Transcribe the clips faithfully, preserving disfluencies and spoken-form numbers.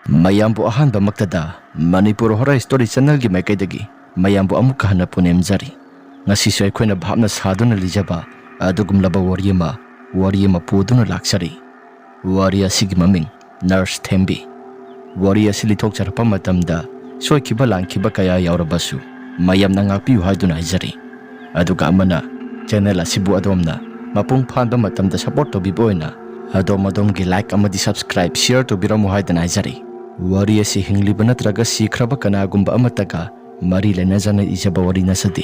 ꯃꯌꯥꯝꯕꯨ ꯑꯍꯥꯟꯕꯃꯛꯇꯗ Manipur horror story ꯆꯦꯅꯦꯜꯒꯤ ꯃꯥꯏꯀꯩꯗꯒꯤ ꯃꯌꯥꯝꯕꯨ ꯑꯃꯨꯛꯀ ꯍꯟꯅ ꯄꯨꯅꯦꯝꯖꯔꯤ꯫ ꯉꯁꯤꯁꯨ ꯑꯩꯈꯣꯏꯅ ꯚꯥꯞꯅ ꯁꯥꯗꯨꯅ ꯂꯤꯖꯕ ꯑꯗꯨꯒꯨꯝꯂꯕ ꯋꯥꯔꯤ ꯑꯃ, ꯋꯥꯔꯤ ꯑꯃ ꯄꯨꯗꯨꯅ ꯂꯥꯛꯆꯔꯤ꯫ ꯋꯥꯔꯤ ꯑꯁꯤꯒꯤ ꯃꯃꯤꯡ ꯅꯔꯁ ꯊꯦꯝꯕꯤ꯫ ꯋꯥꯔꯤ ꯑꯁꯤ ꯂꯤꯊꯣꯛꯆꯔꯛꯄ ꯃꯇꯝꯗ ꯁꯣꯏꯈꯤꯕ ꯂꯥꯟꯈꯤꯕ ꯀꯌꯥ ꯌꯥꯎꯔꯕꯁꯨ ꯃꯌꯥꯝꯅ ꯉꯥꯛꯄꯤꯌꯨ ꯍꯥꯏꯗꯨꯅ ꯍꯥꯏꯖꯔꯤ꯫ ꯑꯗꯨꯒ ꯑꯃꯅ, ꯆꯦꯅꯦꯜ ꯑꯁꯤꯕꯨ ꯑꯗꯣꯝꯅ ꯃꯄꯨꯡ ꯐꯥꯕ ꯃꯇꯝꯗ ꯁꯄꯣꯔꯠ ꯇꯧꯕꯤꯕ ꯑꯣꯏꯅ ꯑꯗꯣꯝ ꯑꯗꯣꯝꯒꯤ ꯂꯥꯏꯛ ꯑꯃꯗꯤ ꯁꯕꯁꯀ꯭ꯔꯥꯏꯕ, ꯁꯤꯌꯔ ꯇꯧꯕꯤꯔꯝꯃꯨ ꯍꯥꯏꯗꯅ ꯍꯥꯏꯖꯔꯤ꯫ ꯋꯥꯔꯤ ꯑꯁꯤ ꯍꯤꯡꯂꯤꯕ ꯅꯠꯇ꯭ꯔꯒ ꯁꯤꯈ꯭ꯔꯕ ꯀꯅꯥꯒꯨꯝꯕ ꯑꯃꯠꯇꯒ ꯃꯔꯤ ꯂꯩꯅꯖꯅ ꯏꯖꯕ ꯋꯥꯔꯤ ꯅꯠꯆꯗꯦ꯫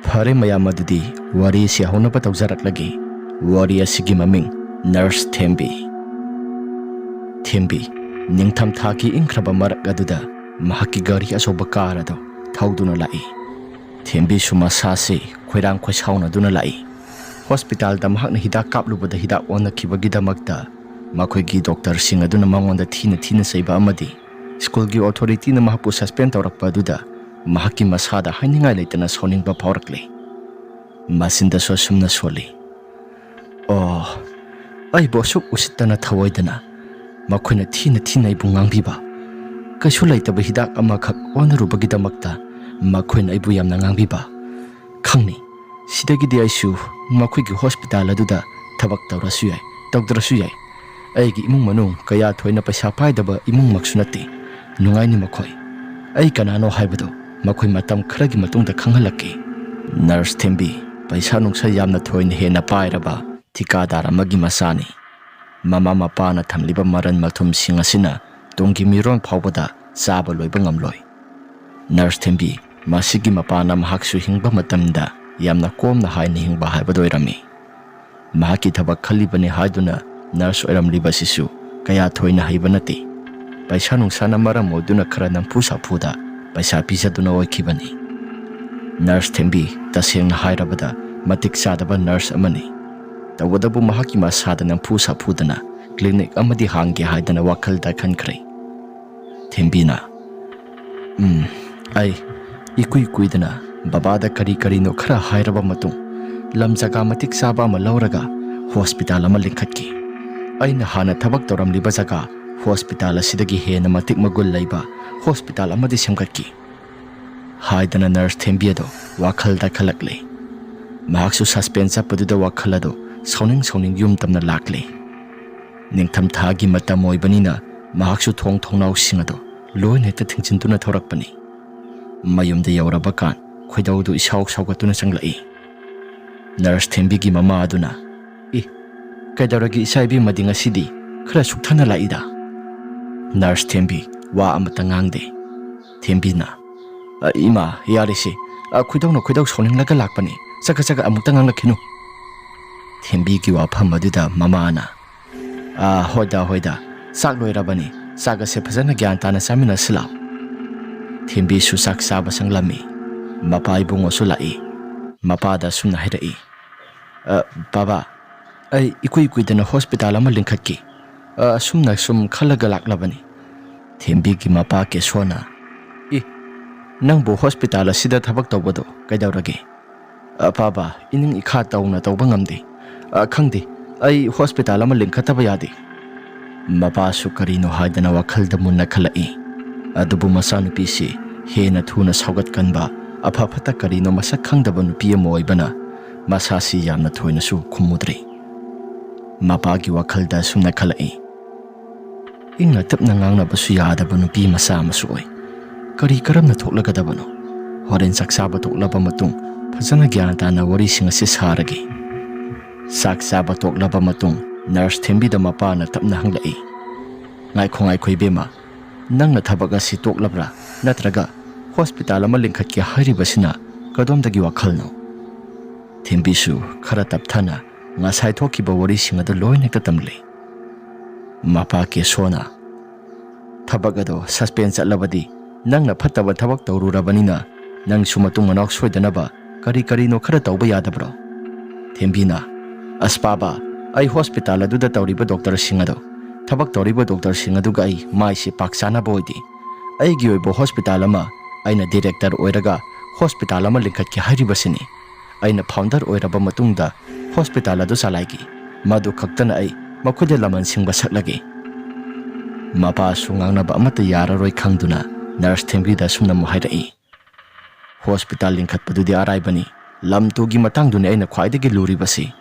ꯐꯔꯦ ꯃꯌꯥꯝ, ꯑꯗꯨꯗꯤ ꯋꯥꯔꯤ ꯑꯁꯤ ꯍꯧꯅꯕ ꯇꯧꯖꯔꯛꯂꯒꯦ꯫ ꯋꯥꯔꯤ ꯑꯁꯤꯒꯤ ꯃꯃꯤꯡ ꯅꯔꯁ ꯊꯦꯝꯕꯤ꯫ ꯊꯦꯝꯕꯤ ꯅꯤꯡꯊꯝꯊꯥꯒꯤ ꯏꯪꯈ꯭ꯔꯕ ꯃꯔꯛ ꯑꯗꯨꯗ ꯃꯍꯥꯛꯀꯤ ꯒꯥꯔꯤ ꯑꯆꯧꯕ ꯀꯥꯔ ꯑꯗꯨ ꯊꯧꯗꯨꯅ ꯂꯥꯛꯏ꯫ ꯊꯦꯝꯕꯤꯁꯨ ꯃꯁꯥꯁꯤ ꯈꯣꯏꯔꯥꯡ ꯈꯣꯏꯁꯥꯎꯅꯗꯨꯅ ꯂꯥꯛꯏ꯫ ꯍꯣꯁꯄꯤꯇꯥꯜꯗ ꯃꯍꯥꯛꯅ ꯍꯤꯗꯥꯛ ꯀꯥꯞꯂꯨꯕꯗ ꯍꯤꯗꯥꯛ ꯑꯣꯟꯅꯈꯤꯕꯒꯤꯗꯃꯛꯇ ꯃꯈꯣꯏꯒꯤ ꯗꯣꯛꯇꯔꯁꯤꯡ ꯑꯗꯨꯅ ꯃꯉꯣꯟꯗ ꯊꯤꯅ ꯊꯤꯅ ꯆꯩꯕ ꯑꯃꯗꯤ ꯁ꯭ꯀꯨꯜꯒꯤ ꯑꯣꯊꯣꯔꯤꯇꯤꯅ ꯃꯍꯥꯛꯄꯨ ꯁꯁꯄꯦꯟ ꯇꯧꯔꯛꯄ ꯑꯗꯨꯗ ꯃꯍꯥꯛꯀꯤ ꯃꯁꯥꯗ ꯍꯥꯏꯅꯤꯡꯉꯥꯏ ꯂꯩꯇꯅ ꯁꯥꯎꯅꯤꯡꯕ ꯐꯥꯎꯔꯛꯂꯤ꯫ ꯃꯆꯤꯟꯗꯁꯨ ꯑꯁꯨꯝꯅ ꯁꯣꯜꯂꯤ, "ꯑꯣ, ꯑꯩꯕꯨ ꯑꯁꯨꯛ ꯎꯁꯤꯠꯇꯅ ꯊꯑꯣꯏꯗꯅ ꯃꯈꯣꯏꯅ ꯊꯤꯅ ꯊꯤꯅ ꯑꯩꯕꯨ ꯉꯥꯡꯕꯤꯕ, ꯀꯩꯁꯨ ꯂꯩꯇꯕ ꯍꯤꯗꯥꯛ ꯑꯃꯈꯛ ꯑꯣꯟꯅꯔꯨꯕꯒꯤꯗꯃꯛꯇ ꯃꯈꯣꯏꯅ ꯑꯩꯕꯨ ꯌꯥꯝꯅ ꯉꯥꯡꯕꯤꯕ꯫ ꯈꯪꯅꯤ, ꯁꯤꯗꯒꯤꯗꯤ ꯑꯩꯁꯨ ꯃꯈꯣꯏꯒꯤ ꯍꯣꯁꯄꯤꯇꯥꯜ ꯑꯗꯨꯗ ꯊꯕꯛ ꯇꯧꯔꯁꯨ ꯌꯥꯏ, ꯇꯧꯗ꯭ꯔꯁꯨ ꯌꯥꯏ꯫ ꯑꯩꯒꯤ ꯏꯃꯨꯡ ꯃꯅꯨꯡ ꯀꯌꯥ ꯊꯣꯏꯅ ꯄꯩꯁꯥ ꯄꯥꯏꯗꯕ ꯏꯃꯨꯡꯃꯛꯁꯨ ꯅꯠꯇꯦ꯫ ꯅꯨꯡꯉꯥꯏꯅꯤ ꯃꯈꯣꯏ꯫ ꯑꯩ ꯀꯅꯥꯅꯣ ꯍꯥꯏꯕꯗꯨ ꯃꯈꯣꯏ ꯃꯇꯝ ꯈꯔꯒꯤ ꯃꯇꯨꯡꯗ ꯈꯪꯍꯜꯂꯛꯀꯦ꯫" ꯅꯔꯁ ꯊꯦꯝꯕꯤ ꯄꯩꯁꯥ ꯅꯨꯡꯁꯥ ꯌꯥꯝꯅ ꯊꯣꯏꯅ ꯍꯦꯟꯅ ꯄꯥꯏꯔꯕ ꯊꯤꯀꯥꯗꯥꯔ ꯑꯃꯒꯤ ꯃꯆꯥꯅꯤ꯫ ꯃꯃꯥ ꯃꯄꯥꯅ ꯊꯝꯂꯤꯕ ꯃꯔꯟ ꯃꯊꯨꯝꯁꯤꯡ ꯑꯁꯤꯅ ꯇꯨꯡꯒꯤ ꯃꯤꯔꯣꯜ ꯐꯥꯎꯕꯗ ꯆꯥꯕ ꯂꯣꯏꯕ ꯉꯝꯂꯣꯏ꯫ ꯅꯔꯁ ꯊꯦꯝꯕꯤ ꯃꯁꯤꯒꯤ ꯃꯄꯥꯅ ꯃꯍꯥꯛꯁꯨ ꯍꯤꯡꯕ ꯃꯇꯝꯗ ꯌꯥꯝꯅ ꯀꯣꯝꯅ ꯍꯥꯏꯅ ꯍꯤꯡꯕ ꯍꯥꯏꯕꯗꯨ ꯑꯣꯏꯔꯝꯃꯤ꯫ ꯃꯍꯥꯛꯀꯤ ꯊꯕꯛ ꯈꯜꯂꯤꯕꯅꯤ ꯍꯥꯏꯗꯨꯅ ꯅꯔꯁ ꯑꯣꯏꯔꯝꯂꯤꯕꯁꯤꯁꯨ ꯀꯌꯥ ꯊꯣꯏꯅ ꯍꯩꯕ ꯅꯠꯇꯦ꯫ ꯄꯩꯁꯥ ꯅꯨꯡꯁꯥꯅ ꯃꯔꯝ ꯑꯣꯏꯗꯨꯅ ꯈꯔ ꯅꯝꯐꯨ ꯁꯥꯐꯨꯗ ꯄꯩꯁꯥ ꯄꯤꯖꯗꯨꯅ ꯑꯣꯏꯈꯤꯕꯅꯤ꯫ ꯅꯔꯁ ꯊꯦꯝꯕꯤ ꯇꯁꯦꯡꯅ ꯍꯥꯏꯔꯕꯗ ꯃꯇꯤꯛ ꯆꯥꯗꯕ ꯅꯔꯁ ꯑꯃꯅꯤ꯫ ꯇꯧꯕꯇꯕꯨ ꯃꯍꯥꯛꯀꯤ ꯃꯁꯥꯗ ꯅꯝꯐꯨ ꯁꯥꯐꯨꯗꯅ ꯀ꯭ꯂꯤꯅꯤꯛ ꯑꯃꯗꯤ ꯍꯥꯡꯒꯦ ꯍꯥꯏꯗꯅ ꯋꯥꯈꯜꯗ ꯈꯟꯈ꯭ꯔꯦ꯫ ꯊꯦꯝꯕꯤꯅ, "ꯎꯝ, ꯑꯩ ꯏꯀꯨꯏ ꯀꯨꯏꯗꯅ ꯕꯕꯥꯗ ꯀꯔꯤ ꯀꯔꯤꯅꯣ ꯈꯔ ꯍꯥꯏꯔꯕ ꯃꯇꯨꯡ ꯂꯝ ꯖꯒꯥ ꯃꯇꯤꯛ ꯆꯥꯕ ꯑꯃ ꯂꯧꯔꯒ ꯍꯣꯁꯄꯤꯇꯥꯜ ꯑꯃ ꯂꯤꯡꯈꯠꯈꯤ꯫ ꯑꯩꯅ ꯍꯥꯟꯅ ꯊꯕꯛ ꯇꯧꯔꯝꯂꯤꯕ ꯖꯒꯥ "ꯍꯣꯁꯄꯤꯇꯥꯜ ꯑꯁꯤꯗꯒꯤ ꯍꯦꯟꯅ ꯃꯇꯤꯛ ꯃꯒꯨꯟ ꯂꯩꯕ ꯍꯣꯁꯄꯤꯇꯥꯜ ꯑꯃꯗꯤ ꯁꯦꯝꯒꯠꯈꯤ" ꯍꯥꯏꯗꯅ ꯅꯔꯁ ꯊꯦꯝꯕꯤ ꯑꯗꯣ ꯋꯥꯈꯜꯗ ꯈꯜꯂꯛꯂꯦ꯫ ꯃꯍꯥꯛꯁꯨ ꯁꯁꯄꯦꯟꯁ ꯆꯠꯄꯗꯨꯗ ꯋꯥꯈꯜ ꯑꯗꯣ ꯁꯥꯎꯅꯤꯡ ꯁꯥꯎꯅꯤꯡ ꯌꯨꯝ ꯇꯝꯅ ꯂꯥꯛꯂꯦ꯫ ꯅꯤꯡꯊꯝꯊꯥꯒꯤ ꯃꯇꯝ ꯑꯣꯏꯕꯅꯤꯅ ꯃꯍꯥꯛꯁꯨ ꯊꯣꯡ ꯊꯣꯡꯅꯥꯎꯁꯤꯡ ꯑꯗꯣ ꯂꯣꯏꯅ ꯍꯦꯛꯇ ꯊꯤꯡꯖꯤꯟꯗꯨꯅ ꯊꯧꯔꯛꯄꯅꯤ꯫ ꯃꯌꯨꯝꯗ ꯌꯧꯔꯕ ꯀꯥꯟ ꯈꯣꯏꯗꯧꯗꯨ ꯏꯁꯥꯎ ꯁꯥꯎꯒꯠꯇꯨꯅ ꯆꯪꯂꯛꯏ꯫ ꯅꯔꯁ ꯊꯦꯝꯕꯤꯒꯤ ꯃꯃꯥ ꯑꯗꯨꯅ, "ꯏ, ꯀꯩꯗꯧꯔꯒꯦ ꯏꯆꯥ ꯏꯕꯦꯝꯃꯗꯤ ꯉꯁꯤꯗꯤ ꯈꯔ ꯁꯨꯛꯊꯅ ꯂꯥꯛꯏꯗ?" ꯅꯔꯁ ꯊꯦꯝꯕꯤ ꯋꯥ ꯑꯃꯠꯇ ꯉꯥꯡꯗꯦ꯫ ꯊꯦꯝꯕꯤꯅ, "ꯑ, ꯏꯃꯥ, ꯌꯥꯔꯦꯁꯦ꯫ ꯑ, ꯈꯣꯏꯗꯧꯅ ꯈꯣꯏꯗꯧ ꯁꯥꯎꯅꯤꯡꯂꯒ ꯂꯥꯛꯄꯅꯤ꯫ ꯆꯒꯠ ꯆꯒꯠ ꯑꯃꯨꯛꯇ ꯉꯥꯡꯂꯛꯈꯤꯅꯨ꯫" ꯊꯦꯝꯕꯤꯒꯤ ꯋꯥꯐꯝ ꯑꯗꯨꯗ ꯃꯃꯥꯅ, "ꯑ, ꯍꯣꯏꯗ, ꯍꯣꯏꯗ, ꯆꯥꯛ ꯂꯣꯏꯔꯕꯅꯤ꯫ ꯆꯥꯛ ꯑꯁꯦ ꯐꯖꯅ ꯒ꯭ꯌꯥꯟ ꯇꯥꯅ ꯆꯥꯃꯤꯟꯅꯁꯤ ꯂꯥꯎ꯫" ꯊꯦꯝꯕꯤꯁꯨ ꯆꯥꯛ ꯆꯥꯕ ꯆꯪꯂꯝꯃꯤ꯫ ꯃꯄꯥ ꯏꯕꯨꯡꯉꯣꯁꯨ ꯂꯥꯛꯏ꯫ ꯃꯄꯥꯗ ꯑꯁꯨꯝꯅ ꯍꯥꯏꯔꯛꯏ, "ꯑ, ꯕꯥꯕꯥ, ꯑꯩ ꯏꯀꯨꯏ ꯀꯨꯏꯗꯅ ꯍꯣꯁꯄꯤꯇꯥꯜ ꯑꯃ ꯂꯤꯡꯈꯠꯈꯤ꯫ ꯑ, ꯑꯁꯨꯝꯅ ꯁꯨꯝ ꯈꯜꯂꯒ ꯂꯥꯛꯂꯕꯅꯤ꯫" ꯊꯦꯝꯕꯤꯒꯤ ꯃꯄꯥ ꯀꯦꯁꯣꯅ, "ꯏ, ꯅꯪꯕꯨ ꯍꯣꯁꯄꯤꯇꯥꯜ ꯑꯁꯤꯗ ꯊꯕꯛ ꯇꯧꯕꯗꯣ ꯀꯩꯗꯧꯔꯒꯦ?" "ꯑ, ꯕꯥꯕꯥ, ꯏꯅꯤꯡ ꯏꯈꯥ ꯇꯧꯅ ꯇꯧꯕ ꯉꯝꯗꯦ꯫ ꯑ, ꯈꯪꯗꯦ, ꯑꯩ ꯍꯣꯁꯄꯤꯇꯥꯜ ꯑꯃ ꯂꯤꯡꯈꯠꯇꯕ ꯌꯥꯗꯦ꯫" ꯃꯄꯥꯁꯨ ꯀꯔꯤꯅꯣ ꯍꯥꯏꯗꯅ ꯋꯥꯈꯜꯗ ꯃꯨꯟꯅ ꯈꯜꯂꯛꯏ꯫ ꯑꯗꯨꯕꯨ ꯃꯆꯥꯅꯨꯄꯤꯁꯤ ꯍꯦꯟꯅ ꯊꯨꯅ ꯁꯧꯒꯠꯀꯟꯕ, ꯑꯐ ꯐꯠꯇ ꯀꯔꯤꯅꯣ ꯃꯁꯛ ꯈꯪꯗꯕ ꯅꯨꯄꯤ ꯑꯃ ꯑꯣꯏꯕꯅ ꯃꯁꯥꯁꯤ ꯌꯥꯝꯅ ꯊꯣꯏꯅꯁꯨ ꯈꯨꯝꯃꯨꯗ꯭ꯔꯦ꯫ ꯃꯄꯥꯒꯤ ꯋꯥꯈꯜꯗ ꯑꯁꯨꯝꯅ ꯈꯜꯂꯛꯏ, "ꯏꯪꯅ ꯇꯞꯅ ꯉꯥꯡꯅꯕꯁꯨ ꯌꯥꯗꯕ ꯅꯨꯄꯤ ꯃꯆꯥ ꯑꯃꯁꯨ ꯑꯣꯏ꯫ ꯀꯔꯤ ꯀꯔꯝꯅ ꯊꯣꯛꯂꯒꯗꯕꯅꯣ? ꯍꯣꯔꯦꯟ ꯆꯥꯛ ꯆꯥꯕ ꯇꯣꯛꯂꯕ ꯃꯇꯨꯡ ꯐꯖꯅ ꯒ꯭ꯌꯥꯟ ꯇꯥꯅ ꯋꯥꯔꯤꯁꯤꯡ ꯑꯁꯤ ꯁꯥꯔꯒꯦ꯫" ꯆꯥꯛ ꯆꯥꯕ ꯇꯣꯛꯂꯕ ꯃꯇꯨꯡ ꯅꯔꯁ ꯊꯦꯝꯕꯤꯗ ꯃꯄꯥꯅ ꯇꯞꯅ ꯍꯪꯂꯛꯏ, "ꯉꯥꯏꯈꯣ, ꯉꯥꯏꯈꯣ ꯏꯕꯦꯝꯃ, ꯅꯪꯅ ꯊꯕꯛ ꯑꯁꯤ ꯇꯣꯛꯂꯕ꯭ꯔꯥ, ꯅꯠꯇ꯭ꯔꯒ ꯍꯣꯁꯄꯤꯇꯥꯜ ꯑꯃ ꯂꯤꯡꯈꯠꯀꯦ ꯍꯥꯏꯔꯤꯕꯁꯤꯅ ꯀꯗꯣꯝꯗꯒꯤ ꯋꯥꯈꯜꯅꯣ?" ꯊꯦꯝꯕꯤꯁꯨ ꯈꯔ ꯇꯞꯊꯅ ꯉꯁꯥꯏ ꯊꯣꯛꯈꯤꯕ ꯋꯥꯔꯤꯁꯤꯡ ꯑꯗꯨ ꯂꯣꯏꯅ ꯍꯦꯛꯇ ꯇꯝꯂꯤ꯫ ꯃꯄꯥ ꯀꯦꯁꯣꯅ, "ꯊꯕꯛ ꯑꯗꯣ ꯁꯁꯄꯦꯟ ꯆꯠꯂꯕꯗꯤ ꯅꯪꯅ ꯐꯠꯇꯕ ꯊꯕꯛ ꯇꯧꯔꯨꯔꯕꯅꯤꯅ ꯅꯪꯁꯨ ꯃꯇꯨꯡ ꯃꯅꯥꯎ ꯁꯣꯏꯗꯅꯕ ꯀꯔꯤ ꯀꯔꯤꯅꯣ ꯈꯔ ꯇꯧꯕ ꯌꯥꯗꯕ꯭ꯔꯣ?" ꯊꯦꯝꯕꯤꯅ, "ꯑꯁ ꯄꯥꯕ, ꯑꯩ ꯍꯣꯁꯄꯤꯇꯥꯜ ꯑꯗꯨꯗ ꯇꯧꯔꯤꯕ ꯗꯣꯛꯇꯔꯁꯤꯡ ꯑꯗꯣ, ꯊꯕꯛ ꯇꯧꯔꯤꯕ ꯗꯣꯛꯇꯔꯁꯤꯡ ꯑꯗꯨꯒ ꯑꯩ ꯃꯥꯏꯁꯦ ꯄꯥꯛ ꯆꯥꯅꯕ ꯑꯣꯏꯗꯦ꯫ ꯑꯩꯒꯤ ꯑꯣꯏꯕ ꯍꯣꯁꯄꯤꯇꯥꯜ ꯑꯃ ꯑꯩꯅ ꯗꯤꯔꯦꯛꯇꯔ ꯑꯣꯏꯔꯒ ꯍꯣꯁꯄꯤꯇꯥꯜ ꯑꯃ ꯂꯤꯡꯈꯠꯀꯦ ꯍꯥꯏꯔꯤꯕꯁꯤꯅꯤ꯫ ꯑꯩꯅ ꯐꯥꯎꯟꯗꯔ ꯑꯣꯏꯔꯕ ꯃꯇꯨꯡꯗ ꯍꯣꯁꯄꯤꯇꯥꯜ ꯑꯗꯨ ꯆꯂꯥꯏꯒꯦ꯫ ꯃꯗꯨ ꯈꯛꯇꯅ ꯑꯩ ꯃꯈꯣꯏꯗ ꯂꯃꯟ ꯁꯤꯡꯕ ꯁꯛꯂꯒꯦ꯫" ꯃꯄꯥꯁꯨ ꯉꯥꯡꯅꯕ ꯑꯃꯠꯇ ꯌꯥꯔꯔꯣꯏ ꯈꯪꯗꯨꯅ ꯅꯔꯁ ꯊꯦꯝꯕꯤꯗ ꯑꯁꯨꯝꯅ ꯑꯃꯨꯛ ꯍꯥꯏꯔꯛꯏ, "ꯍꯣꯁꯄꯤꯇꯥꯜ ꯂꯤꯡꯈꯠꯄꯗꯨꯗꯤ ꯑꯔꯥꯏꯕꯅꯤ, ꯂꯝ ꯇꯨꯒꯤ ꯃꯇꯥꯡꯗꯨꯅꯤ ꯑꯩꯅ ꯈ꯭ꯋꯥꯏꯗꯒꯤ ꯂꯨꯔꯤꯕꯁꯤ꯫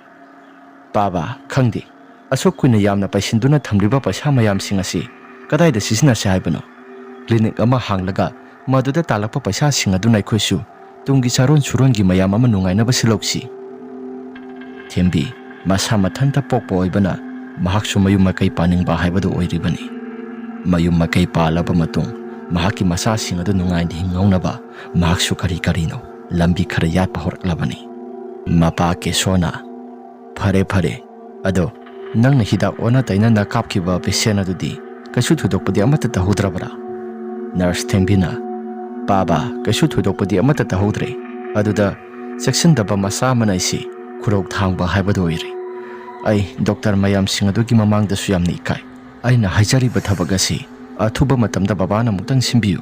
ꯄꯥꯕ, ꯈꯪꯗꯦ, ꯑꯁꯨꯛ ꯀꯨꯏꯅ ꯌꯥꯝꯅ ꯄꯩꯁꯤꯟꯗꯨꯅ ꯊꯝꯂꯤꯕ ꯄꯩꯁꯥ ꯃꯌꯥꯝꯁꯤꯡ ꯑꯁꯤ ꯀꯗꯥꯏꯗ ꯁꯤꯖꯤꯟꯅꯁꯦ ꯍꯥꯏꯕꯅꯣ? ꯀ꯭ꯂꯤꯅꯤꯛ ꯑꯃ ꯍꯥꯡꯂꯒ ꯃꯗꯨꯗ ꯇꯥꯜꯂꯛꯄ ꯄꯩꯁꯥꯁꯤꯡ ꯑꯗꯨꯅ ꯑꯩꯈꯣꯏꯁꯨ ꯇꯨꯡꯒꯤ ꯆꯥꯔꯣꯟ ꯁꯨꯔꯣꯟꯒꯤ ꯃꯌꯥꯝ ꯑꯃ ꯅꯨꯡꯉꯥꯏꯅꯕ ꯁꯤꯜꯍꯧꯁꯤ꯫" ꯊꯦꯝꯕꯤ ꯃꯁꯥ ꯃꯊꯟꯇ ꯄꯣꯛꯄ ꯑꯣꯏꯕꯅ ꯃꯍꯥꯛꯁꯨ ꯃꯌꯨꯝ ꯃꯀꯩ ꯄꯥꯅꯤꯡꯕ ꯍꯥꯏꯕꯗꯨ ꯑꯣꯏꯔꯤꯕꯅꯤ꯫ ꯃꯌꯨꯝ ꯃꯀꯩ ꯄꯥꯜꯂꯕ ꯃꯇꯨꯡ ꯃꯍꯥꯛꯀꯤ ꯃꯆꯥꯁꯤꯡ ꯑꯗꯨ ꯅꯨꯡꯉꯥꯏꯅ ꯍꯤꯡꯍꯧꯅꯕ ꯃꯍꯥꯛꯁꯨ ꯀꯔꯤ ꯀꯔꯤꯅꯣ ꯂꯝꯕꯤ ꯈꯔ ꯌꯥꯠꯄ ꯍꯧꯔꯛꯂꯕꯅꯤ꯫ ꯃꯄꯥ ꯀꯦꯁꯣꯅ, "ꯐꯔꯦ, ꯐꯔꯦ, ꯑꯗꯣ ꯅꯪꯅ ꯍꯤꯗꯥꯛ ꯑꯣꯟꯅ ꯇꯩꯅꯅ ꯀꯥꯞꯈꯤꯕ ꯄꯦꯁꯦꯟ ꯑꯗꯨꯗꯤ ꯀꯩꯁꯨ ꯊꯣꯏꯗꯣꯛꯄꯗꯤ ꯑꯃꯠꯇ ꯇꯧꯍꯧꯗ꯭ꯔꯕ꯭ꯔꯥ?" ꯅꯔꯁ ꯊꯦꯝꯕꯤꯅ, "ꯄꯥꯕ, ꯀꯩꯁꯨ ꯊꯣꯏꯗꯣꯛꯄꯗꯤ ꯑꯃꯠꯇ ꯇꯧꯍꯧꯗ꯭ꯔꯦ꯫ ꯑꯗꯨꯗ ꯆꯦꯛꯁꯤꯟꯗꯕ ꯃꯆꯥ ꯑꯃꯅ ꯑꯩꯁꯤ ꯈꯨꯔꯧ ꯊꯥꯡꯕ ꯍꯥꯏꯕꯗꯨ ꯑꯣꯏꯔꯦ꯫ ꯑꯩ ꯗꯣꯛꯇꯔ ꯃꯌꯥꯝꯁꯤꯡ ꯑꯗꯨꯒꯤ ꯃꯃꯥꯡꯗꯁꯨ ꯌꯥꯝꯅ ꯏꯀꯥꯏ꯫ ꯑꯩꯅ ꯍꯥꯏꯖꯔꯤꯕ ꯊꯕꯛ ꯑꯁꯤ ꯑꯊꯨꯕ ꯃꯇꯝꯗ ꯕꯕꯥꯅ ꯑꯃꯨꯛꯇꯪ ꯁꯤꯟꯕꯤꯌꯨ꯫"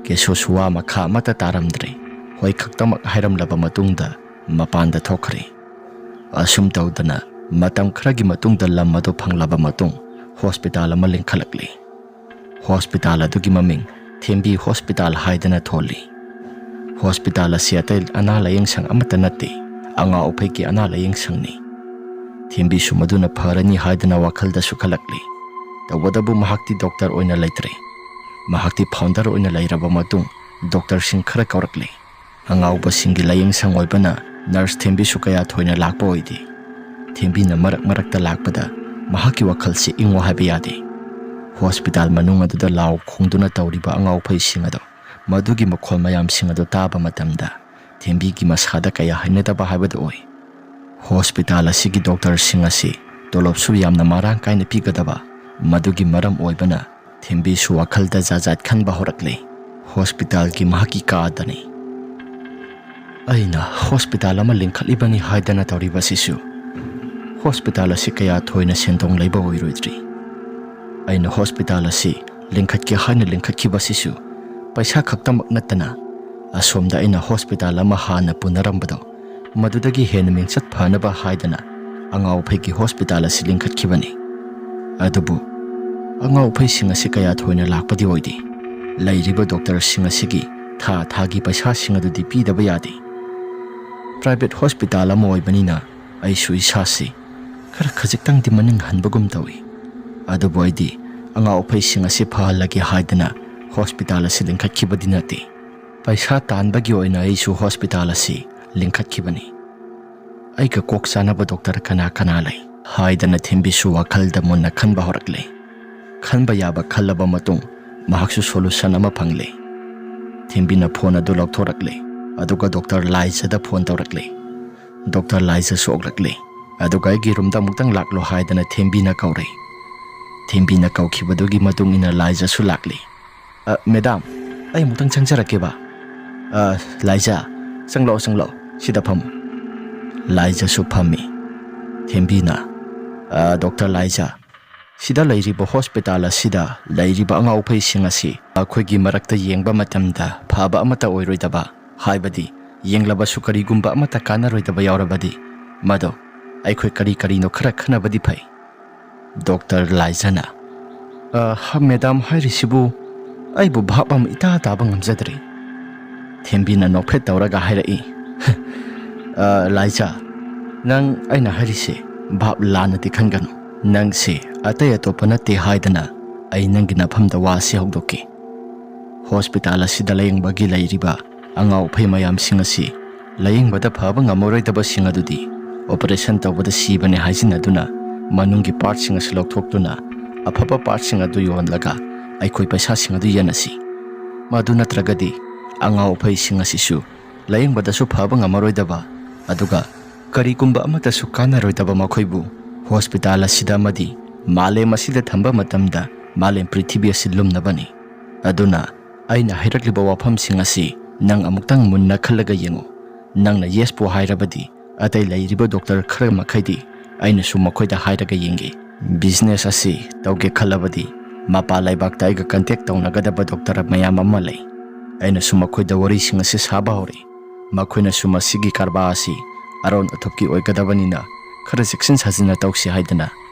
ꯀꯦꯁꯣꯁꯨ ꯋꯥ ꯃꯈꯥ ꯑꯃꯠꯇ ꯇꯥꯔꯝꯗ꯭ꯔꯦ꯫ ꯍꯣꯏ ꯈꯛꯇꯃꯛ ꯍꯥꯏꯔꯝꯂꯕ ꯃꯇꯨꯡꯗ ꯃꯄꯥꯟꯗ ꯊꯣꯛꯈ꯭ꯔꯦ꯫ ꯑꯁꯨꯝ ꯇꯧꯗꯅ ꯃꯇꯝ ꯈꯔꯒꯤ ꯃꯇꯨꯡꯗ ꯂꯝ ꯑꯗꯨ ꯐꯪꯂꯕ ꯃꯇꯨꯡ ꯍꯣꯁꯄꯤꯇꯥꯜ ꯑꯃ ꯂꯤꯡꯈꯠꯂꯛꯂꯤ꯫ ꯍꯣꯁꯄꯤꯇꯥꯜ ꯑꯗꯨꯒꯤ ꯃꯃꯤꯡ ꯊꯦꯝꯕꯤ ꯍꯣꯁꯄꯤꯇꯥꯜ ꯍꯥꯏꯗꯅ ꯊꯣꯜꯂꯤ꯫ ꯍꯣꯁꯄꯤꯇꯥꯜ ꯑꯁꯤ ꯑꯇꯩ ꯑꯅꯥ ꯂꯥꯌꯦꯡ ꯁꯪ ꯑꯃꯠꯇ ꯅꯠꯇꯦ, ꯑꯉꯥꯎ ꯑꯐꯩꯒꯤ ꯑꯅꯥ ꯂꯥꯌꯦꯡ ꯁꯪꯅꯤ꯫ ꯊꯦꯝꯕꯤꯁꯨ ꯃꯗꯨꯅ ꯐꯔꯅꯤ ꯍꯥꯏꯗꯅ ꯋꯥꯈꯜꯗꯁꯨ ꯈꯜꯂꯛꯂꯤ꯫ ꯇꯧꯕꯇꯕꯨ ꯃꯍꯥꯛꯇꯤ ꯗꯣꯛꯇꯔ ꯑꯣꯏꯅ ꯂꯩꯇ꯭ꯔꯦ꯫ ꯃꯍꯥꯛꯇꯤ ꯐꯥꯎꯟꯗꯔ ꯑꯣꯏꯅ ꯂꯩꯔꯕ ꯃꯇꯨꯡ ꯗꯣꯛꯇꯔꯁꯤꯡ ꯈꯔ ꯀꯧꯔꯛꯂꯤ꯫ ꯑꯉꯥꯎꯕꯁꯤꯡꯒꯤ ꯂꯥꯌꯦꯡ ꯁꯪ ꯑꯣꯏꯕꯅ ꯅꯔꯁ ꯊꯦꯝꯕꯤꯁꯨ ꯀꯌꯥ ꯊꯣꯏꯅ ꯂꯥꯛꯄ ꯑꯣꯏꯗꯦ꯫ ꯊꯦꯝꯕꯤꯅ ꯃꯔꯛ ꯃꯔꯛꯇ ꯂꯥꯛꯄꯗ ꯃꯍꯥꯛꯀꯤ ꯋꯥꯈꯜꯁꯤ ꯏꯪꯉꯣ ꯍꯥꯏꯕ ꯌꯥꯗꯦ꯫ ꯍꯣꯁꯄꯤꯇꯥꯜ ꯃꯅꯨꯡ ꯑꯗꯨꯗ ꯂꯥꯎ ꯈꯣꯡꯗꯨꯅ ꯇꯧꯔꯤꯕ ꯑꯉꯥꯎ ꯑꯐꯩꯁꯤꯡ ꯑꯗꯣ, ꯃꯗꯨꯒꯤ ꯃꯈꯣꯜ ꯃꯌꯥꯝꯁꯤꯡ ꯑꯗꯨ ꯇꯥꯕ ꯃꯇꯝꯗ ꯊꯦꯝꯕꯤꯒꯤ ꯃꯁꯥꯗ ꯀꯌꯥ ꯍꯩꯅꯗꯕ ꯍꯥꯏꯕꯗꯨ ꯑꯣꯏ꯫ ꯍꯣꯁꯄꯤꯇꯥꯜ ꯑꯁꯤꯒꯤ ꯗꯣꯛꯇꯔꯁꯤꯡ ꯑꯁꯤ ꯇꯣꯂꯣꯞꯁꯨ ꯌꯥꯝꯅ ꯃꯔꯥꯡ ꯀꯥꯏꯅ ꯄꯤꯒꯗꯕ, ꯃꯗꯨꯒꯤ ꯃꯔꯝ ꯑꯣꯏꯕꯅ ꯊꯦꯝꯕꯤꯁꯨ ꯋꯥꯈꯜꯗ ꯖꯥꯠ ꯖꯥꯠ ꯈꯟꯕ ꯍꯧꯔꯛꯂꯦ꯫ ꯍꯣꯁꯄꯤꯇꯥꯜꯒꯤ ꯃꯍꯥꯛꯀꯤ ꯀꯥꯗꯅꯤ꯫ ꯑꯩꯅ ꯍꯣꯁꯄꯤꯇꯥꯜ ꯑꯃ ꯂꯤꯡꯈꯠꯂꯤꯕꯅꯤ ꯍꯥꯏꯗꯅ ꯇꯧꯔꯤꯕꯁꯤꯁꯨ ꯍꯣꯁꯄꯤꯇꯥꯜ ꯑꯁꯤ ꯀꯌꯥ ꯊꯣꯏꯅ ꯁꯦꯟꯗꯣꯡ ꯂꯩꯕ ꯑꯣꯏꯔꯣꯏꯗ꯭ꯔꯤ꯫ ꯑꯩꯅ ꯍꯣꯁꯄꯤꯇꯥꯜ ꯑꯁꯤ ꯂꯤꯡꯈꯠꯀꯦ ꯍꯥꯏꯅ ꯂꯤꯡꯈꯠꯈꯤꯕꯁꯤꯁꯨ ꯄꯩꯁꯥ ꯈꯛꯇꯃꯛ ꯅꯠꯇꯅ, ꯑꯁꯣꯝꯗ ꯑꯩꯅ ꯍꯣꯁꯄꯤꯇꯥꯜ ꯑꯃ ꯍꯥꯟꯅ ꯄꯨꯅꯔꯝꯕꯗꯣ, ꯃꯗꯨꯗꯒꯤ ꯍꯦꯟꯅ ꯃꯤꯡꯆꯠ ꯐꯅꯕ ꯍꯥꯏꯗꯅ ꯑꯉꯥꯎ ꯑꯐꯩꯒꯤ ꯍꯣꯁꯄꯤꯇꯥꯜ ꯑꯁꯤ ꯂꯤꯡꯈꯠꯈꯤꯕꯅꯤ꯫ ꯑꯗꯨꯕꯨ ꯑꯉꯥꯎ ꯑꯐꯩꯁꯤꯡ ꯑꯁꯤ ꯀꯌꯥ ꯊꯣꯏꯅ ꯂꯥꯛꯄꯗꯤ ꯑꯣꯏꯗꯦ꯫ ꯂꯩꯔꯤꯕ ꯗꯣꯛꯇꯔꯁꯤꯡ ꯑꯁꯤꯒꯤ ꯊꯥ ꯊꯥꯒꯤ ꯄꯩꯁꯥꯁꯤꯡ ꯑꯗꯨꯗꯤ ꯄꯤꯗꯕ ꯌꯥꯗꯦ꯫ ꯄ꯭ꯔꯥꯏꯚꯦꯠ ꯍꯣꯁꯄꯤꯇꯥꯜ ꯑꯃ ꯑꯣꯏꯕꯅꯤꯅ ꯑꯩꯁꯨ ꯏꯁꯥꯁꯤ ꯈꯔ ꯈꯖꯤꯛꯇꯪꯗꯤ ꯃꯅꯤꯡ ꯍꯟꯕꯒꯨꯝ ꯇꯧꯏ꯫ ꯑꯗꯨꯕꯨ ꯑꯩꯗꯤ ꯑꯉꯥꯎ ꯑꯐꯩꯁꯤꯡ ꯑꯁꯤ ꯐꯍꯜꯂꯒꯦ ꯍꯥꯏꯗꯅ ꯍꯣꯁꯄꯤꯇꯥꯜ ꯑꯁꯤ ꯂꯤꯡꯈꯠꯈꯤꯕꯗꯤ ꯅꯠꯇꯦ꯫ ꯄꯩꯁꯥ ꯇꯥꯟꯕꯒꯤ ꯑꯣꯏꯅ ꯑꯩꯁꯨ ꯍꯣꯁꯄꯤꯇꯥꯜ ꯑꯁꯤ ꯂꯤꯡꯈꯠꯈꯤꯕꯅꯤ꯫ "ꯑꯩꯒ ꯀꯣꯛ ꯆꯥꯅꯕ ꯗꯣꯛꯇꯔ ꯀꯅꯥ ꯀꯅꯥ ꯂꯩ?" ꯍꯥꯏꯗꯅ ꯊꯦꯝꯕꯤꯁꯨ ꯋꯥꯈꯜꯗ ꯃꯨꯟꯅ ꯈꯟꯕ ꯍꯧꯔꯛꯂꯦ꯫ ꯈꯟꯕ ꯌꯥꯕ ꯈꯜꯂꯕ ꯃꯇꯨꯡ ꯃꯍꯥꯛꯁꯨ ꯁꯣꯂꯨꯁꯟ ꯑꯃ ꯐꯪꯂꯦ꯫ ꯊꯦꯝꯕꯤꯅ ꯐꯣꯟ ꯑꯗꯨ ꯂꯧꯊꯣꯔꯛꯂꯦ, ꯑꯗꯨꯒ ꯗꯣꯛꯇꯔ ꯂꯥꯏꯖꯗ ꯐꯣꯟ ꯇꯧꯔꯛꯂꯦ꯫ ꯗꯣꯛꯇꯔ ꯂꯥꯏꯖꯁꯨ ꯑꯣꯛꯂꯛꯂꯦ, ꯑꯗꯨꯒ "ꯑꯩꯒꯤ ꯔꯨꯝꯗ ꯑꯃꯨꯛꯇꯪ ꯂꯥꯛꯂꯣ" ꯍꯥꯏꯗꯅ ꯊꯦꯝꯕꯤꯅ ꯀꯧꯔꯦ꯫ ꯊꯦꯝꯕꯤꯅ ꯀꯧꯈꯤꯕꯗꯨꯒꯤ ꯃꯇꯨꯡ ꯏꯟꯅ ꯂꯥꯏꯖꯁꯨ ꯂꯥꯛꯂꯦ꯫ "ꯑ, ꯃꯦꯗꯥꯝ, ꯑꯩ ꯑꯃꯨꯛꯇꯪ ꯆꯪꯖꯔꯛꯀꯦꯕ꯫" "ꯑ, ꯂꯥꯏꯖ, ꯆꯪꯂꯛꯑꯣ, ꯆꯪꯂꯛꯑꯣ, ꯁꯤꯗ ꯐꯝꯃꯨ꯫" ꯂꯥꯏꯖꯁꯨ ꯐꯝꯃꯤ꯫ ꯊꯦꯝꯕꯤꯅ, "ꯑ, ꯗꯣꯛꯇꯔ ꯂꯥꯏꯖ, ꯁꯤꯗ ꯂꯩꯔꯤꯕ ꯍꯣꯁꯄꯤꯇꯥꯜ ꯑꯁꯤꯗ ꯂꯩꯔꯤꯕ ꯑꯉꯥꯎ ꯑꯐꯩꯁꯤꯡ ꯑꯁꯤ ꯑꯩꯈꯣꯏꯒꯤ ꯃꯔꯛꯇ ꯌꯦꯡꯕ ꯃꯇꯝꯗ ꯐꯕ ꯑꯃꯠꯇ ꯑꯣꯏꯔꯣꯏꯗꯕ, ꯍꯥꯏꯕꯗꯤ ꯌꯦꯡꯂꯕꯁꯨ ꯀꯔꯤꯒꯨꯝꯕ ꯑꯃꯠꯇ ꯀꯥꯟꯅꯔꯣꯏꯗꯕ ꯌꯥꯎꯔꯕꯗꯤ, ꯃꯗꯣ ꯑꯩꯈꯣꯏ ꯀꯔꯤ ꯀꯔꯤꯅꯣ ꯈꯔ ꯈꯟꯅꯕꯗꯤ ꯐꯩ꯫" ꯗꯣꯛꯇꯔ ꯂꯥꯏꯖꯅ, "ꯑ, ꯃꯦꯗꯥꯝ ꯍꯥꯏꯔꯤꯁꯤꯕꯨ ꯑꯩꯕꯨ ꯚꯥꯞ ꯑꯃ ꯏꯇꯥ ꯇꯥꯕ ꯉꯝꯖꯗ꯭ꯔꯦ꯫" ꯊꯦꯝꯕꯤꯅ ꯅꯣꯛꯐꯦꯠ ꯇꯧꯔꯒ ꯍꯥꯏꯔꯛꯏ, "ꯑ, ꯂꯥꯏꯖ, ꯅꯪ ꯑꯩꯅ ꯍꯥꯏꯔꯤꯁꯦ ꯚꯥꯞ ꯂꯥꯟꯅꯗꯤ ꯈꯟꯒꯅꯨ꯫ ꯅꯪꯁꯦ ꯑꯇꯩ ꯑꯇꯣꯞꯄ ꯅꯠꯇꯦ ꯍꯥꯏꯗꯅ ꯑꯩ ꯅꯪꯒꯤ ꯅꯐꯝꯗ ꯋꯥ ꯑꯁꯤ ꯍꯧꯗꯣꯛꯀꯦ꯫ ꯍꯣꯁꯄꯤꯇꯥꯜ ꯑꯁꯤꯗ ꯂꯥꯌꯦꯡꯕꯒꯤ ꯂꯩꯔꯤꯕ ꯑꯉꯥꯎ ꯑꯐꯩ ꯃꯌꯥꯝꯁꯤꯡ ꯑꯁꯤ ꯂꯥꯌꯦꯡꯕꯗ ꯐꯕ ꯉꯝꯃꯔꯣꯏꯗꯕꯁꯤꯡ ꯑꯗꯨꯗꯤ ꯑꯣꯄꯔꯦꯁꯟ ꯇꯧꯕꯗ ꯁꯤꯕꯅꯦ ꯍꯥꯏꯖꯤꯟꯅꯗꯨꯅ ꯃꯅꯨꯡꯒꯤ ꯄꯥꯔꯠꯁꯤꯡ ꯑꯁꯤ ꯂꯧꯊꯣꯛꯇꯨꯅ ꯑꯐꯕ ꯄꯥꯔꯠꯁꯤꯡ ꯑꯗꯨ ꯌꯣꯜꯂꯒ ꯑꯩꯈꯣꯏ ꯄꯩꯁꯥꯁꯤꯡ ꯑꯗꯨ ꯌꯦꯟꯅꯁꯤ꯫ ꯃꯗꯨ ꯅꯠꯇ꯭ꯔꯒꯗꯤ ꯑꯉꯥꯎ ꯑꯐꯩꯁꯤꯡ ꯑꯁꯤꯁꯨ ꯂꯥꯌꯦꯡꯕꯗꯁꯨ ꯐꯕ ꯉꯝꯃꯔꯣꯏꯗꯕ, ꯑꯗꯨꯒ ꯀꯔꯤꯒꯨꯝꯕ ꯑꯃꯠꯇꯁꯨ ꯀꯥꯟꯅꯔꯣꯏꯗꯕ ꯃꯈꯣꯏꯕꯨ ꯍꯣꯁꯄꯤꯇꯥꯜ ꯑꯁꯤꯗ ꯑꯃꯗꯤ ꯃꯥꯂꯦꯝ ꯑꯁꯤꯗ ꯊꯝꯕ ꯃꯇꯝꯗ ꯃꯥꯂꯦꯝ ꯄ꯭ꯔꯤꯊꯤꯕꯤ ꯑꯁꯤ ꯂꯨꯝꯅꯕꯅꯤ꯫ ꯑꯗꯨꯅ ꯑꯩꯅ ꯍꯥꯏꯔꯛꯂꯤꯕ ꯋꯥꯐꯝꯁꯤꯡ ꯑꯁꯤ ꯅꯪ ꯑꯃꯨꯛꯇꯪ ꯃꯨꯟꯅ ꯈꯜꯂꯒ ꯌꯦꯡꯉꯨ꯫ ꯅꯪꯅ ꯌꯦꯁꯄꯨ ꯍꯥꯏꯔꯕꯗꯤ ꯑꯇꯩ ꯂꯩꯔꯤꯕ ꯗꯣꯛꯇꯔ ꯈꯔ ꯃꯈꯩꯗꯤ ꯑꯩꯅꯁꯨ ꯃꯈꯣꯏꯗ ꯍꯥꯏꯔꯒ ꯌꯦꯡꯒꯦ꯫ ꯕꯤꯖꯤꯅꯦꯁ ꯑꯁꯤ ꯇꯧꯒꯦ ꯈꯜꯂꯕꯗꯤ ꯃꯄꯥꯟ ꯂꯩꯕꯥꯛꯇ ꯑꯩꯒ ꯀꯟꯇꯦꯛ ꯇꯧꯅꯒꯗꯕ ꯗꯣꯛꯇꯔ ꯃꯌꯥꯝ ꯑꯃ ꯂꯩ꯫ ꯑꯩꯅꯁꯨ ꯃꯈꯣꯏꯗ ꯋꯥꯔꯤꯁꯤꯡ ꯑꯁꯤ ꯁꯥꯕ ꯍꯧꯔꯦ꯫ ꯃꯈꯣꯏꯅꯁꯨ ꯃꯁꯤꯒꯤ ꯀꯔꯕꯥꯔ ꯑꯁꯤ ꯑꯔꯣꯟ ꯑꯊꯨꯞꯀꯤ ꯑꯣꯏꯒꯗꯕꯅꯤꯅ ꯈꯔ ꯆꯦꯛꯁꯤꯟ ꯁꯥꯖꯤꯟꯅ ꯇꯧꯁꯤ ꯍꯥꯏꯗꯅ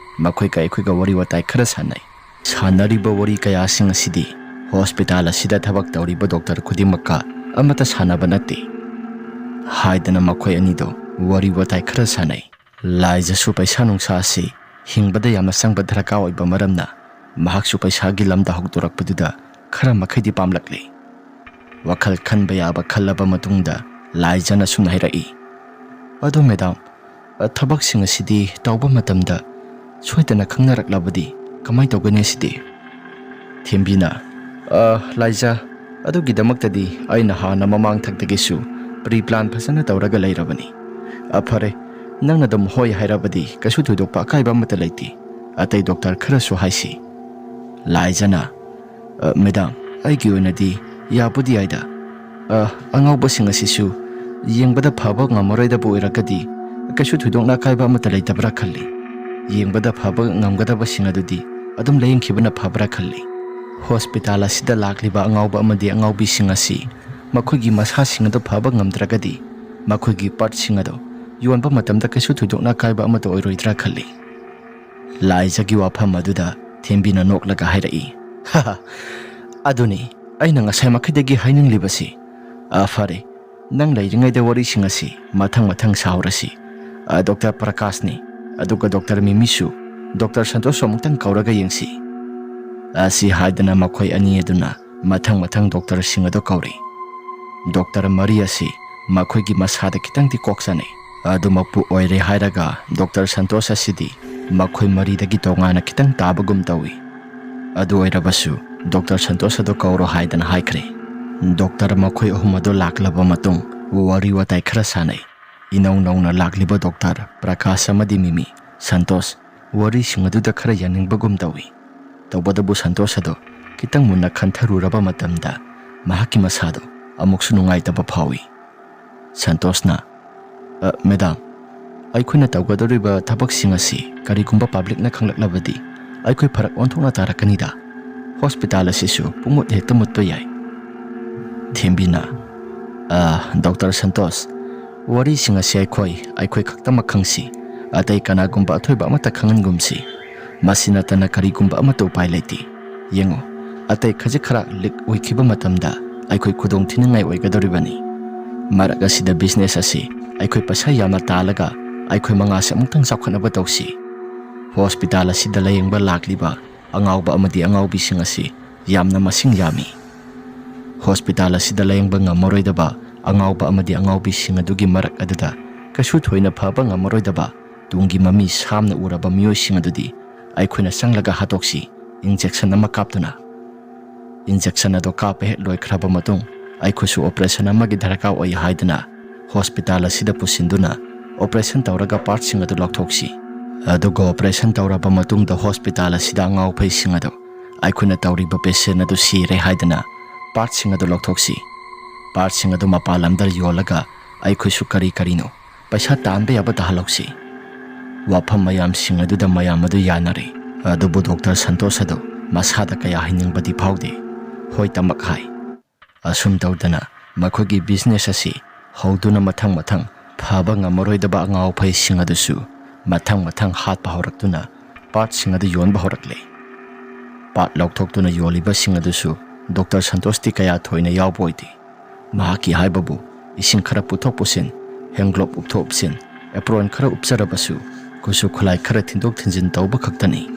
ꯃꯈꯣꯏꯒ ꯑꯩꯈꯣꯏꯒ ꯋꯥꯔꯤ ꯋꯥꯇꯥꯏ ꯈꯔ ꯁꯥꯟꯅꯩ꯫ ꯁꯥꯟꯅꯔꯤꯕ ꯋꯥꯔꯤ ꯀꯌꯥꯁꯤꯡ ꯑꯁꯤꯗꯤ ꯍꯣꯁꯄꯤꯇꯥꯜ ꯑꯁꯤꯗ ꯊꯕꯛ ꯇꯧꯔꯤꯕ ꯗꯣꯛꯇꯔ ꯈꯨꯗꯤꯡꯃꯛꯀ ꯑꯃꯠꯇ ꯁꯥꯟꯅꯕ ꯅꯠꯇꯦ" ꯍꯥꯏꯗꯅ ꯃꯈꯣꯏ ꯑꯅꯤꯗꯣ ꯋꯥꯔꯤ ꯋꯥꯇꯥꯏ ꯈꯔ ꯁꯥꯟꯅꯩ꯫ ꯂꯥꯏꯖꯁꯨ ꯄꯩꯁꯥ ꯅꯨꯡꯁꯥ ꯑꯁꯤ ꯍꯤꯡꯕꯗ ꯌꯥꯝꯅ ꯆꯪꯕ ꯗꯔꯀꯥꯔ ꯑꯣꯏꯕ ꯃꯔꯝꯅ ꯃꯍꯥꯛꯁꯨ ꯄꯩꯁꯥꯒꯤ ꯂꯝꯗ ꯍꯧꯗꯣꯔꯛꯄꯗꯨꯗ ꯈꯔ ꯃꯈꯩꯗꯤ ꯄꯥꯝꯂꯛꯂꯤ꯫ ꯋꯥꯈꯜ ꯈꯟꯕ ꯌꯥꯕ ꯈꯜꯂꯕ ꯃꯇꯨꯡꯗ ꯂꯥꯏꯖꯅ ꯁꯨꯝꯅ ꯍꯥꯏꯔꯛꯏ, "ꯑꯗꯣ ꯃꯦꯗꯥꯝ, ꯑ, ꯊꯕꯛꯁꯤꯡ ꯑꯁꯤꯗꯤ ꯇꯧꯕ ꯃꯇꯝꯗ ꯁꯣꯏꯗꯅ ꯈꯪꯅꯔꯛꯂꯕꯗꯤ ꯀꯃꯥꯏ ꯇꯧꯒꯅꯤ ꯁꯤꯗꯤ?" ꯊꯦꯝꯕꯤꯅ, "ꯑ, ꯂꯥꯏꯖ, ꯑꯗꯨꯒꯤꯗꯃꯛꯇꯗꯤ ꯑꯩꯅ ꯍꯥꯟꯅ ꯃꯃꯥꯡ ꯊꯛꯇꯒꯤꯁꯨ ꯄ꯭ꯔꯤ ꯄ꯭ꯂꯥꯟ ꯐꯖꯅ ꯇꯧꯔꯒ ꯂꯩꯔꯕꯅꯤ꯫ ꯑ, ꯐꯔꯦ, ꯅꯪꯅ ꯑꯗꯨꯝ ꯍꯣꯏ ꯍꯥꯏꯔꯕꯗꯤ ꯀꯩꯁꯨ ꯊꯣꯏꯗꯣꯛꯄ ꯑꯀꯥꯏꯕ ꯑꯃꯠꯇ ꯂꯩꯇꯦ꯫ ꯑꯇꯩ ꯗꯣꯛꯇꯔ ꯈꯔꯁꯨ ꯍꯥꯏꯁꯤ꯫" ꯂꯥꯏꯖꯅ, "ꯑ, ꯃꯦꯗꯥꯝ, ꯑꯩꯒꯤ ꯑꯣꯏꯅꯗꯤ ꯌꯥꯕꯨꯗꯤ ꯌꯥꯏꯗ꯫ ꯑ, ꯑꯉꯥꯎꯕꯁꯤꯡ ꯑꯁꯤꯁꯨ ꯌꯦꯡꯕꯗ ꯐꯕ ꯉꯝꯃꯔꯣꯏꯗꯕ ꯑꯣꯏꯔꯒꯗꯤ ꯀꯩꯁꯨ ꯊꯣꯏꯗꯣꯛꯅ ꯑꯀꯥꯏꯕ ꯑꯃꯠꯇ ꯂꯩꯇꯕ꯭ꯔꯥ ꯈꯜꯂꯤ꯫ ꯌꯦꯡꯕꯗ ꯐꯕ ꯉꯝꯒꯗꯕꯁꯤꯡ ꯑꯗꯨꯗꯤ ꯑꯗꯨꯝ ꯂꯥꯌꯦꯡꯈꯤꯕꯅ ꯐꯕ꯭ꯔꯥ ꯈꯜꯂꯤ꯫ ꯍꯣꯁꯄꯤꯇꯥꯜ ꯑꯁꯤꯗ ꯂꯥꯛꯂꯤꯕ ꯑꯉꯥꯎꯕ ꯑꯃꯗꯤ ꯑꯉꯥꯎꯕꯤꯁꯤꯡ ꯑꯁꯤ ꯃꯈꯣꯏꯒꯤ ꯃꯁꯥꯁꯤꯡ ꯑꯗꯨ ꯐꯕ ꯉꯝꯗ꯭ꯔꯒꯗꯤ ꯃꯈꯣꯏꯒꯤ ꯄꯥꯔꯠꯁꯤꯡ ꯑꯗꯨ ꯌꯣꯟꯕ ꯃꯇꯝꯗ ꯀꯩꯁꯨ ꯊꯣꯏꯗꯣꯛꯅ ꯑꯀꯥꯏꯕ ꯑꯃꯠꯇ ꯑꯣꯏꯔꯣꯏꯗ꯭ꯔꯥ ꯈꯜꯂꯤ꯫" ꯂꯥꯏꯖꯒꯤ ꯋꯥꯐꯝ ꯑꯗꯨꯗ ꯊꯦꯝꯕꯤꯅ ꯅꯣꯛꯂꯒ ꯍꯥꯏꯔꯛꯏ, "ꯍꯥ, ꯑꯗꯨꯅꯤ ꯑꯩꯅ ꯉꯁꯥꯏ ꯃꯈꯩꯗꯒꯤ ꯍꯥꯏꯅꯤꯡꯂꯤꯕꯁꯤ꯫ ꯑ, ꯐꯔꯦ, ꯅꯪ ꯂꯩꯔꯤꯉꯩꯗ ꯋꯥꯔꯤꯁꯤꯡ ꯑꯁꯤ ꯃꯊꯪ ꯃꯊꯪ ꯁꯥꯍꯧꯔꯁꯤ꯫ ꯑ, ꯗꯣꯛꯇꯔ ꯄ꯭ꯔꯀꯥꯁꯅꯤ, ꯑꯗꯨꯒ ꯗꯣꯛꯇꯔ ꯃꯤꯃꯤꯁꯨ, ꯗꯣꯛꯇꯔ ꯁꯟꯇꯣꯁꯁꯨ ꯑꯃꯨꯛꯇꯪ ꯀꯧꯔꯒ ꯌꯦꯡꯁꯤ꯫" ꯑꯁꯤ ꯍꯥꯏꯗꯅ ꯃꯈꯣꯏ ꯑꯅꯤ ꯑꯗꯨꯅ ꯃꯊꯪ ꯃꯊꯪ ꯗꯣꯛꯇꯔꯁꯤꯡ ꯑꯗꯨ ꯀꯧꯔꯤ꯫ ꯗꯣꯛꯇꯔ ꯃꯔꯤ ꯑꯁꯤ ꯃꯈꯣꯏꯒꯤ ꯃꯁꯥꯗ ꯈꯤꯇꯪꯗꯤ ꯀꯣꯛ ꯆꯥꯅꯩ꯫ ꯑꯗꯨꯃꯛꯄꯨ ꯑꯣꯏꯔꯦ ꯍꯥꯏꯔꯒ ꯗꯣꯛꯇꯔ ꯁꯟꯇꯣꯁ ꯑꯁꯤꯗꯤ ꯃꯈꯣꯏ ꯃꯔꯤꯗꯒꯤ ꯇꯣꯉꯥꯟꯅ ꯈꯤꯇꯪ ꯇꯥꯕꯒꯨꯝ ꯇꯧꯏ꯫ ꯑꯗꯨ ꯑꯣꯏꯔꯕꯁꯨ ꯗꯣꯛꯇꯔ ꯁꯟꯇꯣꯁ ꯑꯗꯨ ꯀꯧꯔꯣ ꯍꯥꯏꯗꯅ ꯍꯥꯏꯈ꯭ꯔꯦ꯫ ꯗꯣꯛꯇꯔ ꯃꯈꯣꯏ ꯑꯍꯨꯝ ꯑꯗꯨ ꯂꯥꯛꯂꯕ ꯃꯇꯨꯡ ꯋꯥꯔꯤ ꯋꯥꯇꯥꯏ ꯈꯔ ꯁꯥꯟꯅꯩ꯫ ꯏꯅꯧ ꯅꯧꯅ ꯂꯥꯛꯂꯤꯕ ꯗꯣꯛꯇꯔ ꯄ꯭ꯔꯀꯥꯁ ꯑꯃꯗꯤ ꯃꯤꯃꯤ, ꯁꯟꯇꯣꯁ ꯋꯥꯔꯤꯁꯤꯡ ꯑꯗꯨꯗ ꯈꯔ ꯌꯥꯅꯤꯡꯕꯒꯨꯝ ꯇꯧꯏ꯫ ꯇꯧꯕꯇꯕꯨ ꯁꯟꯇꯣꯁ ꯑꯗꯨ ꯈꯤꯇꯪ ꯃꯨꯟꯅ ꯈꯟꯊꯔꯨꯔꯕ ꯃꯇꯝꯗ ꯃꯍꯥꯛꯀꯤ ꯃꯁꯥꯗꯨ ꯑꯃꯨꯛꯁꯨ ꯅꯨꯡꯉꯥꯏꯇꯕ ꯐꯥꯎꯏ꯫ ꯁꯟꯇꯣꯁꯅ, "ꯑ, ꯃꯦꯗꯥꯝ, ꯑꯩꯈꯣꯏꯅ ꯇꯧꯒꯗꯧꯔꯤꯕ ꯊꯕꯛꯁꯤꯡ ꯑꯁꯤ ꯀꯔꯤꯒꯨꯝꯕ ꯄꯕ꯭ꯂꯤꯛꯅ ꯈꯪꯂꯛꯂꯕꯗꯤ ꯑꯩꯈꯣꯏ ꯐꯔꯛ ꯑꯣꯟꯊꯣꯛꯅ ꯇꯥꯔꯛꯀꯅꯤꯗ꯫ ꯍꯣꯁꯄꯤꯇꯥꯜ ꯑꯁꯤꯁꯨ ꯄꯨꯡꯃꯨꯠ ꯍꯦꯛꯇ ꯃꯨꯠꯄ ꯌꯥꯏ꯫" ꯊꯦꯝꯕꯤꯅ, "ꯑ, ꯗꯣꯛꯇꯔ ꯁꯟꯇꯣꯁ, ꯋꯥꯔꯤꯁꯤꯡ ꯑꯁꯤ ꯑꯩꯈꯣꯏ, ꯑꯩꯈꯣꯏ ꯈꯛꯇꯃꯛ ꯈꯪꯁꯤ꯫ ꯑꯇꯩ ꯀꯅꯥꯒꯨꯝꯕ ꯑꯊꯣꯏꯕ ꯑꯃꯠꯇ ꯈꯪꯍꯟꯒꯨꯝꯁꯤ꯫ ꯃꯁꯤ ꯅꯠꯇꯅ ꯀꯔꯤꯒꯨꯝꯕ ꯑꯃꯠꯇ ꯎꯄꯥꯏ ꯂꯩꯇꯦ꯫ ꯌꯦꯡꯉꯨ, ꯑꯇꯩ ꯈꯖꯤꯛ ꯈꯔ ꯂꯤꯛ ꯑꯣꯏꯈꯤꯕ ꯃꯇꯝꯗ ꯑꯩꯈꯣꯏ ꯈꯨꯗꯣꯡ ꯊꯤꯅꯤꯡꯉꯥꯏ ꯑꯣꯏꯒꯗꯧꯔꯤꯕꯅꯤ꯫ ꯃꯔꯛ ꯑꯁꯤꯗ ꯕꯤꯖꯤꯅꯦꯁ ꯑꯁꯤ ꯑꯩꯈꯣꯏ ꯄꯩꯁꯥ ꯌꯥꯝꯅ ꯇꯥꯜꯂꯒ ꯑꯩꯈꯣꯏ ꯃꯉꯥꯁꯦ ꯑꯃꯨꯛꯇꯪ ꯆꯥꯎꯈꯠꯅꯕ ꯇꯧꯁꯤ꯫ ꯍꯣꯁꯄꯤꯇꯥꯜ ꯑꯁꯤꯗ ꯂꯥꯌꯦꯡꯕ ꯂꯥꯛꯂꯤꯕ ꯑꯉꯥꯎꯕ ꯑꯃꯗꯤ ꯑꯉꯥꯎꯕꯤꯁꯤꯡ ꯑꯁꯤ ꯌꯥꯝꯅ ꯃꯁꯤꯡ ꯌꯥꯝꯃꯤ꯫ ꯍꯣꯁꯄꯤꯇꯥꯜ ꯑꯁꯤꯗ ꯂꯥꯌꯦꯡꯕ ꯉꯝꯃꯔꯣꯏꯗꯕ ꯑꯉꯥꯎꯕ ꯑꯃꯗꯤ ꯑꯉꯥꯎꯕꯤꯁꯤꯡ ꯑꯗꯨꯒꯤ ꯃꯔꯛ ꯑꯗꯨꯗ ꯀꯩꯁꯨ ꯊꯣꯏꯅ ꯐꯕ ꯉꯝꯃꯔꯣꯏꯗꯕ ꯇꯨꯡꯒꯤ ꯃꯃꯤ ꯁꯥꯝꯅ ꯎꯔꯕ ꯃꯤꯑꯣꯏꯁꯤꯡ ꯑꯗꯨꯗꯤ ꯑꯩꯈꯣꯏꯅ ꯆꯪꯂꯒ ꯍꯥꯠꯇꯣꯛꯁꯤ, ꯏꯟꯖꯦꯛꯁꯟ ꯑꯃ ꯀꯥꯞꯇꯨꯅ꯫ ꯏꯟꯖꯦꯛꯁꯟ ꯑꯗꯣ ꯀꯥꯞꯄ ꯍꯦꯛ ꯂꯣꯏꯈ꯭ꯔꯕ ꯃꯇꯨꯡ, ꯑꯩꯈꯣꯏꯁꯨ ꯑꯣꯄꯔꯦꯁꯟ ꯑꯃꯒꯤ ꯗꯔꯀꯥꯔ ꯑꯣꯏ ꯍꯥꯏꯗꯨꯅ ꯍꯣꯁꯄꯤꯇꯥꯜ ꯑꯁꯤꯗ ꯄꯨꯁꯤꯟꯗꯨꯅ ꯑꯣꯄꯔꯦꯁꯟ ꯇꯧꯔꯒ ꯄꯥꯔꯠꯁꯤꯡ ꯑꯗꯨ ꯂꯧꯊꯣꯛꯁꯤ꯫ ꯑꯗꯨꯒ ꯑꯣꯄꯔꯦꯁꯟ ꯇꯧꯔꯕ ꯃꯇꯨꯡꯗ ꯍꯣꯁꯄꯤꯇꯥꯜ ꯑꯁꯤꯗ ꯑꯉꯥꯎ ꯑꯐꯩꯁꯤꯡ ꯑꯗꯨ ꯑꯩꯈꯣꯏꯅ ꯇꯧꯔꯤꯕ ꯄꯦꯁꯦꯟ ꯑꯗꯨ ꯁꯤꯔꯦ ꯍꯥꯏꯗꯅ ꯄꯥꯔꯠꯁꯤꯡ ꯑꯗꯨ ꯂꯧꯊꯣꯛꯁꯤ꯫ ꯄꯥꯔꯠꯁꯤꯡ ꯑꯗꯨ ꯃꯄꯥꯟ ꯂꯝꯗ ꯌꯣꯜꯂꯒ ꯑꯩꯈꯣꯏꯁꯨ ꯀꯔꯤ ꯀꯔꯤꯅꯣ ꯄꯩꯁꯥ ꯇꯥꯟꯕ ꯌꯥꯕ ꯇꯥꯍꯜꯍꯧꯁꯤ꯫ ꯋꯥꯐꯝ ꯃꯌꯥꯝꯁꯤꯡ ꯑꯗꯨꯗ ꯃꯌꯥꯝ ꯑꯗꯨ ꯌꯥꯅꯔꯦ꯫ ꯑꯗꯨꯕꯨ ꯗꯣꯛꯇꯔ ꯁꯟꯇꯣꯁ ꯑꯗꯨ ꯃꯁꯥꯗ ꯀꯌꯥ ꯍꯩꯅꯤꯡꯕꯗꯤ ꯐꯥꯎꯗꯦ꯫ ꯍꯣꯏ ꯇꯃꯛ ꯍꯥꯏ꯫ ꯑꯁꯨꯝ ꯇꯧꯗꯅ ꯃꯈꯣꯏꯒꯤ ꯕꯤꯖꯤꯅꯦꯁ ꯑꯁꯤ ꯍꯧꯗꯨꯅ ꯃꯊꯪ ꯃꯊꯪ ꯐꯕ ꯉꯝꯃꯔꯣꯏꯗꯕ ꯑꯉꯥꯎ ꯑꯐꯩꯁꯤꯡ ꯑꯗꯨꯁꯨ ꯃꯊꯪ ꯃꯊꯪ ꯍꯥꯠꯄ ꯍꯧꯔꯛꯇꯨꯅ ꯄꯥꯔꯠꯁꯤꯡ ꯑꯗꯨ ꯌꯣꯟꯕ ꯍꯧꯔꯛꯂꯦ꯫ ꯄꯥꯔꯠ ꯂꯧꯊꯣꯛꯇꯨꯅ ꯌꯣꯜꯂꯤꯕꯁꯤꯡ ꯑꯗꯨꯁꯨ ꯗꯣꯛꯇꯔ ꯁꯟꯇꯣꯁꯇꯤ ꯀꯌꯥ ꯊꯣꯏꯅ ꯌꯥꯎꯕ ꯑꯣꯏꯗꯦ꯫ ꯃꯍꯥꯛꯀꯤ ꯍꯥꯏꯕꯕꯨ ꯏꯁꯤꯡ ꯈꯔ ꯄꯨꯊꯣꯛ ꯄꯨꯁꯤꯟ, ꯍꯦꯟ ꯒ꯭ꯂꯣꯞ ꯎꯞꯊꯣꯛ ꯎꯞꯁꯤꯟ, ꯑꯦꯄ꯭ꯔꯣꯟ ꯈꯔ ꯎꯞꯆꯔꯕꯁꯨ ꯈꯨꯠꯁꯨ ꯈꯨꯠꯂꯥꯏ ꯈꯔ ꯊꯤꯟꯗꯣꯛ ꯊꯤꯟꯖꯤꯟ ꯇꯧꯕ ꯈꯛꯇꯅꯤ꯫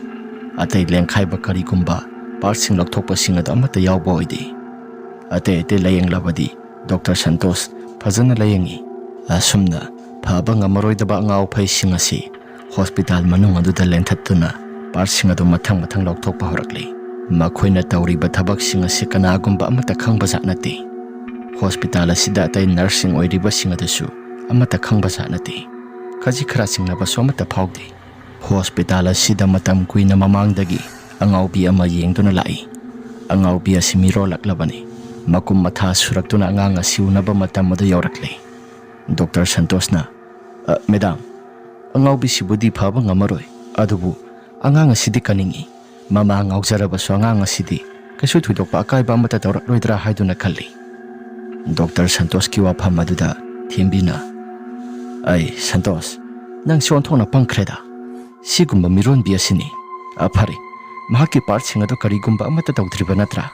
ꯑꯇꯩ ꯂꯦꯡꯈꯥꯏꯕ ꯀꯔꯤꯒꯨꯝꯕ ꯄꯥꯔꯠꯁꯤꯡ ꯂꯧꯊꯣꯛꯄꯁꯤꯡ ꯑꯗꯨ ꯑꯃꯠꯇ ꯌꯥꯎꯕ ꯑꯣꯏꯗꯦ꯫ ꯑꯇꯩ ꯑꯇꯩ ꯂꯥꯌꯦꯡꯂꯕꯗꯤ ꯗꯣꯛꯇꯔ ꯁꯟꯇꯣꯁ ꯐꯖꯅ ꯂꯥꯌꯦꯡꯉꯤ꯫ ꯑꯁꯨꯝꯅ ꯐꯕ ꯉꯝꯃꯔꯣꯏꯗꯕ ꯑꯉꯥꯎ ꯑꯐꯩꯁꯤꯡ ꯑꯁꯤ ꯍꯣꯁꯄꯤꯇꯥꯜ ꯃꯅꯨꯡ ꯑꯗꯨꯗ ꯂꯦꯟꯊꯠꯇꯨꯅ ꯄꯥꯔꯠꯁꯤꯡ ꯑꯗꯨ ꯃꯊꯪ ꯃꯊꯪ ꯂꯧꯊꯣꯛꯄ ꯍꯧꯔꯛꯂꯤ꯫ ꯃꯈꯣꯏꯅ ꯇꯧꯔꯤꯕ ꯊꯕꯛꯁꯤꯡ ꯑꯁꯤ ꯀꯅꯥꯒꯨꯝꯕ ꯑꯃꯠꯇ ꯈꯪꯕꯖꯥꯠ ꯅꯠꯇꯦ꯫ ꯍꯣꯁꯄꯤꯇꯥꯜ ꯑꯁꯤꯗ ꯑꯇꯩ ꯅꯔꯁꯁꯤꯡ ꯑꯣꯏꯔꯤꯕꯁꯤꯡ ꯑꯗꯨꯁꯨ ꯑꯃꯠꯇ ꯈꯪꯕꯖꯥꯠ ꯅꯠꯇꯦ꯫ ꯈꯖꯤꯛ ꯈꯔ ꯆꯤꯡꯅꯕꯁꯨ ꯑꯃꯠꯇ ꯐꯥꯎꯗꯦ꯫ ꯍꯣꯁꯄꯤꯇꯥꯜ ꯑꯁꯤꯗ ꯃꯇꯝ ꯀꯨꯏꯅ ꯃꯃꯥꯡꯗꯒꯤ ꯑꯉꯥꯎꯕꯤ ꯑꯃ ꯌꯦꯡꯗꯨꯅ ꯂꯥꯛꯏ꯫ ꯑꯉꯥꯎꯕꯤ ꯑꯁꯤ ꯃꯤꯔꯣꯜꯂꯛꯂꯕꯅꯤ꯫ ꯃꯀꯨꯝ ꯃꯊꯥ ꯁꯨꯔꯛꯇꯨꯅ ꯑꯉꯥꯡ ꯑꯁꯤ ꯎꯅꯕ ꯃꯇꯝ ꯑꯗꯨ ꯌꯧꯔꯛꯂꯦ꯫ ꯗꯣꯛꯇꯔ ꯁꯟꯇꯣꯁꯅ, "ꯑ, ꯃꯦꯗꯥꯝ, ꯑꯉꯥꯎꯕꯤꯁꯤꯕꯨꯗꯤ ꯐꯕ ꯉꯝꯃꯔꯣꯏ, ꯑꯗꯨꯕꯨ ꯑꯉꯥꯡ ꯑꯁꯤꯗꯤ ꯀꯟꯅꯤꯡꯏ꯫ ꯃꯃꯥ ꯉꯥꯎꯖꯔꯕꯁꯨ ꯑꯉꯥꯡ ꯑꯁꯤꯗꯤ ꯀꯩꯁꯨ ꯊꯣꯏꯗꯣꯛꯄ ꯑꯀꯥꯏꯕ ꯑꯃꯠꯇ ꯇꯧꯔꯛꯂꯣꯏꯗ꯭ꯔꯥ ꯍꯥꯏꯗꯨꯅ ꯈꯜꯂꯤ꯫" ꯗꯣꯛꯇꯔ ꯁꯟꯇꯣꯁꯀꯤ ꯋꯥꯐꯝ ꯑꯗꯨꯗ ꯊꯦꯝꯕꯤꯅ, "ꯑꯩ, ꯁꯟꯇꯣꯁ, ꯅꯪꯁꯤ ꯑꯣꯟꯊꯣꯛꯅ ꯄꯪꯈ꯭ꯔꯦꯗ꯫ ꯁꯤꯒꯨꯝꯕ ꯃꯤꯔꯣꯟꯕꯤ ꯑꯁꯤꯅꯤ "ꯑ, ꯐꯔꯦ, ꯃꯍꯥꯛꯀꯤ ꯄꯥꯔꯠꯁꯤꯡ ꯑꯗꯨ ꯀꯔꯤꯒꯨꯝꯕ ꯑꯃꯠꯇ ꯇꯧꯗ꯭ꯔꯤꯕ ꯅꯠꯇ꯭ꯔꯥ?"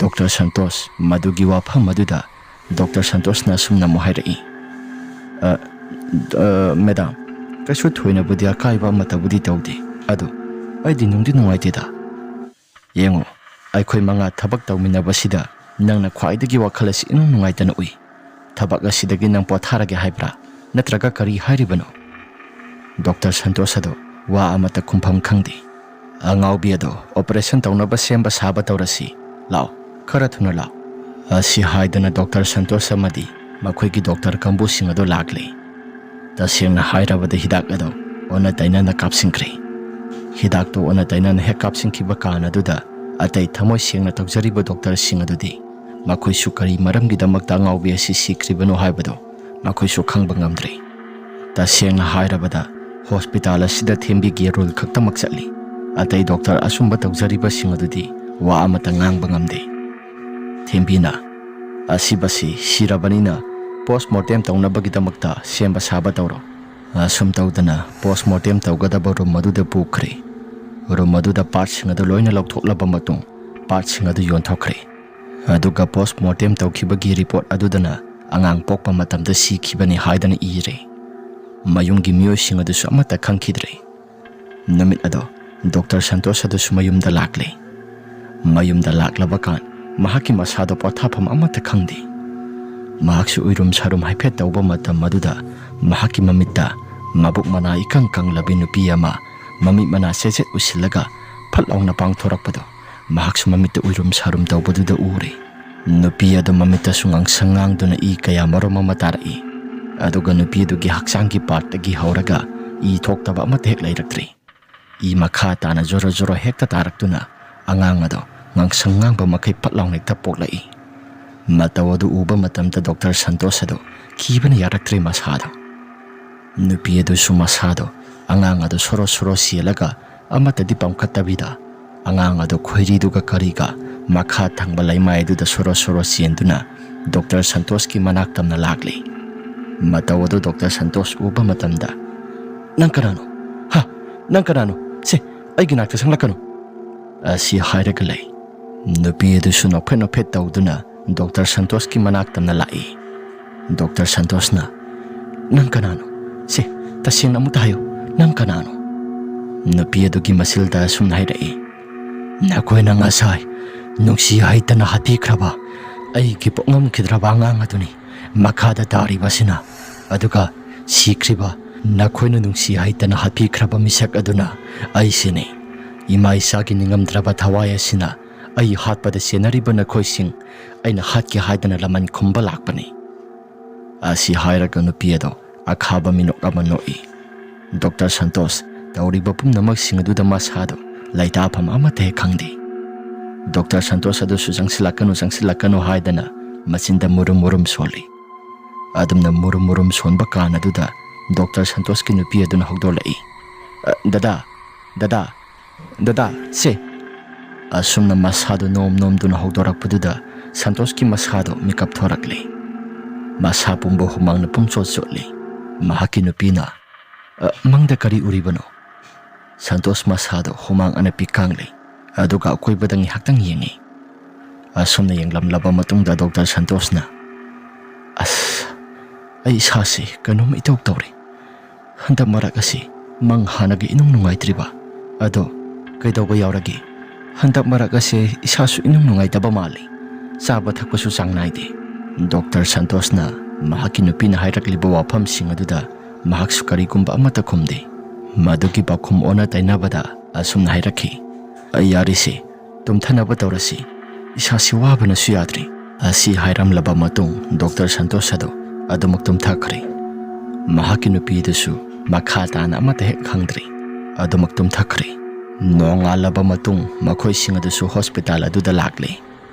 ꯗꯣꯛꯇꯔ ꯁꯟꯇꯣꯁ ꯃꯗꯨꯒꯤ ꯋꯥꯐꯝ ꯑꯗꯨꯗ ꯗꯣꯛꯇꯔ ꯁꯟꯇꯣꯁꯅ ꯑꯁꯨꯝꯅ ꯑꯃꯨꯛ ꯍꯥꯏꯔꯛꯏ, "ꯑ, ꯑ, ꯃꯦꯗꯥꯝ, ꯀꯩꯁꯨ ꯊꯣꯏꯅꯕꯨꯗꯤ ꯑꯀꯥꯏꯕ ꯑꯃꯠꯇꯕꯨꯗꯤ ꯇꯧꯗꯦ꯫ ꯑꯗꯨ ꯑꯩꯗꯤ ꯅꯨꯡꯗꯤ ꯅꯨꯡꯉꯥꯏꯇꯦꯗ꯫ ꯌꯦꯡꯉꯣ, ꯑꯩꯈꯣꯏ ꯃꯉꯥ ꯊꯕꯛ ꯇꯧꯃꯤꯟꯅꯕꯁꯤꯗ ꯅꯪꯅ ꯈ꯭ꯋꯥꯏꯗꯒꯤ ꯋꯥꯈꯜ ꯑꯁꯤ ꯏꯅꯨꯡ ꯅꯨꯡꯉꯥꯏꯇꯅ ꯎꯏ꯫ ꯊꯕꯛ ꯑꯁꯤꯗꯒꯤ ꯅꯪ ꯄꯣꯊꯥꯔꯒꯦ ꯍꯥꯏꯕ꯭ꯔꯥ? ꯅꯠꯇ꯭ꯔꯒ ꯀꯔꯤ ꯍꯥꯏꯔꯤꯕꯅꯣ?" ꯗꯣꯛꯇꯔ ꯁꯟꯇꯣꯁ ꯑꯗꯣ ꯋꯥ ꯑꯃꯠꯇ ꯈꯨꯝꯐꯝ ꯈꯪꯗꯦ꯫ "ꯑꯉꯥꯎꯕꯤ ꯑꯗꯣ ꯑꯣꯄꯔꯦꯁꯟ ꯇꯧꯅꯕ ꯁꯦꯝꯕ ꯁꯥꯕ ꯇꯧꯔꯁꯤ꯫ ꯂꯥꯛꯑꯣ, ꯈꯔ ꯊꯨꯅ ꯂꯥꯛꯑꯣ꯫" ꯑꯁꯤ ꯍꯥꯏꯗꯨꯅ ꯗꯣꯛꯇꯔ ꯁꯟꯇꯣꯁ ꯑꯃꯗꯤ ꯃꯈꯣꯏꯒꯤ ꯗꯣꯛꯇꯔ ꯀꯥꯡꯕꯨꯁꯤꯡ ꯑꯗꯣ ꯂꯥꯛꯂꯦ꯫ ꯇꯁꯦꯡꯅ ꯍꯥꯏꯔꯕꯗ ꯍꯤꯗꯥꯛ ꯑꯗꯣ ꯑꯣꯟꯅ ꯇꯩꯅꯅ ꯀꯥꯞꯁꯤꯟꯈ꯭ꯔꯦ꯫ ꯍꯤꯗꯥꯛꯇꯨ ꯑꯣꯟꯅ ꯇꯩꯅꯅ ꯍꯦꯛ ꯀꯥꯞꯁꯤꯟꯈꯤꯕ ꯀꯥꯟ ꯑꯗꯨꯗ ꯑꯇꯩ ꯊꯃꯣꯏ ꯁꯦꯡꯅ ꯇꯧꯖꯔꯤꯕ ꯗꯣꯛꯇꯔꯁꯤꯡ ꯑꯗꯨꯗꯤ ꯃꯈꯣꯏꯁꯨ ꯀꯔꯤ ꯃꯔꯝꯒꯤꯗꯃꯛꯇ ꯑꯉꯥꯎꯕꯤ ꯑꯁꯤ ꯁꯤꯈ꯭ꯔꯤꯕꯅꯣ ꯍꯥꯏꯕꯗꯨ ꯃꯈꯣꯏꯁꯨ ꯈꯪꯕ ꯉꯝꯗ꯭ꯔꯦ꯫ ꯇꯁꯦꯡꯅ ꯍꯥꯏꯔꯕꯗ ꯍꯣꯁꯄꯤꯇꯥꯜ ꯑꯁꯤꯗ ꯊꯦꯝꯕꯤꯒꯤ ꯔꯨꯜ ꯈꯛꯇꯃꯛ ꯆꯠꯂꯤ꯫ ꯑꯇꯩ ꯗꯣꯛꯇꯔ ꯑꯆꯨꯝꯕ ꯇꯧꯖꯔꯤꯕꯁꯤꯡ ꯑꯗꯨꯗꯤ ꯋꯥ ꯑꯃꯠꯇ ꯉꯥꯡꯕ ꯉꯝꯗꯦ꯫ ꯊꯦꯝꯕꯤꯅ ꯑꯁꯤꯕꯁꯤ ꯁꯤꯔꯕꯅꯤꯅ ꯄꯣꯁꯃꯣꯔꯇꯦꯝ ꯇꯧꯅꯕꯒꯤꯗꯃꯛꯇ ꯁꯦꯝꯕ ꯁꯥꯕ ꯇꯧꯔꯣ꯫ ꯑꯁꯨꯝ ꯇꯧꯗꯅ ꯄꯣꯁꯃꯣꯔꯇꯦꯝ ꯇꯧꯒꯗꯕ ꯔꯨꯝ ꯑꯗꯨꯗ ꯄꯨꯈ꯭ꯔꯦ꯫ ꯔꯨꯝ ꯑꯗꯨꯗ ꯄꯥꯔꯠꯁꯤꯡ ꯑꯗꯨ ꯂꯣꯏꯅ ꯂꯧꯊꯣꯛꯂꯕ ꯃꯇꯨꯡ ꯄꯥꯔꯠꯁꯤꯡ ꯑꯗꯨ ꯌꯣꯟꯊꯣꯛꯈ꯭ꯔꯦ꯫ ꯑꯗꯨꯒ ꯄꯣꯁꯃꯣꯔꯇꯦꯝ ꯇꯧꯈꯤꯕꯒꯤ ꯔꯤꯄꯣꯔꯠ ꯑꯗꯨꯗꯅ ꯑꯉꯥꯡ ꯄꯣꯛꯄ ꯃꯇꯝꯗ ꯁꯤꯈꯤꯕꯅꯤ ꯍꯥꯏꯗꯅ ꯏꯔꯦ꯫ ꯃꯌꯨꯝꯒꯤ ꯃꯤꯑꯣꯏꯁꯤꯡ ꯑꯗꯨꯁꯨ ꯑꯃꯠꯇ ꯈꯪꯈꯤꯗ꯭ꯔꯦ꯫ ꯅꯨꯃꯤꯠ ꯑꯗꯣ ꯗꯣꯛꯇꯔ ꯁꯟꯇꯣꯁ ꯑꯗꯨꯁꯨ ꯃꯌꯨꯝꯗ ꯂꯥꯛꯂꯦ꯫ ꯃꯌꯨꯝꯗ ꯂꯥꯛꯂꯕ ꯀꯥꯟ ꯃꯍꯥꯛꯀꯤ ꯃꯁꯥꯗꯣ ꯄꯣꯊꯥꯐꯝ ꯑꯃꯠꯇ ꯈꯪꯗꯦ꯫ ꯃꯍꯥꯛꯁꯨ ꯎꯏꯔꯨꯝ ꯁꯥꯔꯨꯝ ꯍꯥꯏꯐꯦꯠ ꯇꯧꯕ ꯃꯇꯝ ꯑꯗꯨꯗ ꯃꯍꯥꯛꯀꯤ ꯃꯃꯤꯠꯇ ꯃꯕꯨꯛ ꯃꯅꯥ ꯏꯀꯪ ꯀꯪꯂꯕꯤ ꯅꯨꯄꯤ ꯑꯃ ꯃꯃꯤꯠ ꯃꯅꯥ ꯆꯦꯠꯆꯦꯠ ꯎꯏꯁꯤꯜꯂꯒ ꯐꯠ ꯂꯥꯎꯅ ꯄꯥꯡꯊꯣꯔꯛꯄꯗꯣ ꯃꯍꯥꯛꯁꯨ ꯃꯃꯤꯠꯇ ꯎꯏꯔꯨꯝ ꯁꯥꯔꯨꯝ ꯇꯧꯕꯗꯨꯗ ꯎꯔꯦ꯫ ꯅꯨꯄꯤ ꯑꯗꯨ ꯃꯃꯤꯠꯇꯁꯨ ꯉꯥꯡꯁꯪ ꯉꯥꯡꯗꯨꯅ ꯏ ꯀꯌꯥ ꯃꯔꯨꯝ ꯑꯃ ꯇꯥꯔꯛꯏ꯫ ꯑꯗꯨꯒ ꯅꯨꯄꯤ ꯑꯗꯨꯒꯤ ꯍꯛꯆꯥꯡꯒꯤ ꯄꯥꯔꯠꯇꯒꯤ ꯍꯧꯔꯒ ꯏ ꯊꯣꯛꯇꯕ ꯑꯃꯠꯇ ꯍꯦꯛ ꯂꯩꯔꯛꯇ꯭ꯔꯦ꯫ ꯏ ꯃꯈꯥ ꯇꯥꯅ ꯖꯣꯔꯣ ꯖꯣꯔꯣ ꯍꯦꯛꯇ ꯇꯥꯔꯛꯇꯨꯅ ꯑꯉꯥꯡ ꯑꯗꯣ ꯉꯥꯡꯁꯪ ꯉꯥꯡꯕ ꯃꯈꯩ ꯐꯠ ꯂꯥꯎꯅ ꯍꯦꯛꯇ ꯄꯣꯛꯂꯛꯏ꯫ ꯃꯇꯧ ꯑꯗꯨ ꯎꯕ ꯃꯇꯝꯗ ꯗꯣꯛꯇꯔ ꯁꯟꯇꯣꯁ ꯑꯗꯣ ꯀꯤꯕꯅ ꯌꯥꯔꯛꯇ꯭ꯔꯦ ꯃꯁꯥꯗꯣ꯫ ꯅꯨꯄꯤ ꯑꯗꯨꯁꯨ ꯃꯁꯥꯗꯣ ꯑꯉꯥꯡ ꯑꯗꯨ ꯁꯣꯔꯣ ꯁꯣꯔꯣ ꯆꯦꯜꯂꯒ ꯑꯃꯠꯇꯗꯤ ꯄꯥꯝꯈꯠꯇꯕꯤꯗ ꯑꯉꯥꯡ ꯑꯗꯨ ꯈꯣꯏꯔꯤꯗꯨꯒ ꯀꯔꯤꯒ ꯃꯈꯥ ꯊꯪꯕ ꯂꯩꯃꯥꯏ ꯑꯗꯨꯗ ꯁꯣꯔꯣ ꯁꯣꯔꯣ ꯆꯦꯟꯗꯨꯅ ꯗꯣꯛꯇꯔ ꯁꯟꯇꯣꯁꯀꯤ ꯃꯅꯥꯛ ꯇꯝꯅ ꯂꯥꯛꯂꯤ꯫ ꯃꯇꯧ ꯑꯗꯨ ꯗꯣꯛꯇꯔ ꯁꯟꯇꯣꯁ ꯎꯕ ꯃꯇꯝꯗ, "ꯅꯪ ꯀꯅꯥꯅꯣ? ꯍꯥ? ꯅꯪ ꯀꯅꯥꯅꯣ? ꯁꯦ, ꯑꯩꯒꯤ ꯅꯥꯛꯇ ꯆꯪꯂꯛꯀꯅꯨ" ꯑꯁꯤ ꯍꯥꯏꯔꯒ ꯂꯩ꯫ ꯅꯨꯄꯤ ꯑꯗꯨꯁꯨ ꯅꯣꯛꯐꯦꯠ ꯅꯣꯛꯐꯦꯠ ꯇꯧꯗꯨꯅ ꯗꯣꯛꯇꯔ ꯁꯟꯇꯣꯁꯀꯤ ꯃꯅꯥꯛ ꯇꯝꯅ ꯂꯥꯛꯏ꯫ ꯗꯣꯛꯇꯔ ꯁꯟꯇꯣꯁꯅ, "ꯅꯪ ꯀꯅꯥꯅꯣ? ꯁꯦ, ꯇꯁꯦꯡꯅ ꯑꯃꯨꯛꯇ ꯍꯥꯏꯌꯨ, ꯅꯪ ꯀꯅꯥꯅꯣ?" ꯅꯨꯄꯤ ꯑꯗꯨꯒꯤ ꯃꯆꯤꯜꯗ ꯑꯁꯨꯝꯅ ꯍꯥꯏꯔꯛꯏ, "ꯅꯈꯣꯏꯅ ꯉꯁꯥꯏ ꯅꯨꯡꯁꯤ ꯍꯩꯇꯅ ꯍꯥꯠꯄꯤꯈ꯭ꯔꯕ ꯑꯩꯒꯤ ꯄꯣꯛꯉꯝꯈꯤꯗ꯭ꯔꯕ ꯑꯉꯥꯡ ꯑꯗꯨꯅꯤ ꯃꯈꯥꯗ ꯇꯥꯔꯤꯕꯁꯤꯅ꯫ ꯑꯗꯨꯒ ꯁꯤꯈ꯭ꯔꯤꯕ ꯅꯈꯣꯏꯅ ꯅꯨꯡꯁꯤ ꯍꯩꯇꯅ ꯍꯥꯠꯄꯤꯈ꯭ꯔꯕ ꯃꯤꯁꯛ ꯑꯗꯨꯅ ꯑꯩꯁꯤꯅꯤ꯫ ꯏꯃꯥ ꯏꯆꯥꯒꯤ ꯅꯤꯡꯉꯝꯗ꯭ꯔꯕ ꯊꯋꯥꯏ ꯑꯁꯤꯅ ꯑꯩ ꯍꯥꯠꯄꯗ ꯆꯦꯟꯅꯔꯤꯕ ꯅꯈꯣꯏꯁꯤꯡ ꯑꯩꯅ ꯍꯥꯠꯀꯦ ꯍꯥꯏꯗꯅ ꯂꯃꯟ ꯈꯨꯝꯕ ꯂꯥꯛꯄꯅꯤ"꯫ ꯑꯁꯤ ꯍꯥꯏꯔꯒ ꯅꯨꯄꯤ ꯑꯗꯣ ꯑꯈꯥꯕ ꯃꯤꯅꯣꯛ ꯑꯃ ꯅꯣꯛꯏ꯫ ꯗꯣꯛꯇꯔ ꯁꯟꯇꯣꯁ ꯇꯧꯔꯤꯕ ꯄꯨꯝꯅꯃꯛꯁꯤꯡ ꯑꯗꯨꯗ ꯃꯁꯥꯗꯣ ꯂꯩꯇꯥꯐꯝ ꯑꯃꯠꯇ ꯍꯦꯛ ꯈꯪꯗꯦ꯫ ꯗꯣꯛꯇꯔ ꯁꯟꯇꯣꯁ ꯑꯗꯨꯁꯨ "ꯆꯪꯁꯤꯜꯂꯛꯀꯅꯨ, ꯆꯪꯁꯤꯜꯂꯛꯀꯅꯨ" ꯍꯥꯏꯗꯅ ꯃꯆꯤꯟꯗ ꯃꯨꯔꯨꯝ ꯃꯨꯔꯨꯝ ꯁꯣꯜꯂꯤ꯫ ꯑꯗꯨꯝꯅ ꯃꯨꯔꯨꯝ ꯃꯨꯔꯨꯝ ꯁꯣꯟꯕ ꯀꯥꯟ ꯑꯗꯨꯗ ꯗꯣꯛꯇꯔ ꯁꯟꯇꯣꯁꯀꯤ ꯅꯨꯄꯤ ꯑꯗꯨꯅ ꯍꯧꯗꯣꯔꯛꯏ, "ꯑ, ꯗꯗꯥ, ꯗꯗꯥ, ꯗꯗꯥ, ꯁꯦ!" ꯑꯁꯨꯝꯅ ꯃꯁꯥꯗꯨ ꯅꯣꯝ ꯅꯣꯝꯗꯨꯅ ꯍꯧꯗꯣꯔꯛꯄꯗꯨꯗ ꯁꯟꯇꯣꯁꯀꯤ ꯃꯁꯥꯗꯨ ꯃꯤꯀꯞ ꯊꯣꯔꯛꯂꯦ꯫ ꯃꯁꯥ ꯄꯨꯝꯕ ꯍꯨꯃꯥꯡꯅ ꯄꯨꯝꯆꯣꯠ ꯆꯣꯠꯂꯤ꯫ ꯃꯍꯥꯛꯀꯤ ꯅꯨꯄꯤꯅ, "ꯑ, ꯃꯪꯗ ꯀꯔꯤ ꯎꯔꯤꯕꯅꯣ?" ꯁꯟꯇꯣꯁ ꯃꯁꯥꯗꯨ ꯍꯨꯃꯥꯡ ꯑꯅꯞꯄꯤ ꯀꯥꯡꯂꯤ꯫ ꯑꯗꯨꯒ ꯑꯀꯣꯏꯕꯗ ꯉꯥꯏꯍꯥꯛꯇꯪ ꯌꯦꯡꯉꯤ꯫ ꯑꯁꯨꯝꯅ ꯌꯦꯡꯂꯝꯂꯕ ꯃꯇꯨꯡꯗ ꯗꯣꯛꯇꯔ ꯁꯟꯇꯣꯁꯅ, "ꯑꯁ, ꯑꯩ ꯏꯁꯥꯁꯤ ꯀꯩꯅꯣꯝ ꯏꯇꯧ ꯇꯧꯔꯦ꯫ ꯍꯟꯗꯛ ꯃꯔꯛ ꯑꯁꯤ ꯃꯪ ꯍꯥꯟꯅꯒ ꯏꯅꯨꯡ ꯅꯨꯡꯉꯥꯏꯇ꯭ꯔꯤꯕ꯫ ꯑꯗꯣ ꯀꯩꯗꯧꯕ ꯌꯥꯎꯔꯒꯦ? ꯍꯟꯗꯛ ꯃꯔꯛ ꯑꯁꯤ ꯏꯁꯥꯁꯨ ꯏꯅꯨꯡ ꯅꯨꯡꯉꯥꯏꯇꯕ ꯃꯥꯜꯂꯤ꯫ ꯆꯥꯕ ꯊꯛꯄꯁꯨ ꯆꯥꯡ ꯅꯥꯏꯗꯦ"꯫ ꯗꯣꯛꯇꯔ ꯁꯟꯇꯣꯁꯅ ꯃꯍꯥꯛꯀꯤ ꯅꯨꯄꯤꯅ ꯍꯥꯏꯔꯛꯂꯤꯕ ꯋꯥꯐꯝꯁꯤꯡ ꯑꯗꯨꯗ ꯃꯍꯥꯛꯁꯨ ꯀꯔꯤꯒꯨꯝꯕ ꯑꯃꯠꯇ ꯈꯨꯝꯗꯦ꯫ ꯃꯗꯨꯒꯤ ꯄꯥꯎꯈꯨꯝ ꯑꯣꯟꯅ ꯇꯩꯅꯕꯗ ꯑꯁꯨꯝꯅ ꯍꯥꯏꯔꯛꯈꯤ, "ꯑꯩ ꯌꯥꯔꯤꯁꯤ, ꯇꯨꯝꯊꯅꯕ ꯇꯧꯔꯁꯤ꯫ ꯏꯁꯥꯁꯤ ꯋꯥꯕꯅꯁꯨ ꯌꯥꯗ꯭ꯔꯦ"꯫ ꯑꯁꯤ ꯍꯥꯏꯔꯝꯂꯕ ꯃꯇꯨꯡ ꯗꯣꯛꯇꯔ ꯁꯟꯇꯣꯁ ꯑꯗꯨ ꯑꯗꯨꯃꯛ ꯇꯨꯝꯊꯈ꯭ꯔꯦ꯫ ꯃꯍꯥꯛꯀꯤ ꯅꯨꯄꯤꯗꯨꯁꯨ ꯃꯈꯥ ꯇꯥꯅ ꯑꯃꯠꯇ ꯍꯦꯛ ꯈꯪꯗ꯭ꯔꯦ꯫ ꯑꯗꯨꯃꯛ ꯇꯨꯝꯊꯈ꯭ꯔꯦ꯫ ꯅꯣꯡꯉꯥꯜꯂꯕ ꯃꯇꯨꯡ ꯃꯈꯣꯏꯁꯤꯡ ꯑꯗꯨꯁꯨ ꯍꯣꯁꯄꯤꯇꯥꯜ ꯑꯗꯨꯗ ꯂꯥꯛꯂꯦ꯫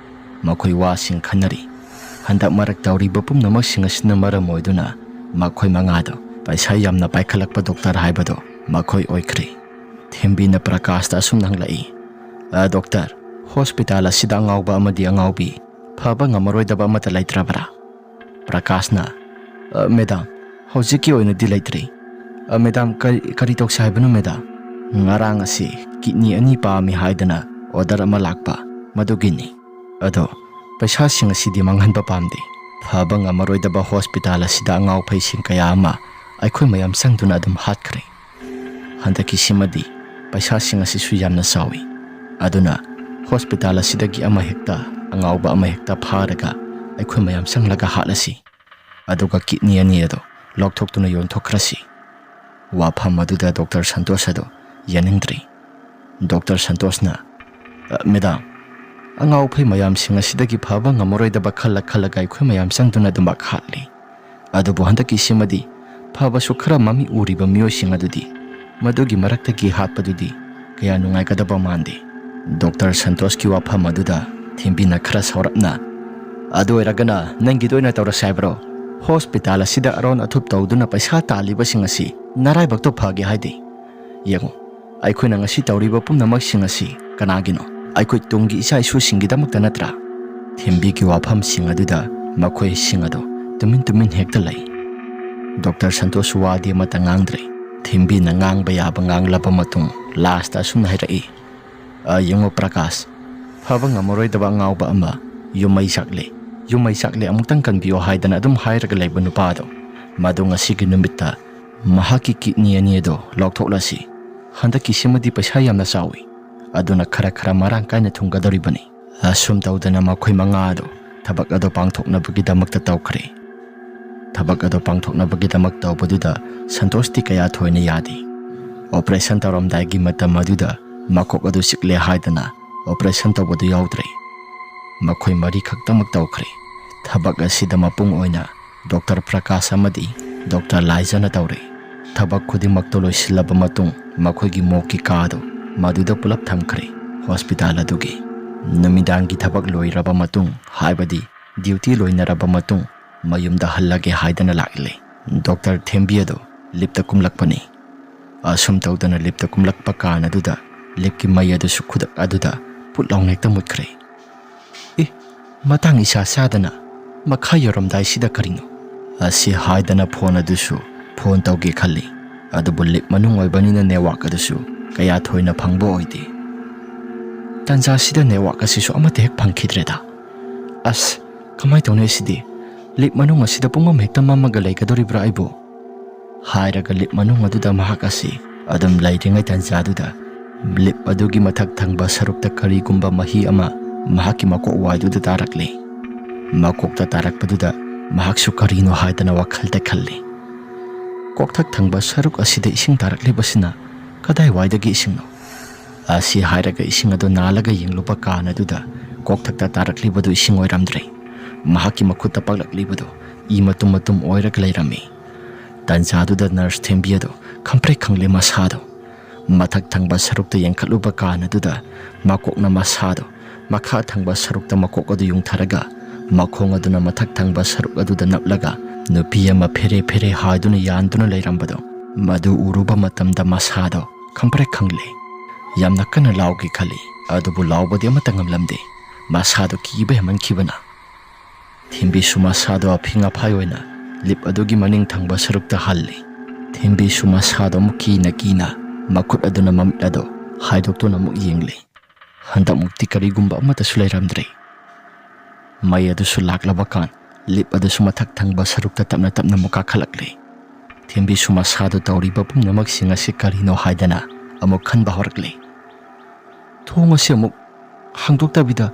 ꯃꯈꯣꯏ ꯋꯥꯁꯤꯡ ꯈꯟꯅꯔꯤ꯫ ꯍꯟꯗꯛ ꯃꯔꯛ ꯇꯧꯔꯤꯕ ꯄꯨꯝꯅꯃꯛꯁꯤꯡ ꯑꯁꯤꯅ ꯃꯔꯝ ꯑꯣꯏꯗꯨꯅ ꯃꯈꯣꯏ ꯃꯉꯥꯗꯣ ꯄꯩꯁꯥ ꯌꯥꯝꯅ ꯄꯥꯏꯈꯠꯂꯛꯄ ꯗꯣꯛꯇꯔ ꯍꯥꯏꯕꯗꯣ ꯃꯈꯣꯏ ꯑꯣꯏꯈ꯭ꯔꯦ꯫ ꯊꯦꯝꯕꯤꯅ ꯄ꯭ꯔꯀꯥꯁꯇ ꯑꯁꯨꯝꯅ ꯍꯪꯂꯛꯏ, "ꯑ, ꯗꯣꯛꯇꯔ, ꯍꯣꯁꯄꯤꯇꯥꯜ ꯑꯁꯤꯗ ꯑꯉꯥꯎꯕ ꯑꯃꯗꯤ ꯑꯉꯥꯎꯕꯤ, ꯐꯕ ꯉꯝꯃꯔꯣꯏꯗꯕ ꯑꯃꯠꯇ ꯂꯩꯇ꯭ꯔꯕ꯭ꯔꯥ?" ꯄ꯭ꯔꯀꯥꯁꯅ, "ꯑ, ꯃꯦꯗꯥꯝ, ꯍꯧꯖꯤꯛꯀꯤ ꯑꯣꯏꯅꯗꯤ ꯂꯩꯇ꯭ꯔꯤ꯫ ꯑ, ꯃꯦꯗꯥꯝ, ꯀꯔꯤ, ꯀꯔꯤ ꯇꯧꯁꯦ ꯍꯥꯏꯕꯅꯣ, ꯃꯦꯗꯥꯝ?" "ꯉꯔꯥꯡ ꯑꯁꯤ ꯀꯤꯗꯅꯤ ꯑꯅꯤ ꯄꯥꯝꯃꯤ ꯍꯥꯏꯗꯅ ꯑꯣꯔꯗꯔ ꯑꯃ ꯂꯥꯛꯄ, ꯃꯗꯨꯒꯤꯅꯤ꯫ ꯑꯗꯣ ꯄꯩꯁꯥꯁꯤꯡ ꯑꯁꯤꯗꯤ ꯃꯥꯡꯍꯟꯕ ꯄꯥꯝꯗꯦ꯫ ꯐꯕ ꯉꯝꯃꯔꯣꯏꯗꯕ ꯍꯣꯁꯄꯤꯇꯥꯜ ꯑꯁꯤꯗ ꯑꯉꯥꯎ ꯐꯩꯁꯤꯡ ꯀꯌꯥ ꯑꯃ ꯑꯩꯈꯣꯏ ꯃꯌꯥꯝ ꯆꯪꯗꯨꯅ ꯑꯗꯨꯝ ꯍꯥꯠꯈ꯭ꯔꯦ꯫ ꯍꯟꯗꯛꯀꯤꯁꯤꯃꯗꯤ ꯄꯩꯁꯥꯁꯤꯡ ꯑꯁꯤꯁꯨ ꯌꯥꯝꯅ ꯆꯥꯎꯏ꯫ ꯑꯗꯨꯅ ꯍꯣꯁꯄꯤꯇꯥꯜ ꯑꯁꯤꯗꯒꯤ ꯑꯃꯍꯦꯛꯇ, ꯑꯉꯥꯎꯕ ꯑꯃꯍꯦꯛꯇ ꯐꯥꯔꯒ ꯑꯩꯈꯣꯏ ꯃꯌꯥꯝ ꯆꯪꯂꯒ ꯍꯥꯠꯂꯁꯤ꯫ ꯑꯗꯨꯒ ꯀꯤꯗꯅꯤ ꯑꯅꯤ ꯑꯗꯣ ꯂꯧꯊꯣꯛꯇꯨꯅ ꯌꯣꯟꯊꯣꯛꯈ꯭ꯔꯁꯤ꯫ ꯋꯥꯐꯝ ꯑꯗꯨꯗ ꯗꯣꯛꯇꯔ ꯁꯟꯇꯣꯁ ꯑꯗꯣ ꯌꯥꯅꯤꯡꯗ꯭ꯔꯤ꯫ ꯗꯣꯛꯇꯔ ꯁꯟꯇꯣꯁꯅ, "ꯑ, ꯃꯦꯗꯥꯝ, ꯑꯉꯥꯎ ꯑꯐꯩ ꯃꯌꯥꯝꯁꯤꯡ ꯑꯁꯤꯗꯒꯤ ꯐꯕ ꯉꯝꯃꯔꯣꯏꯗꯕ ꯈꯜꯂ ꯈꯜꯂꯒ ꯑꯩꯈꯣꯏ ꯃꯌꯥꯝ ꯆꯪꯗꯨꯅ ꯑꯗꯨꯃꯛ ꯍꯥꯠꯂꯤ꯫ ꯑꯗꯨꯕꯨ ꯍꯟꯗꯛꯀꯤꯁꯤꯃꯗꯤ ꯐꯕꯁꯨ ꯈꯔ ꯃꯃꯤꯠ ꯎꯔꯤꯕ ꯃꯤꯑꯣꯏꯁꯤꯡ ꯑꯗꯨꯗꯤ ꯃꯗꯨꯒꯤ ꯃꯔꯛꯇꯒꯤ ꯍꯥꯠꯄꯗꯨꯗꯤ ꯀꯌꯥ ꯅꯨꯡꯉꯥꯏꯒꯗꯕ ꯃꯥꯟꯗꯦ꯫" ꯗꯣꯛꯇꯔ ꯁꯟꯇꯣꯁꯀꯤ ꯋꯥꯐꯝ ꯑꯗꯨꯗ ꯊꯦꯝꯕꯤꯅ ꯈꯔ ꯁꯥꯎꯔꯞꯅ, "ꯑꯗꯨ ꯑꯣꯏꯔꯒꯅ ꯅꯪꯒꯤꯗ ꯑꯣꯏꯅ ꯇꯧꯔꯁꯦ ꯍꯥꯏꯕ꯭ꯔꯣ? ꯍꯣꯁꯄꯤꯇꯥꯜ ꯑꯁꯤꯗ ꯑꯔꯣꯟ ꯑꯊꯨꯞ ꯇꯧꯗꯨꯅ ꯄꯩꯁꯥ ꯇꯥꯜꯂꯤꯕꯁꯤꯡ ꯑꯁꯤ ꯅꯔꯥꯏꯕꯛꯇꯣ ꯐꯒꯦ ꯍꯥꯏꯗꯦ꯫ ꯌꯦꯡꯉꯨ, ꯑꯩꯈꯣꯏꯅ ꯉꯁꯤ ꯇꯧꯔꯤꯕ ꯄꯨꯝꯅꯃꯛꯁꯤꯡ ꯑꯁꯤ ꯀꯅꯥꯒꯤꯅꯣ? ꯑꯩꯈꯣꯏ ꯇꯨꯡꯒꯤ ꯏꯆꯥ ꯏꯁꯨꯁꯤꯡꯒꯤꯗꯃꯛꯇ ꯅꯠꯇ꯭ꯔꯥ?" ꯊꯦꯝꯕꯤꯒꯤ ꯋꯥꯐꯝꯁꯤꯡ ꯑꯗꯨꯗ ꯃꯈꯣꯏꯁꯤꯡ ꯑꯗꯣ ꯇꯨꯃꯤꯟ ꯇꯨꯃꯤꯟ ꯍꯦꯛꯇ ꯂꯩ꯫ ꯗꯣꯛꯇꯔ ꯁꯟꯇꯣꯁ ꯋꯥꯗꯤ ꯑꯃꯠꯇ ꯉꯥꯡꯗ꯭ꯔꯦ꯫ ꯊꯦꯝꯕꯤꯅ ꯉꯥꯡꯕ ꯌꯥꯕ ꯉꯥꯡꯂꯕ ꯃꯇꯨꯡ ꯂꯥꯁꯇ ꯑꯁꯨꯝꯅ ꯍꯥꯏꯔꯛꯏ, "ꯑ, ꯌꯦꯡꯉꯣ ꯄ꯭ꯔꯀꯥꯁ, ꯐꯕ ꯉꯝꯃꯔꯣꯏꯗꯕ ꯑꯉꯥꯎꯕ ꯑꯃ ꯌꯨꯝꯃꯩ ꯆꯥꯛꯂꯦ, ꯌꯨꯝꯃꯩ ꯆꯥꯛꯂꯦ ꯑꯃꯨꯛꯇꯪ ꯀꯟꯕꯤꯌꯣ ꯍꯥꯏꯗꯅ ꯑꯗꯨꯝ ꯍꯥꯏꯔꯒ ꯂꯩꯕ ꯅꯨꯄꯥꯗꯣ, ꯃꯗꯨ ꯉꯁꯤꯒꯤ ꯅꯨꯃꯤꯠꯇ ꯃꯍꯥꯛꯀꯤ ꯀꯤꯗꯅꯤ ꯑꯅꯤ ꯑꯗꯣ ꯂꯧꯊꯣꯛꯂꯁꯤ꯫ ꯍꯟꯗꯛꯀꯤꯁꯤꯃꯗꯤ ꯄꯩꯁꯥ ꯌꯥꯝꯅ ꯆꯥꯎꯏ, ꯑꯗꯨꯅ ꯈꯔ ꯈꯔ ꯃꯔꯥꯡ ꯀꯥꯏꯅ ꯊꯨꯡꯒꯗꯧꯔꯤꯕꯅꯤ꯫" ꯑꯁꯨꯝ ꯇꯧꯗꯅ ꯃꯈꯣꯏ ꯃꯉꯥ ꯑꯗꯨ ꯊꯕꯛ ꯑꯗꯨ ꯄꯥꯡꯊꯣꯛꯅꯕꯒꯤꯗꯃꯛꯇ ꯇꯧꯈ꯭ꯔꯦ꯫ ꯊꯕꯛ ꯑꯗꯨ ꯄꯥꯡꯊꯣꯛꯅꯕꯒꯤꯗꯃꯛ ꯇꯧꯕꯗꯨꯗ ꯁꯟꯇꯣꯁꯇꯤ ꯀꯌꯥ ꯊꯣꯏꯅ ꯌꯥꯗꯦ꯫ ꯑꯣꯄꯔꯦꯁꯟ ꯇꯧꯔꯝꯗꯥꯏꯒꯤ ꯃꯇꯝ ꯑꯗꯨꯗ ꯃꯀꯣꯛ ꯑꯗꯨ ꯆꯤꯛꯂꯦ ꯍꯥꯏꯗꯅ ꯑꯣꯄꯔꯦꯁꯟ ꯇꯧꯕꯗꯨ ꯌꯥꯎꯗ꯭ꯔꯦ꯫ ꯃꯈꯣꯏ ꯃꯔꯤ ꯈꯛꯇꯃꯛ ꯇꯧꯈ꯭ꯔꯦ꯫ ꯊꯕꯛ ꯑꯁꯤꯗ ꯃꯄꯨꯡ ꯑꯣꯏꯅ ꯗꯣꯛꯇꯔ ꯄ꯭ꯔꯀꯥꯁ ꯑꯃꯗꯤ ꯗꯣꯛꯇꯔ ꯂꯥꯏꯖꯥꯅ ꯇꯧꯔꯦ꯫ ꯊꯕꯛ ꯈꯨꯗꯤꯡꯃꯛꯇꯣ ꯂꯣꯏꯁꯤꯜꯂꯕ ꯃꯇꯨꯡ ꯃꯈꯣꯏꯒꯤ ꯃꯣꯛꯀꯤ ꯀꯥꯗꯨ ꯃꯗꯨꯗ ꯄꯨꯂꯞ ꯊꯝꯈ꯭ꯔꯦ꯫ ꯍꯣꯁꯄꯤꯇꯥꯜ ꯑꯗꯨꯒꯤ ꯅꯨꯃꯤꯗꯥꯡꯒꯤ ꯊꯕꯛ ꯂꯣꯏꯔꯕ ꯃꯇꯨꯡ, ꯍꯥꯏꯕꯗꯤ ꯗ꯭ꯌꯨꯇꯤ ꯂꯣꯏꯅꯔꯕ ꯃꯇꯨꯡ, ꯃꯌꯨꯝꯗ ꯍꯜꯂꯒꯦ ꯍꯥꯏꯗꯅ ꯂꯥꯛꯂꯦ꯫ ꯗꯣꯛꯇꯔ ꯊꯦꯝꯕꯤ ꯑꯗꯨ ꯂꯤꯞꯇ ꯀꯨꯝꯂꯛꯄꯅꯤ꯫ ꯑꯁꯨꯝ ꯇꯧꯗꯅ ꯂꯤꯞꯇ ꯀꯨꯝꯂꯛꯄ ꯀꯥꯟ ꯑꯗꯨꯗ ꯂꯤꯞꯀꯤ ꯃꯩ ꯑꯗꯨꯁꯨ ꯈꯨꯗꯛ ꯑꯗꯨꯗ ꯄꯨꯠ ꯂꯥꯎꯅ ꯍꯦꯛꯇ ꯃꯨꯠꯈ꯭ꯔꯦ꯫ "ꯑꯦ, ꯃꯇꯥꯡ ꯏꯆꯥ ꯆꯥꯗꯅ ꯃꯈꯥ ꯌꯧꯔꯝꯗꯥꯏꯁꯤꯗ ꯀꯔꯤꯅꯣ?" ꯑꯁꯤ ꯍꯥꯏꯗꯅ ꯐꯣꯟ ꯑꯗꯨꯁꯨ ꯐꯣꯟ ꯇꯧꯒꯦ ꯈꯜꯂꯤ꯫ ꯑꯗꯨꯕꯨ ꯂꯤꯞ ꯃꯅꯨꯡ ꯑꯣꯏꯕꯅꯤꯅ ꯅꯦꯠꯋꯥꯛ ꯑꯗꯨꯁꯨ ꯀꯌꯥ ꯊꯣꯏꯅ ꯐꯪꯕ ꯑꯣꯏꯗꯦ꯫ ꯇꯥꯟꯖꯥꯁꯤꯗ network ꯑꯁꯤꯁꯨ ꯑꯃꯠꯇ ꯍꯦꯛ ꯐꯪꯈꯤꯗ꯭ꯔꯦꯗ꯫ "ꯑꯁ, ꯀꯃꯥꯏ ꯇꯧꯅꯤ ꯁꯤꯗꯤ? Lift ꯃꯅꯨꯡ ꯑꯁꯤꯗ ꯄꯨꯡꯃꯝ ꯍꯦꯛꯇ ꯃꯝꯃꯒ ꯂꯩꯒꯗꯧꯔꯤꯕ꯭ꯔꯥ ꯑꯩꯕꯨ?" ꯍꯥꯏꯔꯒ lift ꯃꯅꯨꯡ ꯑꯗꯨꯗ ꯃꯍꯥꯛ ꯑꯁꯤ ꯑꯗꯨꯝ ꯂꯩꯔꯤꯉꯩ ꯇꯥꯟꯖꯥꯗꯨꯗ lift ꯑꯗꯨꯒꯤ ꯃꯊꯛ ꯊꯪꯕ ꯁꯔꯨꯛꯇ ꯀꯔꯤꯒꯨꯝꯕ ꯃꯍꯤ ꯑꯃ ꯃꯍꯥꯛꯀꯤ ꯃꯀꯣꯛ ꯋꯥꯏꯗꯨꯗ ꯇꯥꯔꯛꯂꯦ꯫ ꯃꯀꯣꯛꯇ ꯇꯥꯔꯛꯄꯗꯨꯗ ꯃꯍꯥꯛꯁꯨ ꯀꯔꯤꯅꯣ ꯍꯥꯏꯗꯅ ꯋꯥꯈꯜꯗ ꯈꯜꯂꯤ꯫ "ꯀꯣꯛꯊꯛ ꯊꯪꯕ ꯁꯔꯨꯛ ꯑꯁꯤꯗ ꯏꯁꯤꯡ ꯇꯥꯔꯛꯂꯤꯕꯁꯤꯅ ꯀꯗꯥꯏꯋꯥꯏꯗꯒꯤ ꯏꯁꯤꯡꯅꯣ?" ꯑꯁꯤ ꯍꯥꯏꯔꯒ ꯏꯁꯤꯡ ꯑꯗꯨ ꯅꯥꯜꯂꯒ ꯌꯦꯡꯂꯨꯕ ꯀꯥꯟ ꯑꯗꯨꯗ ꯀꯣꯛꯊꯛꯇ ꯇꯥꯔꯛꯂꯤꯕꯗꯨ ꯏꯁꯤꯡ ꯑꯣꯏꯔꯝꯗ꯭ꯔꯦ꯫ ꯃꯍꯥꯛꯀꯤ ꯃꯈꯨꯠꯇ ꯄꯛꯂꯛꯂꯤꯕꯗꯨ ꯏ ꯃꯇꯨꯝ ꯃꯇꯨꯝ ꯑꯣꯏꯔꯒ ꯂꯩꯔꯝꯃꯤ꯫ ꯇꯥꯟꯖꯥꯗꯨꯗ nurse ꯊꯦꯝꯕꯤ ꯑꯗꯨ ꯈꯪꯄ꯭ꯔꯦꯛ ꯈꯪꯂꯦ ꯃꯁꯥꯗꯣ꯫ ꯃꯊꯛ ꯊꯪꯕ ꯁꯔꯨꯛꯇ ꯌꯦꯡꯈꯠꯂꯨꯕ ꯀꯥꯟ ꯑꯗꯨꯗ ꯃꯀꯣꯛꯅ ꯃꯁꯥꯗꯣ, ꯃꯈꯥ ꯊꯪꯕ ꯁꯔꯨꯛꯇ ꯃꯀꯣꯛ ꯑꯗꯨ ꯌꯨꯡꯊꯔꯒ ꯃꯈꯣꯡ ꯑꯗꯨꯅ ꯃꯊꯛ ꯊꯪꯕ ꯁꯔꯨꯛ ꯑꯗꯨꯗ ꯅꯞꯂꯒ ꯅꯨꯄꯤ ꯑꯃ ꯐꯦꯔꯦ ꯐꯦꯔꯦ ꯍꯥꯏꯗꯨꯅ ꯌꯥꯟꯗꯨꯅ ꯂꯩꯔꯝꯕꯗꯣ, ꯃꯗꯨ ꯎꯔꯨꯕ ꯃꯇꯝꯗ ꯃꯁꯥꯗꯣ ꯈꯪꯄ꯭ꯔꯦꯛ ꯈꯪꯂꯦ꯫ ꯌꯥꯝꯅ ꯀꯟꯅ ꯂꯥꯎꯒꯦ ꯈꯜꯂꯤ, ꯑꯗꯨꯕꯨ ꯂꯥꯎꯕꯗꯤ ꯑꯃꯠꯇ ꯉꯝꯂꯝꯗꯦ꯫ ꯃꯁꯥꯗꯣ ꯀꯤꯕ ꯍꯦꯟꯃꯟꯈꯤꯕꯅ꯫ ꯊꯦꯝꯕꯤꯁꯨ ꯃꯁꯥꯗꯣ ꯑꯐꯤꯡ ꯑꯐꯥꯏ ꯑꯣꯏꯅ lift ꯑꯗꯨꯒꯤ ꯃꯅꯤꯡ ꯊꯪꯕ ꯁꯔꯨꯛꯇ ꯍꯜꯂꯤ꯫ ꯊꯦꯝꯕꯤꯁꯨ ꯃꯁꯥꯗꯣ ꯑꯃꯨꯛ ꯀꯤꯅ ꯀꯤꯅ ꯃꯈꯨꯠ ꯑꯗꯨꯅ ꯃꯃꯤꯠ ꯑꯗꯣ ꯍꯥꯏꯗꯣꯛꯇꯨꯅ ꯑꯃꯨꯛ ꯌꯦꯡꯂꯤ꯫ ꯍꯟꯗꯛꯃꯨꯛꯇꯤ ꯀꯔꯤꯒꯨꯝꯕ ꯑꯃꯠꯇꯁꯨ ꯂꯩꯔꯝꯗ꯭ꯔꯦ꯫ ꯃꯩ ꯑꯗꯨꯁꯨ ꯂꯥꯛꯂꯕ ꯀꯥꯟ lift ꯑꯗꯨꯁꯨ ꯃꯊꯛ ꯊꯪꯕ ꯁꯔꯨꯛꯇ ꯇꯞꯅ ꯇꯞꯅ ꯑꯃꯨꯛ ꯀꯥꯈꯠꯂꯛꯂꯦ꯫ ꯊꯦꯝꯕꯤꯁꯨ ꯃꯁꯥꯗꯣ ꯇꯧꯔꯤꯕ ꯄꯨꯝꯅꯃꯛꯁꯤꯡ ꯑꯁꯤ ꯀꯔꯤꯅꯣ ꯍꯥꯏꯗꯅ ꯑꯃꯨꯛ ꯈꯟꯕ ꯍꯧꯔꯛꯂꯦ꯫ "ꯊꯣꯡ ꯑꯁꯤ ꯑꯃꯨꯛ ꯍꯥꯡꯗꯣꯛꯇꯕꯤꯗ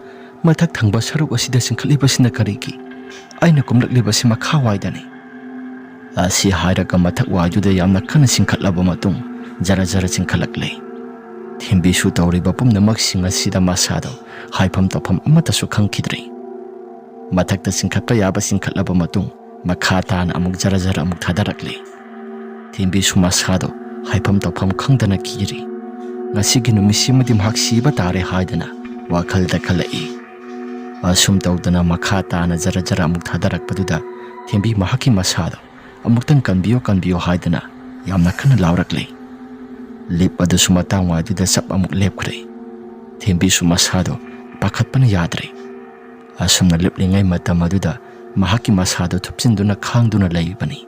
ꯃꯊꯛ ꯊꯪꯕ ꯁꯔꯨꯛ ꯑꯁꯤꯗ ꯆꯤꯡꯈꯠꯂꯤꯕꯁꯤꯅ ꯀꯔꯤꯒꯤ? ꯑꯩꯅ ꯀꯨꯝꯂꯛꯂꯤꯕꯁꯤ ꯃꯈꯥ ꯋꯥꯏꯗꯅꯤ꯫" ꯑꯁꯤ ꯍꯥꯏꯔꯒ ꯃꯊꯛ ꯋꯥꯏꯗꯨꯗ ꯌꯥꯝꯅ ꯀꯟꯅ ꯆꯤꯡꯈꯠꯂꯕ ꯃꯇꯨꯡ ꯖꯔ ꯖꯔ ꯆꯤꯡꯈꯠꯂꯛꯂꯦ꯫ ꯊꯦꯝꯕꯤꯁꯨ ꯇꯧꯔꯤꯕ ꯄꯨꯝꯅꯃꯛꯁꯤꯡ ꯑꯁꯤꯗ ꯃꯁꯥꯗꯣ ꯍꯥꯏꯐꯝ ꯇꯧꯐꯝ ꯑꯃꯠꯇꯁꯨ ꯈꯪꯈꯤꯗ꯭ꯔꯦ꯫ ꯃꯊꯛꯇ ꯆꯤꯡꯈꯠꯄ ꯌꯥꯕ ꯆꯤꯡꯈꯠꯂꯕ ꯃꯇꯨꯡ ꯃꯈꯥ ꯇꯥꯅ ꯑꯃꯨꯛ ꯖꯔ ꯖꯔ ꯑꯃꯨꯛ ꯊꯥꯗꯔꯛꯂꯦ꯫ ꯊꯦꯝꯕꯤꯁꯨ ꯃꯁꯥꯗꯣ ꯍꯥꯏꯐꯝ ꯇꯧꯐꯝ ꯈꯪꯗꯅ ꯀꯤꯔꯤ꯫ ꯉꯁꯤꯒꯤ ꯅꯨꯃꯤꯠꯁꯤꯃꯗꯤ ꯃꯍꯥꯛ ꯁꯤꯕ ꯇꯥꯔꯦ ꯍꯥꯏꯗꯅ ꯋꯥꯈꯜꯗ ꯈꯜꯂꯛꯏ꯫ ꯑꯁꯨꯝ ꯇꯧꯗꯅ ꯃꯈꯥ ꯇꯥꯅ ꯖꯔ ꯖꯔ ꯑꯃꯨꯛ ꯊꯥꯗꯔꯛꯄꯗꯨꯗ ꯊꯦꯝꯕꯤ ꯃꯍꯥꯛꯀꯤ ꯃꯁꯥꯗꯣ ꯑꯃꯨꯛꯇꯪ ꯀꯟꯕꯤꯌꯨ, ꯀꯟꯕꯤꯌꯨ ꯍꯥꯏꯗꯅ ꯌꯥꯝꯅ ꯀꯟꯅ ꯂꯥꯎꯔꯛꯂꯦ꯫ Lift ꯑꯗꯨꯁꯨ ꯃꯇꯥꯡ ꯋꯥꯏꯗꯨꯗ ꯆꯞ ꯑꯃꯨꯛ ꯂꯦꯞꯈ꯭ꯔꯦ꯫ ꯊꯦꯝꯕꯤꯁꯨ ꯃꯁꯥꯗꯣ ꯄꯥꯈꯠꯄꯅ ꯌꯥꯗ꯭ꯔꯦ꯫ ꯑꯁꯨꯝꯅ ꯂꯦꯞꯂꯤꯉꯩ ꯃꯇꯝ ꯑꯗꯨꯗ ꯃꯍꯥꯛꯀꯤ ꯃꯁꯥꯗꯣ ꯊꯨꯞꯆꯤꯟꯗꯨꯅ ꯈꯥꯡꯗꯨꯅ ꯂꯩꯕꯅꯤ꯫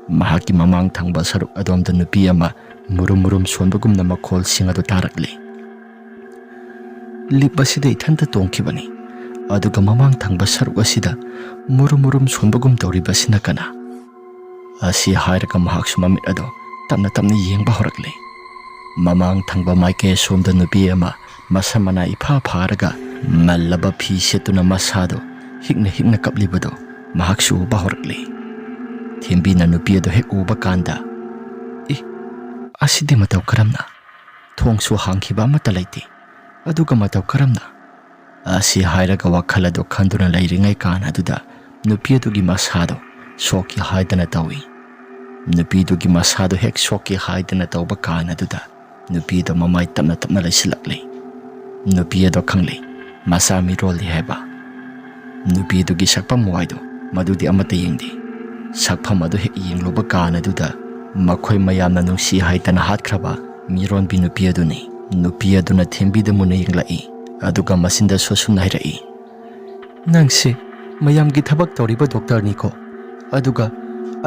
ꯃꯍꯥꯛꯀꯤ ꯃꯃꯥꯡ ꯊꯪꯕ ꯁꯔꯨꯛ ꯑꯗꯣꯝꯗ ꯅꯨꯄꯤ ꯑꯃ ꯃꯨꯔꯨꯝ ꯃꯨꯔꯨꯝ ꯁꯣꯟꯕꯒꯨꯝꯅ ꯃꯈꯣꯜꯁꯤꯡ ꯑꯗꯨ ꯇꯥꯔꯛꯂꯤ꯫ "ꯂꯤꯞ ꯑꯁꯤꯗ ꯏꯊꯟꯇ ꯇꯣꯡꯈꯤꯕꯅꯤ, ꯑꯗꯨꯒ ꯃꯃꯥꯡ ꯊꯪꯕ ꯁꯔꯨꯛ ꯑꯁꯤꯗ ꯃꯨꯔꯨꯝ ꯃꯨꯔꯨꯝ ꯁꯣꯟꯕꯒꯨꯝ ꯇꯧꯔꯤꯕꯁꯤꯅ ꯀꯅꯥ?" ꯑꯁꯤ ꯍꯥꯏꯔꯒ ꯃꯍꯥꯛꯁꯨ ꯃꯃꯤꯠ ꯑꯗꯨ ꯇꯞꯅ ꯇꯞꯅ ꯌꯦꯡꯕ ꯍꯧꯔꯛꯂꯤ꯫ ꯃꯃꯥꯡ ꯊꯪꯕ ꯃꯥꯏꯀꯩ ꯑꯁꯣꯝꯗ ꯅꯨꯄꯤ ꯑꯃ ꯃꯁꯝ ꯃꯅꯥ ꯏꯐꯥ ꯐꯥꯔꯒ ꯃꯜꯂꯕ ꯐꯤ ꯁꯦꯠꯇꯨꯅ ꯃꯁꯥꯗꯨ ꯍꯤꯛꯅ ꯍꯤꯛꯅ ꯀꯞꯂꯤꯕꯗꯨ ꯃꯍꯥꯛꯁꯨ ꯎꯕ ꯍꯧꯔꯛꯂꯤ꯫ ꯊꯦꯝꯕꯤꯅ ꯅꯨꯄꯤ ꯑꯗꯨ ꯍꯦꯛ ꯎꯕ ꯀꯥꯟꯗ, "ꯏ, ꯑꯁꯤꯗꯤ ꯃꯇꯧ ꯀꯔꯝꯅ? ꯊꯣꯡꯁꯨ ꯍꯥꯡꯈꯤꯕ ꯑꯃꯠꯇ ꯂꯩꯇꯦ, ꯑꯗꯨꯒ ꯃꯇꯧ ꯀꯔꯝꯅ?" ꯑꯁꯤ ꯍꯥꯏꯔꯒ ꯋꯥꯈꯜ ꯑꯗꯨ ꯈꯟꯗꯨꯅ ꯂꯩꯔꯤꯉꯩ ꯀꯥꯟ ꯑꯗꯨꯗ ꯅꯨꯄꯤ ꯑꯗꯨꯒꯤ ꯃꯁꯥꯗꯨ ꯁꯣꯛꯀꯦ ꯍꯥꯏꯗꯅ ꯇꯧꯏ꯫ ꯅꯨꯄꯤꯗꯨꯒꯤ ꯃꯁꯥꯗꯨ ꯍꯦꯛ ꯁꯣꯛꯀꯦ ꯍꯥꯏꯗꯅ ꯇꯧꯕ ꯀꯥꯟ ꯑꯗꯨꯗ ꯅꯨꯄꯤꯗꯨ ꯃꯃꯥꯏ ꯇꯞꯅ ꯇꯞꯅ ꯂꯩꯁꯤꯜꯂꯛꯂꯤ꯫ ꯅꯨꯄꯤ ꯑꯗꯨ ꯈꯪꯂꯤ, ꯃꯆꯥ ꯃꯤꯔꯣꯜꯂꯤ ꯍꯥꯏꯕ꯫ ꯅꯨꯄꯤꯗꯨꯒꯤ ꯁꯛꯐꯝ ꯋꯥꯏꯗꯨ ꯃꯗꯨꯗꯤ ꯑꯃꯠꯇ ꯌꯦꯡꯗꯦ꯫ ꯁꯛꯐꯝ ꯑꯗꯨ ꯍꯦꯛ ꯌꯦꯡꯂꯨꯕ ꯀꯥꯟ ꯑꯗꯨꯗ ꯃꯈꯣꯏ ꯃꯌꯥꯝꯅ ꯅꯨꯡꯁꯤ ꯍꯥꯏꯗꯅ ꯍꯥꯠꯈ꯭ꯔꯕ ꯃꯤꯔꯣꯟꯕꯤ ꯅꯨꯄꯤ ꯑꯗꯨꯅꯤ꯫ ꯅꯨꯄꯤ ꯑꯗꯨꯅ ꯊꯦꯝꯕꯤꯗ ꯃꯨꯟꯅ ꯌꯦꯡꯂꯛꯏ, ꯑꯗꯨꯒ ꯃꯆꯤꯟꯗ ꯁꯣꯠꯁꯨꯝꯅ ꯍꯥꯏꯔꯛꯏ, "ꯅꯪꯁꯦ ꯃꯌꯥꯝꯒꯤ ꯊꯕꯛ ꯇꯧꯔꯤꯕ ꯗꯣꯛꯇꯔꯅꯤꯀꯣ? ꯑꯗꯨꯒ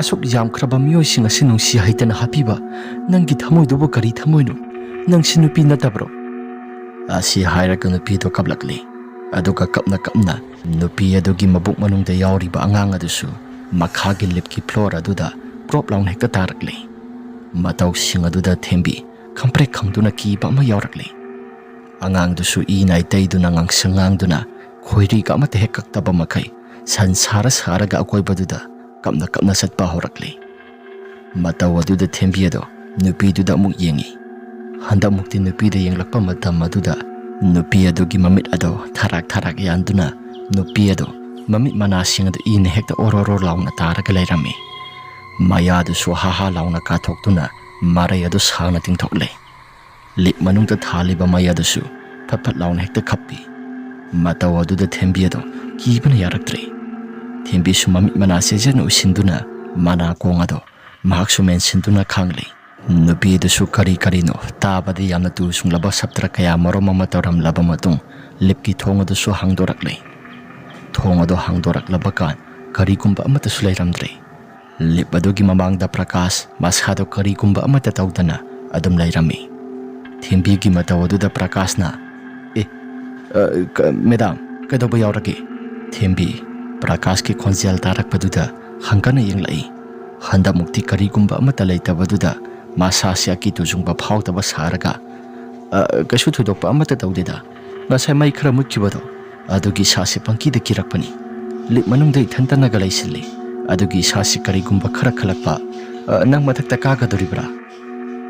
ꯑꯁꯨꯛ ꯌꯥꯝꯈ꯭ꯔꯕ ꯃꯤꯑꯣꯏꯁꯤꯡ ꯑꯁꯤ ꯅꯨꯡꯁꯤ ꯍꯩꯇꯅ ꯍꯥꯠꯄꯤꯕ ꯅꯪꯒꯤ ꯊꯃꯣꯏꯗꯨꯕꯨ ꯀꯔꯤ ꯊꯃꯣꯏꯅꯣ? ꯅꯪꯁꯤ ꯅꯨꯄꯤ ꯅꯠꯇꯕ꯭ꯔꯣ?" ꯑꯁꯤ ꯍꯥꯏꯔꯒ ꯅꯨꯄꯤꯗꯨ ꯀꯞꯂꯛꯂꯤ꯫ ꯑꯗꯨꯒ ꯀꯞꯅ ꯀꯞꯅ ꯅꯨꯄꯤ ꯑꯗꯨꯒꯤ ꯃꯕꯨꯛ ꯃꯅꯨꯡꯗ ꯌꯥꯎꯔꯤꯕ ꯑꯉꯥꯡ ꯑꯗꯨꯁꯨ ꯃꯈꯥꯒꯤ ꯂꯤꯞꯀꯤ ꯐ꯭ꯂꯣꯔ ꯑꯗꯨꯗ ꯄ꯭ꯔꯣꯞ ꯂꯥꯎꯅ ꯍꯦꯛꯇ ꯇꯥꯔꯛꯂꯤ꯫ ꯃꯇꯧꯁꯤꯡ ꯑꯗꯨꯗ ꯊꯦꯝꯕꯤ ꯈꯪꯄ꯭ꯔꯦꯛ ꯈꯪꯗꯨꯅ ꯀꯤꯕ ꯑꯃ ꯌꯥꯎꯔꯛꯂꯤ꯫ ꯑꯉꯥꯡꯗꯨꯁꯨ ꯏ ꯅꯥꯏ ꯇꯩꯗꯨꯅ ꯉꯥꯡꯁꯪ ꯉꯥꯡꯗꯨꯅ ꯈꯣꯏꯔꯤꯒ ꯑꯃꯠꯇ ꯍꯦꯛ ꯀꯛꯇꯕ ꯃꯈꯩ ꯁꯟ ꯁꯥꯔ ꯁꯥꯔꯒ ꯑꯀꯣꯏꯕꯗꯨꯗ ꯀꯞꯅ ꯀꯞꯅ ꯆꯠꯄ ꯍꯧꯔꯛꯂꯤ꯫ ꯃꯇꯧ ꯑꯗꯨꯗ ꯊꯦꯝꯕꯤ ꯑꯗꯣ ꯅꯨꯄꯤꯗꯨꯗ ꯑꯃꯨꯛ ꯌꯦꯡꯉꯤ꯫ ꯍꯟꯗꯛꯃꯨꯛꯇꯤ ꯅꯨꯄꯤꯗ ꯌꯦꯡꯂꯛꯄ ꯃꯇꯝ ꯑꯗꯨꯗ ꯅꯨꯄꯤ ꯑꯗꯨꯒꯤ ꯃꯃꯤꯠ ꯑꯗꯣ ꯊꯔꯥꯛ ꯊꯔꯥꯛ ꯌꯥꯟꯗꯨꯅ ꯅꯨꯄꯤ ꯑꯗꯣ ꯃꯃꯤꯠ ꯃꯅꯥꯁꯤꯡ ꯑꯗꯨ ꯏꯅ ꯍꯦꯛꯇ ꯑꯣꯔꯣ ꯑꯣꯔꯣ ꯂꯥꯎꯅ ꯇꯥꯔꯒ ꯂꯩꯔꯝꯃꯤ꯫ ꯃꯌꯥꯗꯨꯁꯨ ꯍꯥ ꯍꯥ ꯂꯥꯎꯅ ꯀꯥꯊꯣꯛꯇꯨꯅ ꯃꯔꯩ ꯑꯗꯨ ꯁꯥꯡꯅ ꯇꯤꯡꯊꯣꯛꯂꯦ꯫ ꯂꯤꯞ ꯃꯅꯨꯡꯗ ꯊꯥꯜꯂꯤꯕ ꯃꯩ ꯑꯗꯨꯁꯨ ꯐꯠ ꯐꯠ ꯂꯥꯎꯅ ꯍꯦꯛꯇ ꯈꯞꯄꯤ꯫ ꯃꯇꯧ ꯑꯗꯨꯗ ꯊꯦꯝꯕꯤ ꯑꯗꯣ ꯀꯤꯕꯅ ꯌꯥꯔꯛꯇ꯭ꯔꯦ꯫ ꯊꯦꯝꯕꯤꯁꯨ ꯃꯃꯤꯠ ꯃꯅꯥ ꯆꯦꯖꯦꯠꯅ ꯎꯏꯁꯤꯟꯗꯨꯅ ꯃꯅꯥ ꯀꯣꯡ ꯑꯗꯣ ꯃꯍꯥꯛꯁꯨ ꯃꯦꯟꯁꯤꯟꯗꯨꯅ ꯈꯥꯡꯂꯤ꯫ ꯅꯨꯄꯤ ꯑꯗꯨꯁꯨ ꯀꯔꯤ ꯀꯔꯤꯅꯣ ꯇꯥꯕꯗ ꯌꯥꯝꯅ ꯇꯨ ꯆꯨꯡꯂꯕ ꯁꯞꯇ꯭ꯔ ꯀꯌꯥ ꯃꯔꯨꯝ ꯑꯃ ꯇꯧꯔꯝꯂꯕ ꯃꯇꯨꯡ ꯂꯤꯞꯀꯤ ꯊꯣꯡ ꯑꯗꯨꯁꯨ ꯍꯥꯡꯗꯣꯔꯛꯂꯦ꯫ ꯊꯣꯡ ꯑꯗꯨ ꯍꯥꯡꯗꯣꯔꯛꯂꯕ ꯀꯥꯟ ꯀꯔꯤꯒꯨꯝꯕ ꯑꯃꯠꯇꯁꯨ ꯂꯩꯔꯝꯗ꯭ꯔꯦ꯫ ꯂꯤꯞ ꯑꯗꯨꯒꯤ ꯃꯃꯥꯡꯗ ꯄ꯭ꯔꯀꯥꯁ ꯃꯁꯥꯗꯣ ꯀꯔꯤꯒꯨꯝꯕ ꯑꯃꯠꯇ ꯇꯧꯗꯅ ꯑꯗꯨꯝ ꯂꯩꯔꯝꯃꯤ꯫ ꯊꯦꯝꯕꯤꯒꯤ ꯃꯇꯧ ꯑꯗꯨꯗ ꯄ꯭ꯔꯀꯥꯁꯅ, "ꯑꯦ, ꯑ, ꯀ-, ꯃꯦꯗꯥꯝ, ꯀꯩꯗꯧꯕ ꯌꯥꯎꯔꯒꯦ?" ꯊꯦꯝꯕꯤ ꯄ꯭ꯔꯀꯥꯁꯀꯤ ꯈꯣꯟꯖꯦꯜ ꯇꯥꯔꯛꯄꯗꯨꯗ ꯍꯪꯒꯠꯅ ꯌꯦꯡꯂꯛꯏ꯫ ꯍꯟꯗꯛꯃꯨꯛꯇꯤ ꯀꯔꯤꯒꯨꯝꯕ ꯑꯃꯠꯇ ꯂꯩꯇꯕꯗꯨꯗ ꯃꯁꯥꯁꯦ ꯑꯀꯤ ꯇꯨꯖꯨꯡꯕ ꯐꯥꯎꯗꯕ ꯁꯥꯔꯒ, "ꯑ, ꯀꯩꯁꯨ ꯊꯣꯏꯗꯣꯛꯄ ꯑꯃꯠꯇ ꯇꯧꯗꯦꯗ꯫ ꯉꯁꯥꯏ ꯃꯩ ꯈꯔ ꯃꯨꯠꯈꯤꯕꯗꯣ, ꯑꯗꯨꯒꯤ ꯏꯁꯥꯁꯦ ꯄꯪꯀꯤꯗ ꯀꯤꯔꯛꯄꯅꯤ꯫ ꯂꯤꯞ ꯃꯅꯨꯡꯗ ꯏꯊꯟꯇꯅꯒ ꯂꯩꯁꯤꯜꯂꯤ꯫ ꯑꯗꯨꯒꯤ ꯏꯁꯥꯁꯦ ꯀꯔꯤꯒꯨꯝꯕ ꯈꯔ ꯈꯜꯂꯛꯄ, ꯑ, ꯅꯪ ꯃꯊꯛꯇ ꯀꯥꯒꯗꯧꯔꯤꯕ꯭ꯔꯥ?"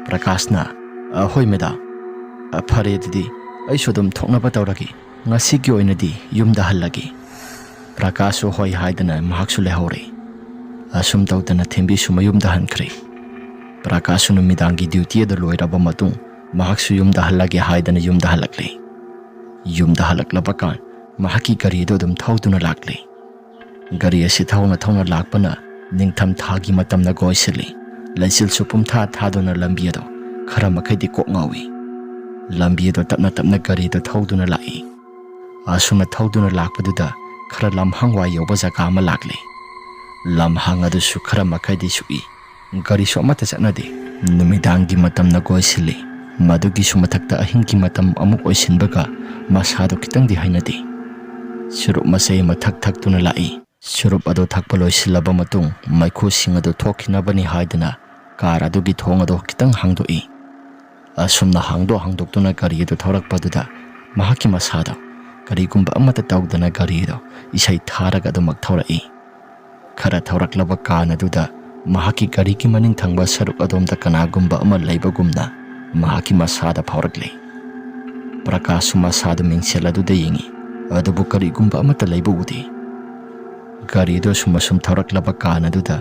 ꯄ꯭ꯔꯀꯥꯁꯅ, "ꯑ, ꯍꯣꯏ ꯃꯦꯗꯥꯝ꯫ ꯑ, ꯐꯔꯦ ꯑꯗꯨꯗꯤ, ꯑꯩꯁꯨ ꯑꯗꯨꯝ ꯊꯣꯛꯅꯕ ꯇꯧꯔꯒꯦ꯫ ꯉꯁꯤꯒꯤ ꯑꯣꯏꯅꯗꯤ ꯌꯨꯝꯗ ꯍꯜꯂꯒꯦ꯫" ꯄ꯭ꯔꯀꯥꯁꯁꯨ ꯍꯣꯏ ꯍꯥꯏꯗꯅ ꯃꯍꯥꯛꯁꯨ ꯂꯩꯍꯧꯔꯦ꯫ ꯑꯁꯨꯝ ꯇꯧꯗꯅ ꯊꯦꯝꯕꯤꯁꯨ ꯃꯌꯨꯝꯗ ꯍꯟꯈ꯭ꯔꯦ꯫ ꯄ꯭ꯔꯀꯥꯁꯁꯨ ꯅꯨꯃꯤꯗꯥꯡꯒꯤ ꯗ꯭ꯌꯨꯇꯤ ꯑꯗꯨ ꯂꯣꯏꯔꯕ ꯃꯇꯨꯡ ꯃꯍꯥꯛꯁꯨ ꯌꯨꯝꯗ ꯍꯜꯂꯒꯦ ꯍꯥꯏꯗꯅ ꯌꯨꯝꯗ ꯍꯜꯂꯛꯂꯦ꯫ ꯌꯨꯝꯗ ꯍꯜꯂꯛꯂꯕ ꯀꯥꯟ ꯃꯍꯥꯛꯀꯤ ꯒꯥꯔꯤ ꯑꯗꯨ ꯑꯗꯨꯝ ꯊꯧꯗꯨꯅ ꯂꯥꯛꯂꯦ꯫ ꯒꯥꯔꯤ ꯑꯁꯤ ꯊꯧꯅ ꯊꯧꯅ ꯂꯥꯛꯄꯅ ꯅꯤꯡꯊꯝ ꯊꯥꯒꯤ ꯃꯇꯝꯅ ꯀꯣꯏꯁꯤꯜꯂꯤ꯫ ꯂꯩꯆꯤꯜꯁꯨ ꯄꯨꯝꯊꯥ ꯊꯥꯗꯨꯅ ꯂꯝꯕꯤ ꯑꯗꯨ ꯈꯔ ꯃꯈꯩꯗꯤ ꯀꯣꯛ ꯉꯥꯎꯏ꯫ ꯂꯝꯕꯤ ꯑꯗꯨ ꯇꯞꯅ ꯇꯞꯅ ꯒꯥꯔꯤꯗꯨ ꯊꯧꯗꯨꯅ ꯂꯥꯛꯏ꯫ ꯑꯁꯨꯝꯅ ꯊꯧꯗꯨꯅ ꯂꯥꯛꯄꯗꯨꯗ ꯈꯔ ꯂꯝꯍꯥꯡꯋꯥꯏ ꯌꯧꯕ ꯖꯒꯥ ꯑꯃ ꯂꯥꯛꯂꯦ꯫ ꯂꯝꯍꯥꯡ ꯑꯗꯨꯁꯨ ꯈꯔ ꯃꯈꯩꯗꯤ ꯁꯨꯛꯏ꯫ ꯒꯥꯔꯤꯁꯨ ꯑꯃꯠꯇ ꯆꯠꯅꯗꯦ꯫ ꯅꯨꯃꯤꯗꯥꯡꯒꯤ ꯃꯇꯝꯅ ꯀꯣꯏꯁꯤꯜꯂꯤ꯫ ꯃꯗꯨꯒꯤꯁꯨ ꯃꯊꯛꯇ ꯑꯍꯤꯡꯒꯤ ꯃꯇꯝ ꯑꯃꯨꯛ ꯑꯣꯏꯁꯤꯟꯕꯒ ꯃꯁꯥꯗꯣ ꯈꯤꯇꯪꯗꯤ ꯍꯩꯅꯗꯦ꯫ ꯆꯨꯔꯨꯞ ꯃꯆꯩ ꯑꯃ ꯊꯛ ꯊꯛꯇꯨꯅ ꯂꯥꯛꯏ꯫ ꯆꯨꯔꯨꯞ ꯑꯗꯨ ꯊꯛꯄ ꯂꯣꯏꯁꯤꯜꯂꯕ ꯃꯇꯨꯡ ꯃꯩꯈꯨꯁꯤꯡ ꯑꯗꯨ ꯊꯣꯛꯈꯤꯅꯕꯅꯤ ꯍꯥꯏꯗꯨꯅ ꯀꯥꯔ ꯑꯗꯨꯒꯤ ꯊꯣꯡ ꯑꯗꯨ ꯈꯤꯇꯪ ꯍꯥꯡꯗꯣꯛꯏ꯫ ꯑꯁꯨꯝꯅ ꯍꯥꯡꯗꯣꯛ ꯍꯥꯡꯗꯣꯛꯇꯨꯅ ꯒꯥꯔꯤ ꯑꯗꯨ ꯊꯧꯔꯛꯄꯗꯨꯗ ꯃꯍꯥꯛꯀꯤ ꯃꯁꯥꯗꯣ ꯀꯔꯤꯒꯨꯝꯕ ꯑꯃꯠꯇ ꯇꯧꯗꯅ ꯒꯥꯔꯤ ꯑꯗꯨ ꯏꯁꯩ ꯊꯥꯔꯒ ꯑꯗꯨꯃꯛ ꯊꯧꯔꯛꯏ꯫ ꯈꯔ ꯊꯧꯔꯛꯂꯕ ꯀꯥꯟ ꯑꯗꯨꯗ ꯃꯍꯥꯛꯀꯤ ꯒꯥꯔꯤꯒꯤ ꯃꯅꯤꯡ ꯊꯪꯕ ꯁꯔꯨꯛ ꯑꯗꯣꯝꯗ ꯀꯅꯥꯒꯨꯝꯕ ꯑꯃ ꯂꯩꯕꯒꯨꯝꯅ ꯃꯍꯥꯛꯀꯤ ꯃꯁꯥꯗ ꯐꯥꯎꯔꯛꯂꯦ꯫ ꯄ꯭ꯔꯀꯥꯁꯁꯨ ꯃꯁꯥꯗꯨ ꯃꯤꯡꯁꯦꯜ ꯑꯗꯨꯗ ꯌꯦꯡꯉꯤ, ꯑꯗꯨꯕꯨ ꯀꯔꯤꯒꯨꯝꯕ ꯑꯃꯠꯇ ꯂꯩꯕ ꯎꯗꯦ꯫ ꯒꯥꯔꯤꯗꯨ ꯑꯁꯨꯝ ꯑꯁꯨꯝ ꯊꯧꯔꯛꯂꯕ ꯀꯥꯟ ꯑꯗꯨꯗ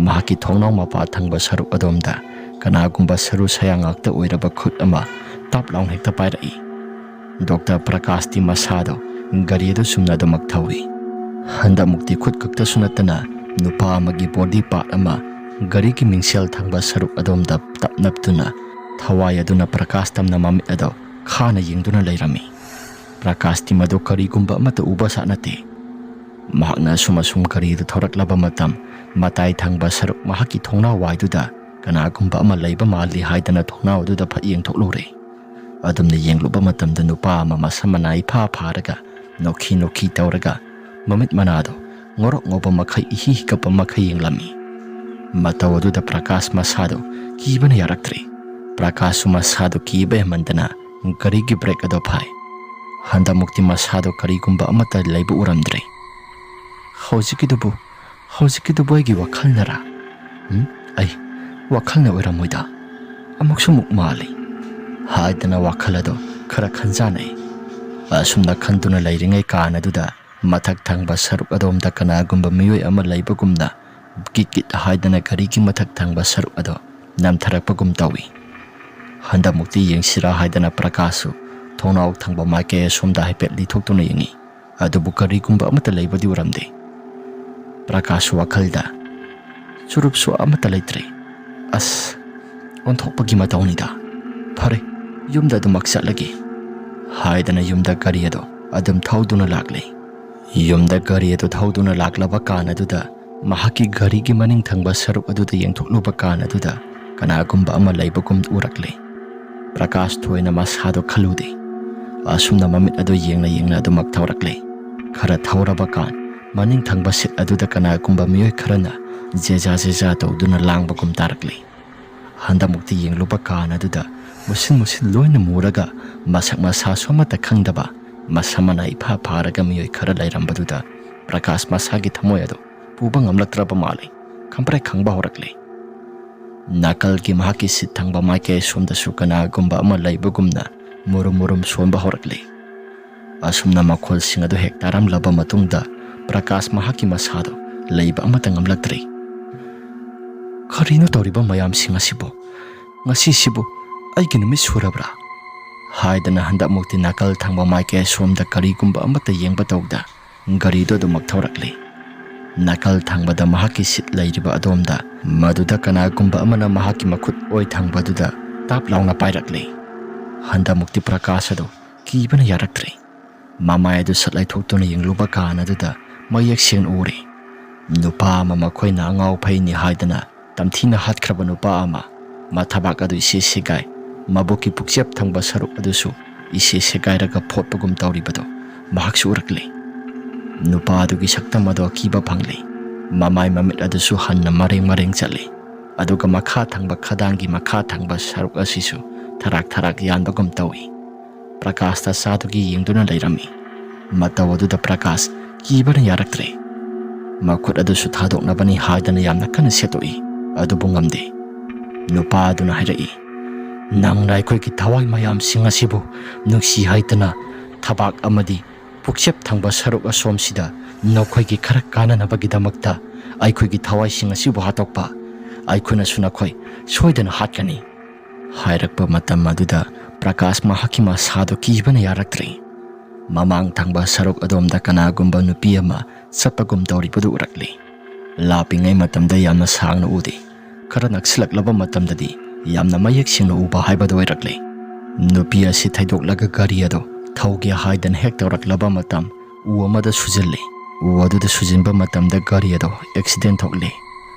ꯃꯍꯥꯛꯀꯤ ꯊꯣꯡꯅꯥꯎ ꯃꯄꯥ ꯊꯪꯕ ꯁꯔꯨꯛ ꯑꯗꯣꯝꯗ ꯀꯅꯥꯒꯨꯝꯕ ꯁꯔꯨ ꯁꯌꯥꯡ ꯉꯥꯛꯇ ꯑꯣꯏꯔꯕ ꯈꯨꯠ ꯑꯃ ꯇꯞ ꯂꯥꯎꯅ ꯍꯦꯛꯇ ꯄꯥꯏꯔꯛꯏ꯫ ꯗꯣꯛꯇꯔ ꯄ꯭ꯔꯀꯥꯁꯇꯤ ꯃꯁꯥꯗꯣ ꯒꯥꯔꯤ ꯑꯗꯨ ꯆꯨꯝꯅ ꯑꯗꯨꯃꯛ ꯊꯧꯏ꯫ ꯍꯟꯗꯛꯃꯨꯛꯇꯤ ꯈꯨꯠ ꯈꯛꯇꯁꯨ ꯅꯠꯇꯅ ꯅꯨꯄꯥ ꯑꯃꯒꯤ ꯕꯣꯗꯤ ꯄꯥꯔꯠ ꯑꯃ ꯒꯥꯔꯤꯒꯤ ꯃꯤꯡꯁꯦꯜ ꯊꯪꯕ ꯁꯔꯨꯛ ꯑꯗꯣꯝꯗ ꯇꯞ ꯅꯞꯇꯨꯅ ꯊꯋꯥꯏ ꯑꯗꯨꯅ ꯄ꯭ꯔꯀꯥꯁ ꯇꯝꯅ ꯃꯃꯤꯠ ꯑꯗꯣ ꯈꯥꯅ ꯌꯦꯡꯗꯨꯅ ꯂꯩꯔꯝꯃꯤ꯫ ꯄ꯭ꯔꯀꯥꯁꯇꯤ ꯃꯗꯨ ꯀꯔꯤꯒꯨꯝꯕ ꯑꯃꯠꯇ ꯎꯕ ꯁꯥꯠ ꯅꯠꯇꯦ꯫ ꯃꯍꯥꯛꯅ ꯑꯁꯨꯝ ꯑꯁꯨꯝ ꯒꯥꯔꯤꯗꯨ ꯊꯧꯔꯛꯂꯕ ꯃꯇꯝ ꯃꯇꯥꯏ ꯊꯪꯕ ꯁꯔꯨꯛ ꯃꯍꯥꯛꯀꯤ ꯊꯣꯡꯅꯥꯎ ꯋꯥꯏꯗꯨꯗ ꯀꯅꯥꯒꯨꯝꯕ ꯑꯃ ꯂꯩꯕ ꯃꯥꯜꯂꯤ ꯍꯥꯏꯗꯅ ꯊꯣꯡꯅꯥꯎ ꯑꯗꯨꯗ ꯐꯠ ꯌꯦꯡꯊꯣꯛꯂꯨꯔꯦ꯫ ꯑꯗꯨꯝꯅ ꯌꯦꯡꯂꯨꯕ ꯃꯇꯝꯗ ꯅꯨꯄꯥ ꯑꯃ ꯃꯁꯝ ꯃꯅꯥ ꯏꯐꯥ ꯐꯥꯔꯒ ꯅꯣꯛꯈꯤ ꯅꯣꯛꯈꯤ ꯇꯧꯔꯒ ꯃꯃꯤꯠ ꯃꯅꯥꯗꯣ ꯉꯧꯔꯣꯛ ꯉꯧꯕ ꯃꯈꯩ ꯏꯍꯤ ꯍꯤꯒꯠꯄ ꯃꯈꯩ ꯌꯦꯡꯂꯝꯃꯤ꯫ ꯃꯇꯧ ꯑꯗꯨꯗ ꯄ꯭ꯔꯀꯥꯁ ꯃꯁꯥꯗꯣ ꯀꯤꯕꯅ ꯌꯥꯔꯛꯇ꯭ꯔꯦ꯫ ꯄ꯭ꯔꯀꯥꯁꯁꯨ ꯃꯁꯥꯗꯣ ꯀꯤꯕ ꯍꯦꯟꯃꯟꯗꯅ ꯒꯥꯔꯤꯒꯤ ꯕ꯭ꯔꯦꯛ ꯑꯗꯣ ꯐꯥꯏ꯫ ꯍꯟꯗꯛꯃꯨꯛꯇꯤ ꯃꯁꯥꯗꯣ ꯀꯔꯤꯒꯨꯝꯕ ꯑꯃꯠꯇ ꯂꯩꯕ ꯎꯔꯝꯗ꯭ꯔꯦ꯫ "ꯍꯧꯖꯤꯛꯀꯤꯗꯨꯕꯨ, ꯍꯧꯖꯤꯛꯀꯤꯗꯨꯕꯨ ꯑꯩꯒꯤ ꯋꯥꯈꯜꯅꯔꯥ? ꯎꯝ, ꯑꯩ ꯋꯥꯈꯜꯅ ꯑꯣꯏꯔꯝꯃꯣꯏꯗ꯫ ꯑꯃꯨꯛꯁꯨ ꯑꯃꯨꯛ ꯃꯥꯜꯂꯤ" ꯍꯥꯏꯗꯅ ꯋꯥꯈꯜ ꯑꯗꯣ ꯈꯔ ꯈꯟꯖꯥꯅꯩ꯫ ꯑꯁꯨꯝꯅ ꯈꯟꯗꯨꯅ ꯂꯩꯔꯤꯉꯩ ꯀꯥꯟ ꯑꯗꯨꯗ ꯃꯊꯛ ꯊꯪꯕ ꯁꯔꯨꯛ ꯑꯗꯣꯝꯗ ꯀꯅꯥꯒꯨꯝꯕ ꯃꯤꯑꯣꯏ ꯑꯃ ꯂꯩꯕꯒꯨꯝꯅ ꯒꯤꯠ ꯒꯤꯠ ꯍꯥꯏꯗꯅ ꯒꯥꯔꯤꯒꯤ ꯃꯊꯛ ꯊꯪꯕ ꯁꯔꯨꯛ ꯑꯗꯣ ꯅꯝꯊꯔꯛꯄꯒꯨꯝ ꯇꯧꯏ꯫ ꯍꯟꯗꯛꯃꯨꯛꯇꯤ ꯌꯦꯡꯁꯤꯔꯥ ꯍꯥꯏꯗꯅ ꯄ꯭ꯔꯀꯥꯁꯁꯨ ꯊꯣꯡꯅꯥꯎ ꯊꯪꯕ ꯃꯥꯏꯀꯩ ꯑꯁꯣꯝꯗ ꯍꯥꯏꯐꯦꯠ ꯂꯤꯊꯣꯛꯇꯨꯅ ꯌꯦꯡꯉꯤ꯫ ꯑꯗꯨꯕꯨ ꯀꯔꯤꯒꯨꯝꯕ ꯑꯃꯠꯇ ꯂꯩꯕꯗꯤ ꯎꯔꯝꯗꯦ꯫ ꯄ꯭ꯔꯀꯥꯁꯁꯨ ꯋꯥꯈꯜꯗ, "ꯆꯨꯔꯨꯞꯁꯨ ꯑꯃꯠꯇ ꯂꯩꯇ꯭ꯔꯦ꯫ ꯑꯁ, ꯑꯣꯟꯊꯣꯛꯄꯒꯤ ꯃꯇꯧꯅꯤꯗ꯫ ꯐꯔꯦ, ꯌꯨꯝꯗ ꯑꯗꯨꯃꯛ ꯆꯠꯂꯒꯦ" ꯍꯥꯏꯗꯅ ꯌꯨꯝꯗ ꯒꯥꯔꯤ ꯑꯗꯣ ꯑꯗꯨꯝ ꯊꯧꯗꯨꯅ ꯂꯥꯛꯂꯦ꯫ ꯌꯨꯝꯗ ꯒꯥꯔꯤ ꯑꯗꯨ ꯊꯧꯗꯨꯅ ꯂꯥꯛꯂꯕ ꯀꯥꯟ ꯑꯗꯨꯗ ꯃꯍꯥꯛꯀꯤ ꯒꯥꯔꯤꯒꯤ ꯃꯅꯤꯡ ꯊꯪꯕ ꯁꯔꯨꯛ ꯑꯗꯨꯗ ꯌꯦꯡꯊꯣꯛꯂꯨꯕ ꯀꯥꯟ ꯑꯗꯨꯗ ꯀꯅꯥꯒꯨꯝꯕ ꯑꯃ ꯂꯩꯕꯒꯨꯝ ꯎꯔꯛꯂꯦ꯫ ꯄ꯭ꯔꯀꯥꯁ ꯊꯣꯏꯅ ꯃꯁꯥꯗꯣ ꯈꯜꯂꯨꯗꯦ꯫ ꯑꯁꯨꯝꯅ ꯃꯃꯤꯠ ꯑꯗꯨ ꯌꯦꯡꯅ ꯌꯦꯡꯅ ꯑꯗꯨꯃꯛ ꯊꯧꯔꯛꯂꯦ꯫ ꯈꯔ ꯊꯧꯔꯕ ꯀꯥꯟ ꯃꯅꯤꯡ ꯊꯪꯕ ꯁꯤꯠ ꯑꯗꯨꯗ ꯀꯅꯥꯒꯨꯝꯕ ꯃꯤꯑꯣꯏ ꯈꯔꯅ ꯖꯦꯖꯥ ꯖꯦꯖꯥ ꯇꯧꯗꯨꯅ ꯂꯥꯡꯕꯒꯨꯝ ꯇꯥꯔꯛꯂꯦ꯫ ꯍꯟꯗꯛꯃꯨꯛꯇꯤ ꯌꯦꯡꯂꯨꯕ ꯀꯥꯟ ꯑꯗꯨꯗ ꯃꯨꯁꯤꯟ ꯃꯨꯁꯤꯟ ꯂꯣꯏꯅ ꯃꯨꯔꯒ ꯃꯁꯛ ꯃꯁꯥꯁꯨ ꯑꯃꯠꯇ ꯈꯪꯗꯕ, ꯃꯁꯝ ꯃꯅꯥ ꯏꯐꯥ ꯐꯥꯔꯒ ꯃꯤꯑꯣꯏ ꯈꯔ ꯂꯩꯔꯝꯕꯗꯨꯗ ꯄ꯭ꯔꯀꯥꯁ ꯃꯁꯥꯒꯤ ꯊꯃꯣꯏ ꯑꯗꯨ ꯄꯨꯕ ꯉꯝꯂꯛꯇ꯭ꯔꯕ ꯃꯥꯜꯂꯦ꯫ ꯈꯪꯄ꯭ꯔꯦꯛ ꯈꯪꯕ ꯍꯧꯔꯛꯂꯦ꯫ ꯅꯥꯀꯜꯒꯤ ꯃꯍꯥꯛꯀꯤ ꯁꯤꯠ ꯊꯪꯕ ꯃꯥꯏꯀꯩ ꯑꯁꯣꯝꯗꯁꯨ ꯀꯅꯥꯒꯨꯝꯕ ꯑꯃ ꯂꯩꯕꯒꯨꯝꯅ ꯃꯨꯔꯨꯝ ꯃꯨꯔꯨꯝ ꯁꯣꯟꯕ ꯍꯧꯔꯛꯂꯦ꯫ ꯑꯁꯨꯝꯅ ꯃꯈꯣꯜꯁꯤꯡ ꯑꯗꯨ ꯍꯦꯛ ꯇꯥꯔꯝꯂꯕ ꯃꯇꯨꯡꯗ ꯄ꯭ꯔꯀꯥꯁ ꯃꯍꯥꯛꯀꯤ ꯃꯁꯥꯗꯣ ꯂꯩꯕ ꯑꯃꯠꯇ ꯉꯝꯂꯛꯇ꯭ꯔꯦ꯫ "ꯀꯔꯤꯅꯣ ꯇꯧꯔꯤꯕ ꯃꯌꯥꯝꯁꯤꯡ ꯑꯁꯤꯕꯨ? ꯉꯁꯤꯁꯤꯕꯨ ꯑꯩꯒꯤ ꯅꯨꯃꯤꯠ ꯁꯨꯔꯕ꯭ꯔꯥ?" ꯍꯥꯏꯗꯅ ꯍꯟꯗꯛꯃꯨꯛꯇꯤ ꯅꯥꯀꯜ ꯊꯪꯕ ꯃꯥꯏꯀꯩ ꯑꯁꯣꯝꯗ ꯀꯔꯤꯒꯨꯝꯕ ꯑꯃꯠꯇ ꯌꯦꯡꯕ ꯇꯧꯗ ꯒꯥꯔꯤꯗꯨ ꯑꯗꯨꯃꯛ ꯊꯧꯔꯛꯂꯦ꯫ ꯅꯥꯀꯜ ꯊꯪꯕꯗ ꯃꯍꯥꯛꯀꯤ ꯁꯤꯠ ꯂꯩꯔꯤꯕ ꯑꯗꯣꯝꯗ ꯃꯗꯨꯗ ꯀꯅꯥꯒꯨꯝꯕ ꯑꯃꯅ ꯃꯍꯥꯛꯀꯤ ꯃꯈꯨꯠ ꯑꯣꯏ ꯊꯪꯕꯗꯨꯗ ꯇꯥꯞ ꯂꯥꯎꯅ ꯄꯥꯏꯔꯛꯂꯦ꯫ ꯍꯟꯗꯛꯃꯨꯛꯇꯤ ꯄ꯭ꯔꯀꯥꯁ ꯑꯗꯨ ꯀꯤꯕꯅ ꯌꯥꯔꯛꯇ꯭ꯔꯦ꯫ ꯃꯃꯥꯏ ꯑꯗꯨ ꯁꯠ ꯂꯩꯊꯣꯛꯇꯨꯅ ꯌꯦꯡꯂꯨꯕ ꯀꯥꯟ ꯑꯗꯨꯗ ꯃꯌꯦꯛ ꯁꯦꯡꯅ ꯎꯔꯦ꯫ ꯅꯨꯄꯥ ꯑꯃ ꯃꯈꯣꯏꯅ ꯑꯉꯥꯎ ꯐꯩꯅꯤ ꯍꯥꯏꯗꯅ ꯇꯝꯊꯤꯅ ꯍꯥꯠꯈ꯭ꯔꯕ ꯅꯨꯄꯥ ꯑꯃ, ꯃꯊꯕꯥꯛ ꯑꯗꯨ ꯏꯁꯦ ꯁꯦꯒꯥꯏ, ꯃꯕꯨꯛꯀꯤ ꯄꯨꯛꯆꯦꯞ ꯊꯪꯕ ꯁꯔꯨꯛ ꯑꯗꯨꯁꯨ ꯏꯁꯦ ꯁꯦꯒꯥꯏꯔꯒ ꯐꯣꯠꯄꯒꯨꯝ ꯇꯧꯔꯤꯕꯗꯨ ꯃꯍꯥꯛꯁꯨ ꯎꯔꯛꯂꯤ꯫ ꯅꯨꯄꯥ ꯑꯗꯨꯒꯤ ꯁꯛꯇꯝ ꯑꯗꯨ ꯑꯀꯤꯕ ꯐꯪꯂꯤ꯫ ꯃꯃꯥꯏ ꯃꯃꯤꯠ ꯑꯗꯨꯁꯨ ꯍꯟꯅ ꯃꯔꯦꯡ ꯃꯔꯦꯡ ꯆꯠꯂꯤ, ꯑꯗꯨꯒ ꯃꯈꯥ ꯊꯪꯕ ꯈꯗꯥꯡꯒꯤ ꯃꯈꯥ ꯊꯪꯕ ꯁꯔꯨꯛ ꯑꯁꯤꯁꯨ ꯊꯔꯥꯛ ꯊꯔꯥꯛ ꯌꯥꯟꯕꯒꯨꯝ ꯇꯧꯏ꯫ ꯄ꯭ꯔꯀꯥꯁꯇ ꯆꯥꯗꯨꯒꯤ ꯌꯦꯡꯗꯨꯅ ꯂꯩꯔꯝꯃꯤ꯫ ꯃꯇꯧ ꯑꯗꯨꯗ ꯄ꯭ꯔꯀꯥꯁ ꯀꯤꯕꯅ ꯌꯥꯔꯛꯇ꯭ꯔꯦ꯫ ꯃꯈꯨꯠ ꯑꯗꯨꯁꯨ ꯊꯥꯗꯣꯛꯅꯕꯅꯤ ꯍꯥꯏꯗꯅ ꯌꯥꯝꯅ ꯀꯟꯅ ꯁꯦꯠꯇꯣꯛꯏ, ꯑꯗꯨꯕꯨ ꯉꯝꯗꯦ꯫ ꯅꯨꯄꯥ ꯑꯗꯨꯅ ꯍꯥꯏꯔꯛꯏ, "ꯅꯪꯅ ꯑꯩꯈꯣꯏꯒꯤ ꯊꯋꯥꯏ ꯃꯌꯥꯝꯁꯤꯡ ꯑꯁꯤꯕꯨ ꯅꯨꯡꯁꯤ ꯍꯥꯏꯗꯅ ꯊꯕꯥꯛ ꯑꯃꯗꯤ ꯄꯨꯛꯆꯦꯞ ꯊꯪꯕ ꯁꯔꯨꯛ ꯑꯁꯣꯝꯁꯤꯗ ꯅꯈꯣꯏꯒꯤ ꯈꯔ ꯀꯥꯟꯅꯅꯕꯒꯤꯗꯃꯛꯇ ꯑꯩꯈꯣꯏꯒꯤ ꯊꯋꯥꯏꯁꯤꯡ ꯑꯁꯤꯕꯨ ꯍꯥꯠꯇꯣꯛꯄ, ꯑꯩꯈꯣꯏꯅꯁꯨ ꯅꯈꯣꯏ ꯁꯣꯏꯗꯅ ꯍꯥꯠꯀꯅꯤ" ꯍꯥꯏꯔꯛꯄ ꯃꯇꯝ ꯑꯗꯨꯗ ꯄ꯭ꯔꯀꯥꯁ ꯃꯍꯥꯛꯀꯤ ꯃꯁꯥꯗꯨ ꯀꯤꯕꯅ ꯌꯥꯔꯛꯇ꯭ꯔꯦ꯫ ꯃꯃꯥꯡ ꯊꯪꯕ ꯁꯔꯨꯛ ꯑꯗꯣꯝꯗ ꯀꯅꯥꯒꯨꯝꯕ ꯅꯨꯄꯤ ꯑꯃ ꯆꯠꯄꯒꯨꯝ ꯇꯧꯔꯤꯕꯗꯨ ꯎꯔꯛꯂꯤ꯫ ꯂꯥꯞꯄꯤꯉꯩ ꯃꯇꯝꯗ ꯌꯥꯝꯅ ꯁꯥꯡꯅ ꯎꯗꯦ꯫ ꯈꯔ ꯅꯛꯁꯤꯜꯂꯛꯂꯕ ꯃꯇꯝꯗꯗꯤ ꯌꯥꯝꯅ ꯃꯌꯦꯛ ꯁꯦꯡꯅ ꯎꯕ ꯍꯥꯏꯕꯗꯨ ꯑꯣꯏꯔꯛꯂꯦ꯫ ꯅꯨꯄꯤ ꯑꯁꯤ ꯊꯩꯗꯣꯛꯂꯒ ꯒꯥꯔꯤ ꯑꯗꯨ ꯊꯧꯒꯦ ꯍꯥꯏꯗꯅ ꯍꯦꯛ ꯇꯧꯔꯛꯂꯕ ꯃꯇꯝ, ꯎ ꯑꯃꯗ ꯁꯨꯖꯤꯜꯂꯤ꯫ ꯎ ꯑꯗꯨꯗ ꯁꯨꯖꯤꯟꯕ ꯃꯇꯝꯗ ꯒꯥꯔꯤ ꯑꯗꯨ ꯑꯦꯛꯁꯤꯗꯦꯟ ꯊꯣꯛꯂꯤ꯫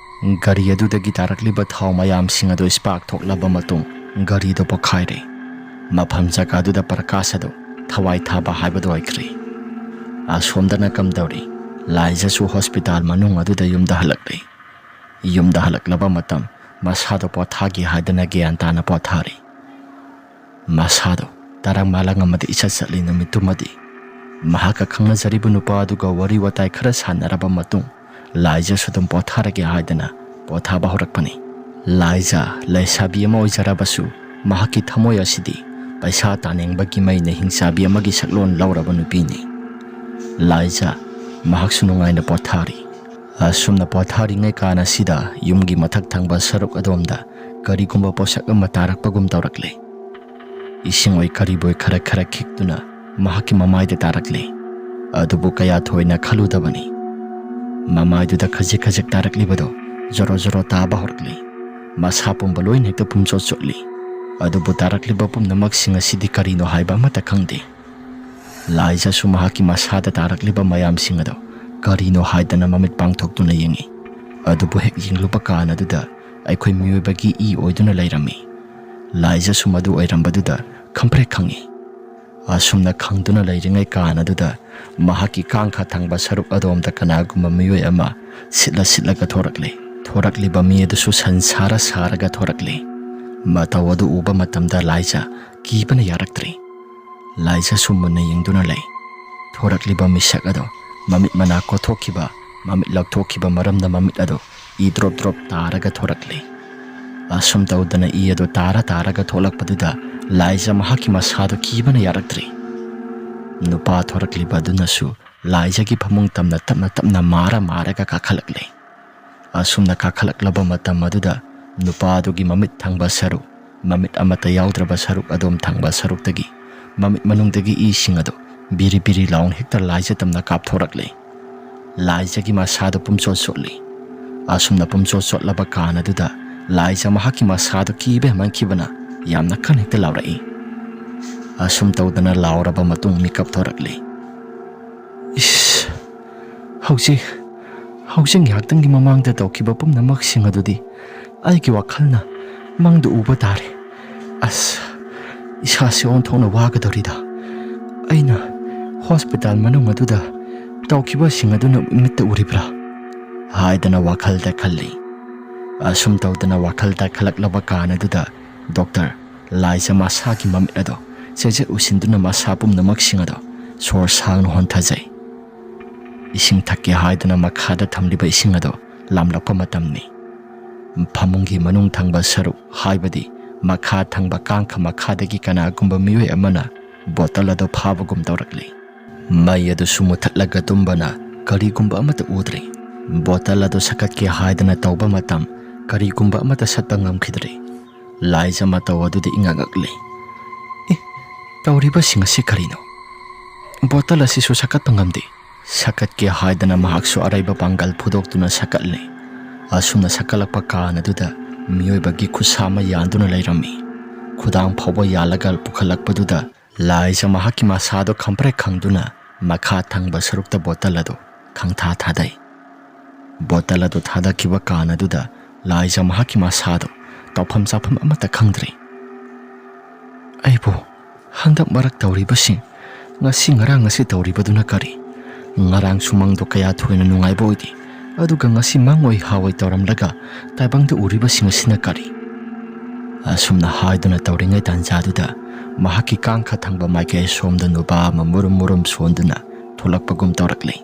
ꯒꯥꯔꯤ ꯑꯗꯨꯗꯒꯤ ꯇꯥꯔꯛꯂꯤꯕ ꯊꯥꯎ ꯃꯌꯥꯝꯁꯤꯡ ꯑꯗꯨ ꯁ꯭ꯄꯥꯔꯛ ꯊꯣꯛꯂꯕ ꯃꯇꯨꯡ ꯒꯥꯔꯤꯗꯨ ꯄꯣꯈꯥꯏꯔꯦ꯫ ꯃꯐꯝ ꯖꯒꯥꯗꯨꯗ ꯄ꯭ꯔꯀꯥꯁ ꯑꯗꯨ ꯊꯋꯥꯏ ꯊꯥꯕ ꯍꯥꯏꯕꯗꯨ ꯑꯣꯏꯈ꯭ꯔꯦ꯫ ꯑꯁꯣꯝꯗꯅ ꯀꯝꯗꯧꯔꯤ? ꯂꯥꯏꯖꯥꯁꯨ ꯍꯣꯁꯄꯤꯇꯥꯜ ꯃꯅꯨꯡ ꯑꯗꯨꯗ ꯌꯨꯝꯗ ꯍꯜꯂꯛꯂꯦ꯫ ꯌꯨꯝꯗ ꯍꯜꯂꯛꯂꯕ ꯃꯇꯝ ꯃꯁꯥꯗꯣ ꯄꯣꯊꯥꯒꯦ ꯍꯥꯏꯗꯅ ꯒ꯭ꯌꯥꯟ ꯇꯥꯅ ꯄꯣꯊꯥꯔꯤ꯫ ꯃꯁꯥꯗꯣ ꯇꯔꯪ ꯃꯥꯂꯪ ꯑꯃꯗ ꯏꯆꯠ ꯆꯠꯂꯤ ꯅꯨꯃꯤꯠꯇꯨꯃꯗꯤ꯫ ꯃꯍꯥꯛꯀ ꯈꯪꯅꯖꯔꯤꯕ ꯅꯨꯄꯥ ꯑꯗꯨꯒ ꯋꯥꯔꯤ ꯋꯥꯇꯥꯏ ꯈꯔ ꯁꯥꯟꯅꯔꯕ ꯃꯇꯨꯡ, ꯂꯥꯏꯖꯥꯁꯨ ꯑꯗꯨꯝ ꯄꯣꯊꯥꯔꯒꯦ ꯍꯥꯏꯗꯅ ꯄꯣꯊꯥꯕ ꯍꯧꯔꯛꯄꯅꯤ꯫ ꯂꯥꯏꯖꯥ ꯂꯩꯁꯥꯕꯤ ꯑꯃ ꯑꯣꯏꯖꯔꯕꯁꯨ ꯃꯍꯥꯛꯀꯤ ꯊꯃꯣꯏ ꯑꯁꯤꯗꯤ ꯄꯩꯁꯥ ꯇꯥꯅꯤꯡꯕꯒꯤ ꯃꯩꯅ ꯍꯤꯡꯆꯥꯕꯤ ꯑꯃꯒꯤ ꯁꯛꯂꯣꯟ ꯂꯧꯔꯕ ꯅꯨꯄꯤꯅꯤ꯫ ꯂꯥꯏꯖꯥ ꯃꯍꯥꯛꯁꯨ ꯅꯨꯡꯉꯥꯏꯅ ꯄꯣꯊꯥꯔꯤ꯫ ꯑꯁꯨꯝꯅ ꯄꯣꯊꯥꯔꯤꯉꯩ ꯀꯥꯟ ꯑꯁꯤꯗ ꯌꯨꯝꯒꯤ ꯃꯊꯛ ꯊꯪꯕ ꯁꯔꯨꯛ ꯑꯗꯣꯝꯗ ꯀꯔꯤꯒꯨꯝꯕ ꯄꯣꯠꯁꯛ ꯑꯃ ꯇꯥꯔꯛꯄꯒꯨꯝ ꯇꯧꯔꯛꯂꯦ꯫ ꯏꯁꯤꯡ ꯑꯣꯏ ꯀꯔꯤꯕꯣꯏ ꯈꯔ ꯈꯔ ꯈꯤꯛꯇꯨꯅ ꯃꯍꯥꯛꯀꯤ ꯃꯃꯥꯏꯗ ꯇꯥꯔꯛꯂꯦ꯫ ꯑꯗꯨꯕꯨ ꯀꯌꯥ ꯊꯣꯏꯅ ꯈꯜꯂꯨꯗꯕꯅꯤ꯫ ꯃꯃꯥꯏꯗꯨꯗ ꯈꯖꯤꯛ ꯈꯖꯤꯛ ꯇꯥꯔꯛꯂꯤꯕꯗꯣ ꯖꯣꯔꯣ ꯖꯣꯔꯣ ꯇꯥꯕ ꯍꯧꯔꯛꯂꯦ꯫ ꯃꯁꯥ ꯄꯨꯝꯕ ꯂꯣꯏꯅ ꯍꯦꯛꯇ ꯄꯨꯝꯆꯣꯠ ꯆꯣꯠꯂꯤ꯫ ꯑꯗꯨꯕꯨ ꯇꯥꯔꯛꯂꯤꯕ ꯄꯨꯝꯅꯃꯛꯁꯤꯡ ꯑꯁꯤꯗꯤ ꯀꯔꯤꯅꯣ ꯍꯥꯏꯕ ꯑꯃꯠꯇ ꯈꯪꯗꯦ꯫ ꯂꯥꯏꯖꯥꯁꯨ ꯃꯍꯥꯛꯀꯤ ꯃꯁꯥꯗ ꯇꯥꯔꯛꯂꯤꯕ ꯃꯌꯥꯝꯁꯤꯡ ꯑꯗꯣ ꯀꯔꯤꯅꯣ ꯍꯥꯏꯗꯅ ꯃꯃꯤꯠ ꯄꯥꯡꯊꯣꯛꯇꯨꯅ ꯌꯦꯡꯉꯤ꯫ ꯑꯗꯨꯕꯨ ꯍꯦꯛ ꯌꯦꯡꯂꯨꯕ ꯀꯥꯟ ꯑꯗꯨꯗ ꯑꯩꯈꯣꯏ ꯃꯤꯑꯣꯏꯕꯒꯤ ꯏ ꯑꯣꯏꯗꯨꯅ ꯂꯩꯔꯝꯃꯤ꯫ ꯂꯥꯏꯖꯁꯨ ꯃꯗꯨ ꯑꯣꯏꯔꯝꯕꯗꯨꯗ ꯈꯪꯄ꯭ꯔꯦꯛ ꯈꯪꯉꯤ꯫ ꯑꯁꯨꯝꯅ ꯈꯪꯗꯨꯅ ꯂꯩꯔꯤꯉꯩ ꯀꯥꯟ ꯑꯗꯨꯗ ꯃꯍꯥꯛꯀꯤ ꯀꯥꯡꯈ ꯊꯪꯕ ꯁꯔꯨꯛ ꯑꯗꯣꯝꯗ ꯀꯅꯥꯒꯨꯝꯕ ꯃꯤꯑꯣꯏ ꯑꯃ ꯁꯤꯠꯂ ꯁꯤꯠꯂꯒ ꯊꯣꯔꯛꯂꯦ꯫ ꯊꯣꯔꯛꯂꯤꯕ ꯃꯤ ꯑꯗꯨꯁꯨ ꯁꯟ ꯁꯥꯔ ꯁꯥꯔꯒ ꯊꯣꯔꯛꯂꯦ꯫ ꯃꯇꯧ ꯑꯗꯨ ꯎꯕ ꯃꯇꯝꯗ ꯂꯥꯏꯖ ꯀꯤꯕꯅ ꯌꯥꯔꯛꯇ꯭ꯔꯦ꯫ ꯂꯥꯏꯖꯁꯨ ꯃꯨꯟꯅ ꯌꯦꯡꯗꯨꯅ ꯂꯩ꯫ ꯊꯣꯔꯛꯂꯤꯕ ꯃꯤꯁꯛ ꯑꯗꯣ ꯃꯃꯤꯠ ꯃꯅꯥ ꯀꯣꯊꯣꯛꯈꯤꯕ, ꯃꯃꯤꯠ ꯂꯧꯊꯣꯛꯈꯤꯕ ꯃꯔꯝꯅ ꯃꯃꯤꯠ ꯑꯗꯣ ꯏ ꯗ꯭ꯔꯣꯞ ꯗ꯭ꯔꯣꯞ ꯇꯥꯔꯒ ꯊꯣꯔꯛꯂꯦ꯫ ꯑꯁꯨꯝ ꯇꯧꯗꯅ ꯏ ꯑꯗꯨ ꯇꯥꯔ ꯇꯥꯔꯒ ꯊꯣꯛꯂꯛꯄꯗꯨꯗ ꯂꯥꯏꯖ ꯃꯍꯥꯛꯀꯤ ꯃꯁꯥꯗꯨ ꯀꯤꯕꯅ ꯌꯥꯔꯛꯇ꯭ꯔꯦ꯫ ꯅꯨꯄꯥ ꯊꯣꯔꯛꯂꯤꯕ ꯑꯗꯨꯅꯁꯨ ꯂꯥꯏꯖꯒꯤ ꯐꯃꯨꯡ ꯇꯝꯅ ꯇꯞꯅ ꯇꯞꯅ ꯃꯥꯔ ꯃꯥꯔꯒ ꯀꯥꯈꯠꯂꯛꯂꯦ꯫ ꯑꯁꯨꯝꯅ ꯀꯥꯈꯠꯂꯛꯂꯕ ꯃꯇꯝ ꯑꯗꯨꯗ ꯅꯨꯄꯥ ꯑꯗꯨꯒꯤ ꯃꯃꯤꯠ ꯊꯪꯕ ꯁꯔꯨꯛ, ꯃꯃꯤꯠ ꯑꯃꯠꯇ ꯌꯥꯎꯗ꯭ꯔꯕ ꯁꯔꯨꯛ ꯑꯗꯣꯝ ꯊꯪꯕ ꯁꯔꯨꯛꯇꯒꯤ ꯃꯃꯤꯠ ꯃꯅꯨꯡꯗꯒꯤ ꯏꯁꯤꯡ ꯑꯗꯨ ꯕꯤꯔꯤ ꯕꯤꯔꯤ ꯂꯥꯎꯅ ꯍꯦꯛꯇ ꯂꯥꯏꯖ ꯇꯝꯅ ꯀꯥꯞꯊꯣꯔꯛꯂꯦ꯫ ꯂꯥꯏꯖꯒꯤ ꯃꯁꯥꯗꯨ ꯄꯨꯝꯆꯣꯠ ꯆꯣꯠꯂꯤ꯫ ꯑꯁꯨꯝꯅ ꯄꯨꯝꯆꯣꯠ ꯆꯣꯠꯂꯕ ꯀꯥꯟ ꯑꯗꯨꯗ ꯂꯥꯏꯖ ꯃꯍꯥꯛꯀꯤ ꯃꯁꯥꯗꯨ ꯀꯤꯕ ꯍꯦꯟꯃꯟꯈꯤꯕꯅ ꯌꯥꯝꯅ ꯀꯟꯅ ꯍꯦꯛꯇ ꯂꯥꯎꯔꯛꯏ꯫ ꯑꯁꯨꯝ ꯇꯧꯗꯅ ꯂꯥꯎꯔꯕ ꯃꯇꯨꯡ ꯃꯤꯀꯞ ꯊꯣꯔꯛꯂꯤ꯫ "ꯏꯁ! ꯍꯧꯖꯤꯛ, ꯍꯧꯖꯤꯛ ꯉꯥꯏꯍꯥꯛꯇꯪꯒꯤ ꯃꯃꯥꯡꯗ ꯇꯧꯈꯤꯕ ꯄꯨꯝꯅꯃꯛꯁꯤꯡ ꯑꯗꯨꯗꯤ ꯑꯩꯒꯤ ꯋꯥꯈꯜꯅ ꯃꯪꯗ ꯎꯕ ꯇꯥꯔꯦ꯫ ꯑꯁ! ꯏꯁꯥꯁꯦ ꯑꯣꯟꯊꯣꯛꯅ ꯋꯥꯒꯗꯧꯔꯤꯗ꯫ ꯑꯩꯅ ꯍꯣꯁꯄꯤꯇꯥꯜ ꯃꯅꯨꯡ ꯑꯗꯨꯗ ꯇꯧꯈꯤꯕꯁꯤꯡ ꯑꯗꯨꯅ ꯃꯤꯠꯇ ꯎꯔꯤꯕ꯭ꯔꯥ?" ꯍꯥꯏꯗꯅ ꯋꯥꯈꯜꯗ ꯈꯜꯂꯤ꯫ ꯑꯁꯨꯝ ꯇꯧꯗꯅ ꯋꯥꯈꯜꯗ ꯈꯜꯂꯛꯂꯕ ꯀꯥꯟ ꯑꯗꯨꯗ ꯗꯣꯛꯇꯔ ꯂꯥꯏꯖ ꯃꯁꯥꯒꯤ ꯃꯃꯤꯠ ꯑꯗꯣ ꯆꯦꯖꯦꯠ ꯎꯁꯤꯟꯗꯨꯅ ꯃꯁꯥ ꯄꯨꯝꯅꯃꯛꯁꯤꯡ ꯑꯗꯣ ꯁꯣꯔ ꯁꯥꯡꯅ ꯍꯣꯟꯊꯖꯩ꯫ ꯏꯁꯤꯡ ꯊꯛꯀꯦ ꯍꯥꯏꯗꯨꯅ ꯃꯈꯥꯗ ꯊꯝꯂꯤꯕ ꯏꯁꯤꯡ ꯑꯗꯣ ꯂꯥꯝꯂꯛꯄ ꯃꯇꯝꯅꯤ꯫ ꯐꯃꯨꯡꯒꯤ ꯃꯅꯨꯡ ꯊꯪꯕ ꯁꯔꯨꯛ, ꯍꯥꯏꯕꯗꯤ ꯃꯈꯥ ꯊꯪꯕ ꯀꯥꯡꯈ ꯃꯈꯥꯗꯒꯤ ꯀꯅꯥꯒꯨꯝꯕ ꯃꯤꯑꯣꯏ ꯑꯃꯅ ꯕꯣꯇꯜ ꯑꯗꯨ ꯐꯥꯕꯒꯨꯝ ꯇꯧꯔꯛꯂꯤ꯫ ꯃꯩ ꯑꯗꯨꯁꯨ ꯃꯨꯊꯠꯂꯒ ꯇꯨꯝꯕꯅ ꯀꯔꯤꯒꯨꯝꯕ ꯑꯃꯠꯇ ꯎꯗ꯭ꯔꯦ꯫ ꯕꯣꯇꯜ ꯑꯗꯨ ꯁꯛꯀꯠꯀꯦ ꯍꯥꯏꯗꯅ ꯇꯧꯕ ꯃꯇꯝ ꯀꯔꯤꯒꯨꯝꯕ ꯑꯃꯠꯇ ꯁꯠꯄ ꯉꯝꯈꯤꯗ꯭ꯔꯦ꯫ ꯂꯥꯏꯖ ꯃꯇꯧ ꯑꯗꯨꯗ ꯏꯉꯛ ꯉꯛꯂꯤ꯫ "ꯑꯦ, ꯇꯧꯔꯤꯕꯁꯤꯡ ꯑꯁꯤ ꯀꯔꯤꯅꯣ? ꯕꯣꯇꯜ ꯑꯁꯤꯁꯨ ꯁꯛꯀꯠꯄ ꯉꯝꯗꯦ꯫" ꯁꯛꯀꯠꯀꯦ ꯍꯥꯏꯗꯅ ꯃꯍꯥꯛꯁꯨ ꯑꯔꯩꯕ ꯄꯥꯡꯒꯜ ꯐꯨꯗꯣꯛꯇꯨꯅ ꯁꯛꯀꯠꯂꯦ꯫ ꯑꯁꯨꯝꯅ ꯁꯛꯀꯠꯂꯛꯄ ꯀꯥꯟ ꯑꯗꯨꯗ ꯃꯤꯑꯣꯏꯕꯒꯤ ꯈꯨꯠꯁꯥ ꯑꯃ ꯌꯥꯟꯗꯨꯅ ꯂꯩꯔꯝꯃꯤ꯫ ꯈꯨꯗꯥꯡ ꯐꯥꯎꯕ ꯌꯥꯜꯂꯒ ꯄꯨꯈꯠꯂꯛꯄꯗꯨꯗ ꯂꯥꯏꯖ ꯃꯍꯥꯛꯀꯤ ꯃꯁꯥꯗꯣ ꯈꯪꯄ꯭ꯔꯦꯛ ꯈꯪꯗꯨꯅ ꯃꯈꯥ ꯊꯪꯕ ꯁꯔꯨꯛꯇ ꯕꯣꯇꯜ ꯑꯗꯨ ꯈꯪꯊꯥ ꯊꯥꯗꯩ꯫ ꯕꯣꯇꯜ ꯑꯗꯨ ꯊꯥꯗꯈꯤꯕ ꯀꯥꯟ ꯑꯗꯨꯗ ꯂꯥꯏꯖ ꯃꯍꯥꯛꯀꯤ ꯃꯁꯥꯗꯣ ꯇꯧꯐꯝ ꯆꯥꯐꯝ ꯑꯃꯠꯇ ꯈꯪꯗ꯭ꯔꯦ꯫ "ꯑꯩꯕꯨ ꯍꯟꯗꯛ ꯃꯔꯛ ꯇꯧꯔꯤꯕꯁꯤꯡ, ꯉꯁꯤ ꯉꯔꯥꯡ ꯑꯁꯤ ꯇꯧꯔꯤꯕꯗꯨꯅ ꯀꯔꯤ? ꯉꯔꯥꯡ ꯁꯨꯃꯥꯡꯗꯣ ꯀꯌꯥ ꯊꯣꯏꯅ ꯅꯨꯡꯉꯥꯏꯕ ꯑꯣꯏꯗꯦ, ꯑꯗꯨꯒ ꯉꯁꯤ ꯃꯪ ꯑꯣꯏ ꯍꯥ ꯑꯣꯏ ꯇꯧꯔꯝꯂꯒ ꯇꯥꯏꯕꯪꯗ ꯎꯔꯤꯕꯁꯤꯡ ꯑꯁꯤꯅ ꯀꯔꯤ?" ꯑꯁꯨꯝꯅ ꯍꯥꯏꯗꯨꯅ ꯇꯧꯔꯤꯉꯩ ꯇꯥꯟꯖꯥꯗꯨꯗ ꯃꯍꯥꯛꯀꯤ ꯀꯥꯡꯈ ꯊꯪꯕ ꯃꯥꯏꯀꯩ ꯑꯁꯣꯝꯗ ꯅꯨꯄꯥ ꯑꯃ ꯃꯨꯔꯨꯝ ꯃꯨꯔꯨꯝ ꯁꯣꯟꯗꯨꯅ ꯊꯣꯛꯂꯛꯄꯒꯨꯝ ꯇꯧꯔꯛꯂꯤ꯫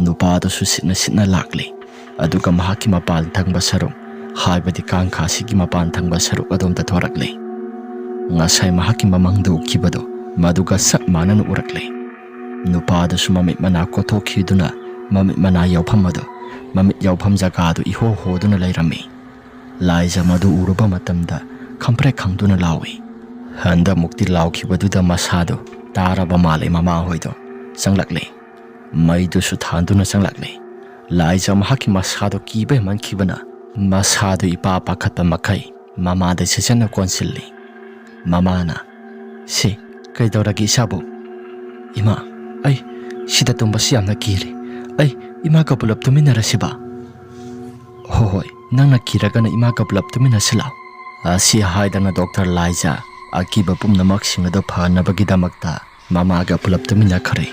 ꯅꯨꯄꯥꯗꯨꯁꯨ ꯁꯤꯠꯅ ꯁꯤꯠꯅ ꯂꯥꯛꯂꯤ, ꯑꯗꯨꯒ ꯃꯍꯥꯛꯀꯤ ꯃꯄꯥꯟ ꯊꯪꯕ ꯁꯔꯨꯛ, ꯍꯥꯏꯕꯗꯤ ꯀꯥꯡꯈꯥꯁꯤꯒꯤ ꯃꯄꯥꯟ ꯊꯪꯕ ꯁꯔꯨꯛ ꯑꯗꯣꯝꯗ ꯊꯣꯔꯛꯂꯤ꯫ ꯉꯁꯥꯏ ꯃꯍꯥꯛꯀꯤ ꯃꯃꯥꯡꯗ ꯎꯈꯤꯕꯗꯣ ꯃꯗꯨꯒ ꯆꯞ ꯃꯥꯟꯅꯅ ꯎꯔꯛꯂꯤ꯫ ꯅꯨꯄꯥꯗꯨꯁꯨ ꯃꯃꯤꯠ ꯃꯅꯥ ꯀꯣꯊꯣꯛꯈꯤꯗꯨꯅ ꯃꯃꯤꯠ ꯃꯅꯥ ꯌꯥꯎꯐꯝ ꯑꯗꯨ, ꯃꯃꯤꯠ ꯌꯥꯎꯐꯝ ꯖꯒꯥꯗꯨ ꯏꯍꯣ ꯍꯣꯗꯨꯅ ꯂꯩꯔꯝꯃꯤ꯫ ꯂꯥꯏꯖ ꯃꯗꯨ ꯎꯔꯨꯕ ꯃꯇꯝꯗ ꯈꯝꯄ꯭ꯔꯦꯛ ꯈꯪꯗꯨꯅ ꯂꯥꯎꯏ꯫ ꯍꯟꯗꯛꯃꯨꯛꯇꯤ ꯂꯥꯎꯈꯤꯕꯗꯨꯗ ꯃꯁꯥꯗꯨ ꯇꯥꯔꯕ ꯃꯥꯜꯂꯦ ꯃꯃꯥꯍꯣꯏꯗꯣ꯫ ꯆꯪꯂꯛꯂꯦ꯫ ꯃꯩꯗꯨꯁꯨ ꯊꯥꯟꯗꯨꯅ ꯆꯪꯂꯛꯂꯦ꯫ ꯂꯥꯏꯖ ꯃꯍꯥꯛꯀꯤ ꯃꯁꯥꯗꯣ ꯀꯤꯕ ꯍꯦꯟꯃꯟꯈꯤꯕꯅ ꯃꯁꯥꯗꯨ ꯏꯄꯥ ꯄꯥꯈꯠꯄ ꯃꯈꯩ ꯃꯃꯥꯗ ꯆꯦꯠꯆꯦꯠꯅ ꯀꯣꯟꯁꯤꯜꯂꯤ꯫ ꯃꯃꯥꯅ, "ꯁꯤ ꯀꯩꯗꯧꯔꯒꯦ ꯏꯆꯥꯕꯨ?" "ꯏꯃꯥ, ꯑꯩ ꯁꯤꯗ ꯇꯨꯝꯕꯁꯤ ꯌꯥꯝꯅ ꯀꯤꯔꯦ꯫ ꯑꯩ ꯏꯃꯥꯒ ꯄꯨꯂꯞ ꯇꯨꯃꯤꯟꯅꯔꯁꯤꯕ?" "ꯍꯣꯏ, ꯍꯣꯏ, ꯅꯪꯅ ꯀꯤꯔꯒꯅ ꯏꯃꯥꯒ ꯄꯨꯂꯞ ꯇꯨꯃꯤꯟꯅꯁꯤ ꯂꯥꯎ꯫" ꯑꯁꯤ ꯍꯥꯏꯗꯅ ꯗꯣꯛꯇꯔ ꯂꯥꯏꯖ ꯑꯀꯤꯕ ꯄꯨꯝꯅꯃꯛꯁꯤꯡ ꯑꯗꯨ ꯐꯅꯕꯒꯤꯗꯃꯛꯇ ꯃꯃꯥꯒ ꯄꯨꯂꯞ ꯇꯨꯃꯤꯟꯅꯈ꯭ꯔꯦ꯫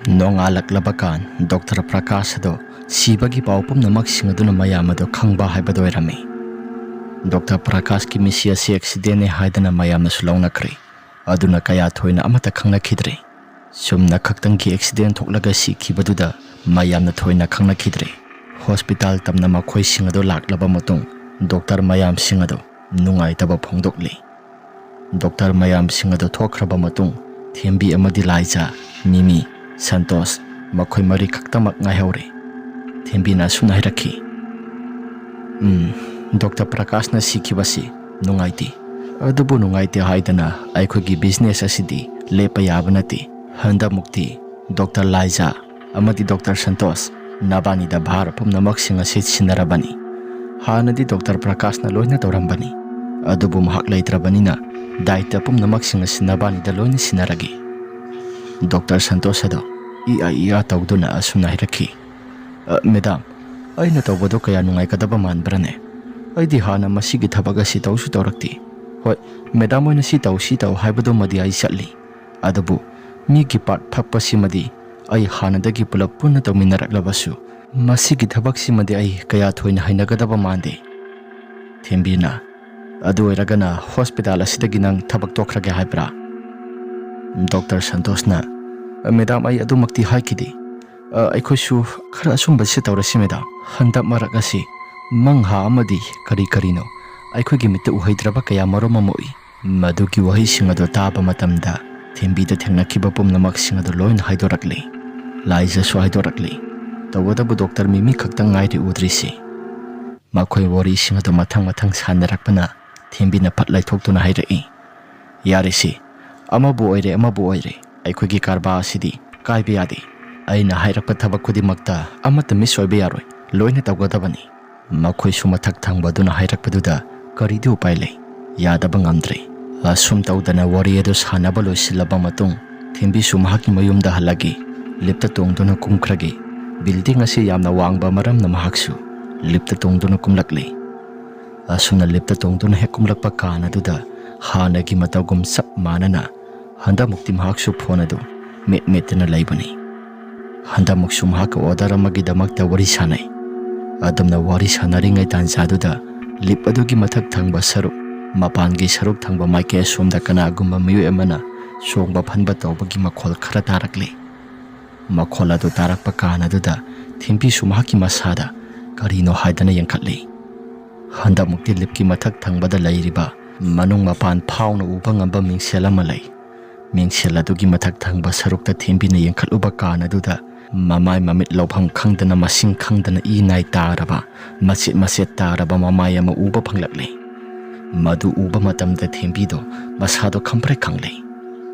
ꯅꯣꯡꯉꯥꯜꯂꯛꯂꯕ ꯀꯥꯟ ꯗꯣꯛꯇꯔ ꯄ꯭ꯔꯀꯥꯁ ꯑꯗꯣ ꯁꯤꯕꯒꯤ ꯄꯥꯎ ꯄꯨꯝꯅꯃꯛꯁꯤꯡ ꯑꯗꯨꯅ ꯃꯌꯥꯝ ꯑꯗꯨ ꯈꯪꯕ ꯍꯥꯏꯕꯗꯨ ꯑꯣꯏꯔꯝꯃꯤ꯫ ꯗꯣꯛꯇꯔ ꯄ꯭ꯔꯀꯥꯁꯀꯤ ꯃꯤꯠꯁꯤ ꯑꯁꯤ ꯑꯦꯛꯁꯤꯗꯦꯟꯅꯦ ꯍꯥꯏꯗꯅ ꯃꯌꯥꯝꯅꯁꯨ ꯂꯧꯅꯈ꯭ꯔꯦ꯫ ꯑꯗꯨꯅ ꯀꯌꯥ ꯊꯣꯏꯅ ꯑꯃꯠꯇ ꯈꯪꯅꯈꯤꯗ꯭ꯔꯦ꯫ ꯆꯨꯝꯅ ꯈꯛꯇꯪꯒꯤ ꯑꯦꯛꯁꯤꯗꯦꯟ ꯊꯣꯛꯂꯒ ꯁꯤꯈꯤꯕꯗꯨꯗ ꯃꯌꯥꯝꯅ ꯊꯣꯏꯅ ꯈꯪꯅꯈꯤꯗ꯭ꯔꯦ꯫ ꯍꯣꯁꯄꯤꯇꯥꯜ ꯇꯝꯅ ꯃꯈꯣꯏꯁꯤꯡ ꯑꯗꯨ ꯂꯥꯛꯂꯕ ꯃꯇꯨꯡ ꯗꯣꯛꯇꯔ ꯃꯌꯥꯝꯁꯤꯡ ꯑꯗꯨ ꯅꯨꯡꯉꯥꯏꯇꯕ ꯐꯣꯡꯗꯣꯛꯂꯤ꯫ ꯗꯣꯛꯇꯔ ꯃꯌꯥꯝꯁꯤꯡ ꯑꯗꯨ ꯊꯣꯛꯈ꯭ꯔꯕ ꯃꯇꯨꯡ ꯊꯦꯝꯕꯤ ꯑꯃꯗꯤ ꯂꯥꯏꯖ, ꯃꯤꯃꯤ, ꯁꯟꯇꯣꯁ, ꯃꯈꯣꯏ ꯃꯔꯤ ꯈꯛꯇꯃꯛ ꯉꯥꯏꯍꯧꯔꯦ꯫ ꯊꯦꯝꯕꯤꯅ ꯑꯁꯨꯝꯅ ꯍꯥꯏꯔꯛꯈꯤ, "ꯎꯝ, ꯗꯣꯛꯇꯔ ꯄ꯭ꯔꯀꯥꯁꯅ ꯁꯤꯈꯤꯕꯁꯤ ꯅꯨꯡꯉꯥꯏꯇꯦ꯫ ꯑꯗꯨꯕꯨ ꯅꯨꯡꯉꯥꯏꯇꯦ ꯍꯥꯏꯗꯅ ꯑꯩꯈꯣꯏꯒꯤ ꯕꯤꯖꯤꯅꯦꯁ ꯑꯁꯤꯗꯤ ꯂꯦꯞꯄ ꯌꯥꯕ ꯅꯠꯇꯦ꯫ ꯍꯟꯗꯛꯃꯨꯛꯇꯤ ꯗꯣꯛꯇꯔ ꯂꯥꯏꯖꯥ ꯑꯃꯗꯤ ꯗꯣꯛꯇꯔ ꯁꯟꯇꯣꯁ, ꯅꯕꯥꯅꯤꯗ ꯚꯥꯔ ꯄꯨꯝꯅꯃꯛꯁꯤꯡ ꯑꯁꯤ ꯁꯤꯟꯅꯔꯕꯅꯤ꯫ ꯍꯥꯟꯅꯗꯤ ꯗꯣꯛꯇꯔ ꯄ꯭ꯔꯀꯥꯁꯅ ꯂꯣꯏꯅ ꯇꯧꯔꯝꯕꯅꯤ, ꯑꯗꯨꯕꯨ ꯃꯍꯥꯛ ꯂꯩꯇ꯭ꯔꯕꯅꯤꯅ ꯗꯥꯏꯇ ꯄꯨꯝꯅꯃꯛꯁꯤꯡ ꯑꯁꯤ ꯅꯕꯥꯅꯤꯗ ꯂꯣꯏꯅ ꯁꯤꯟꯅꯔꯒꯦ꯫" ꯗꯣꯛꯇꯔ ꯁꯟꯇꯣꯁ ꯑꯗꯣ ꯏ ꯑ ꯏ ꯑ ꯇꯧꯗꯨꯅ ꯑꯁꯨꯝꯅ ꯍꯥꯏꯔꯛꯈꯤ, "ꯑ, ꯃꯦꯗꯥꯝ, ꯑꯩꯅ ꯇꯧꯕꯗꯣ ꯀꯌꯥ ꯅꯨꯡꯉꯥꯏꯒꯗꯕ ꯃꯥꯟꯕ꯭ꯔꯅꯦ? ꯑꯩꯗꯤ ꯍꯥꯟꯅ ꯃꯁꯤꯒꯤ ꯊꯕꯛ ꯑꯁꯤ ꯇꯧꯁꯨ ꯇꯧꯔꯛꯇꯦ꯫ ꯍꯣꯏ, ꯃꯦꯗꯥꯝ ꯍꯣꯏꯅ ꯁꯤ ꯇꯧ, ꯁꯤ ꯇꯧ ꯍꯥꯏꯕꯗꯨꯃꯗꯤ ꯑꯩ ꯆꯠꯂꯤ꯫ ꯑꯗꯨꯕꯨ ꯃꯤꯒꯤ ꯄꯥꯔꯠ ꯐꯛꯄꯁꯤꯃꯗꯤ ꯑꯩ ꯍꯥꯟꯅꯗꯒꯤ ꯄꯨꯂꯞ ꯄꯨꯟꯅ ꯇꯧꯃꯤꯟꯅꯔꯛꯂꯕꯁꯨ, ꯃꯁꯤꯒꯤ ꯊꯕꯛꯁꯤꯃꯗꯤ ꯑꯩ ꯀꯌꯥ ꯊꯣꯏꯅ ꯍꯩꯅꯒꯗꯕ ꯃꯥꯟꯗꯦ꯫ ꯊꯦꯝꯕꯤꯅ, "ꯑꯗꯨ ꯑꯣꯏꯔꯒꯅ ꯍꯣꯁꯄꯤꯇꯥꯜ ꯑꯁꯤꯗꯒꯤ ꯅꯪ ꯊꯕꯛ ꯇꯣꯛꯈ꯭ꯔꯒꯦ ꯍꯥꯏꯕ꯭ꯔꯥ?" ꯗꯣꯛꯇꯔ ꯁꯟꯇꯣꯁꯅ, "ꯃꯦꯗꯥꯝ, ꯑꯩ ꯑꯗꯨꯃꯛꯇꯤ ꯍꯥꯏꯈꯤꯗꯦ꯫ ꯑ, ꯑꯩꯈꯣꯏꯁꯨ ꯈꯔ ꯑꯆꯨꯝꯕꯁꯤ ꯇꯧꯔꯁꯤ, ꯃꯦꯗꯥꯝ꯫ ꯍꯟꯗꯛ ꯃꯔꯛ ꯑꯁꯤ ꯃꯪꯍꯥ ꯑꯃꯗꯤ ꯀꯔꯤ ꯀꯔꯤꯅꯣ ꯑꯩꯈꯣꯏꯒꯤ ꯃꯤꯠꯇ ꯎꯍꯩꯗ꯭ꯔꯕ ꯀꯌꯥ ꯃꯔꯨꯝ ꯑꯃ ꯎꯏ꯫" ꯃꯗꯨꯒꯤ ꯋꯥꯍꯩꯁꯤꯡ ꯑꯗꯨ ꯇꯥꯕ ꯃꯇꯝꯗ ꯊꯦꯝꯕꯤꯗ ꯊꯦꯡꯅꯈꯤꯕ ꯄꯨꯝꯅꯃꯛꯁꯤꯡ ꯑꯗꯨ ꯂꯣꯏꯅ ꯍꯥꯏꯗꯣꯔꯛꯂꯤ꯫ ꯂꯥꯏꯖꯁꯨ ꯍꯥꯏꯗꯣꯔꯛꯂꯤ꯫ ꯇꯧꯕꯇꯕꯨ ꯗꯣꯛꯇꯔ ꯃꯤꯃꯤ ꯈꯛꯇꯪ ꯉꯥꯏꯔꯦ ꯎꯗ꯭ꯔꯤꯁꯤ꯫ ꯃꯈꯣꯏ ꯋꯥꯔꯤꯁꯤꯡ ꯑꯗꯨ ꯃꯊꯪ ꯃꯊꯪ ꯁꯥꯟꯅꯔꯛꯄꯅ ꯊꯦꯝꯕꯤꯅ ꯐꯠ ꯂꯩꯊꯣꯛꯇꯨꯅ ꯍꯥꯏꯔꯛꯏ, "ꯌꯥꯔꯦꯁꯤ, ꯑꯃꯕꯨ ꯑꯣꯏꯔꯦ ꯑꯃꯕꯨ ꯑꯣꯏꯔꯦ, ꯑꯩꯈꯣꯏꯒꯤ ꯀꯔꯕꯥꯔ ꯑꯁꯤꯗꯤ ꯀꯥꯏꯕ ꯌꯥꯗꯦ꯫ ꯑꯩꯅ ꯍꯥꯏꯔꯛꯄ ꯊꯕꯛ ꯈꯨꯗꯤꯡꯃꯛꯇ ꯑꯃꯠꯇ ꯃꯤꯁ ꯑꯣꯏꯕ ꯌꯥꯔꯣꯏ, ꯂꯣꯏꯅ ꯇꯧꯒꯗꯕꯅꯤ꯫" ꯃꯈꯣꯏꯁꯨ ꯃꯊꯛ ꯊꯪꯕꯗꯨꯅ ꯍꯥꯏꯔꯛꯄꯗꯨꯗ ꯀꯔꯤꯗꯤ ꯎꯄꯥꯏ ꯂꯩ? ꯌꯥꯗꯕ ꯉꯝꯗ꯭ꯔꯦ꯫ ꯑꯁꯨꯝ ꯇꯧꯗꯅ ꯋꯥꯔꯤ ꯑꯗꯨ ꯁꯥꯟꯅꯕ ꯂꯣꯏꯁꯤꯜꯂꯕ ꯃꯇꯨꯡ, ꯊꯦꯝꯕꯤꯁꯨ ꯃꯍꯥꯛꯀꯤ ꯃꯌꯨꯝꯗ ꯍꯜꯂꯛꯏ꯫ ꯂꯤꯞꯇ ꯇꯣꯡꯗꯨꯅ ꯀꯨꯝꯈ꯭ꯔꯒꯦ꯫ ꯕꯤꯜꯗꯤꯡ ꯑꯁꯤ ꯌꯥꯝꯅ ꯋꯥꯡꯕ ꯃꯔꯝꯅ ꯃꯍꯥꯛꯁꯨ ꯂꯤꯞꯇ ꯇꯣꯡꯗꯨꯅ ꯀꯨꯝꯂꯛꯂꯤ꯫ ꯑꯁꯨꯝꯅ ꯂꯤꯞꯇ ꯇꯣꯡꯗꯨꯅ ꯍꯦꯛ ꯀꯨꯝꯂꯛꯄ ꯀꯥꯟ ꯑꯗꯨꯗ ꯍꯥꯟꯅꯒꯤ ꯃꯇꯧꯒꯨꯝ ꯆꯞ ꯃꯥꯟꯅꯅ ꯍꯟꯗꯛꯃꯨꯛꯇꯤ ꯃꯍꯥꯛꯁꯨ ꯐꯣꯟ ꯑꯗꯨ ꯃꯦꯠ ꯃꯦꯠꯇꯨꯅ ꯂꯩꯕꯅꯤ꯫ ꯍꯟꯗꯛꯃꯨꯛꯁꯨ ꯃꯍꯥꯛꯀ ꯑꯣꯔꯗꯔ ꯑꯃꯒꯤꯗꯃꯛꯇ ꯋꯥꯔꯤ ꯁꯥꯟꯅꯩ꯫ ꯑꯗꯨꯝꯅ ꯋꯥꯔꯤ ꯁꯥꯟꯅꯔꯤꯉꯩ ꯇꯥꯟꯖꯥꯗꯨꯗ ꯂꯤꯞ ꯑꯗꯨꯒꯤ ꯃꯊꯛ ꯊꯪꯕ ꯁꯔꯨꯛ, ꯃꯄꯥꯟꯒꯤ ꯁꯔꯨꯛ ꯊꯪꯕ ꯃꯥꯏꯀꯩ ꯑꯁꯣꯝꯗ ꯀꯅꯥꯒꯨꯝꯕ ꯃꯤꯑꯣꯏ ꯑꯃꯅ ꯆꯣꯡꯕ ꯐꯟꯕ ꯇꯧꯕꯒꯤ ꯃꯈꯣꯜ ꯈꯔ ꯇꯥꯔꯛꯂꯤ꯫ ꯃꯈꯣꯜ ꯑꯗꯨ ꯇꯥꯔꯛꯄ ꯀꯥꯟ ꯑꯗꯨꯗ ꯊꯦꯝꯕꯤꯁꯨ ꯃꯍꯥꯛꯀꯤ ꯃꯁꯥꯗ ꯀꯔꯤꯅꯣ ꯍꯥꯏꯗꯅ ꯌꯦꯡꯈꯠꯂꯤ꯫ ꯍꯟꯗꯛꯃꯨꯛꯇꯤ ꯂꯤꯞꯀꯤ ꯃꯊꯛ ꯊꯪꯕꯗ ꯂꯩꯔꯤꯕ ꯃꯅꯨꯡ ꯃꯄꯥꯟ ꯐꯥꯎꯅ ꯎꯕ ꯉꯝꯕ ꯃꯤꯡꯁꯦꯜ ꯑꯃ ꯂꯩ꯫ ꯃꯤꯡꯁꯦꯜ ꯑꯗꯨꯒꯤ ꯃꯊꯛ ꯊꯪꯕ ꯁꯔꯨꯛꯇ ꯊꯦꯝꯕꯤꯅ ꯌꯦꯡꯈꯠꯂꯨꯕ ꯀꯥꯟ ꯑꯗꯨꯗ ꯃꯃꯥꯏ ꯃꯃꯤꯠ ꯂꯧꯐꯝ ꯈꯪꯗꯅ, ꯃꯁꯤꯡ ꯈꯪꯗꯅ ꯏ ꯅꯥꯏ ꯇꯥꯔꯕ, ꯃꯆꯦꯠ ꯃꯆꯦꯠ ꯇꯥꯔꯕ ꯃꯃꯥꯏ ꯑꯃ ꯎꯕ ꯐꯪꯂꯛꯂꯦ꯫ ꯃꯗꯨ ꯎꯕ ꯃꯇꯝꯗ ꯊꯦꯝꯕꯤꯗꯣ ꯃꯁꯥꯗꯣ ꯈꯪꯄ꯭ꯔꯦꯛ ꯈꯪꯂꯦ꯫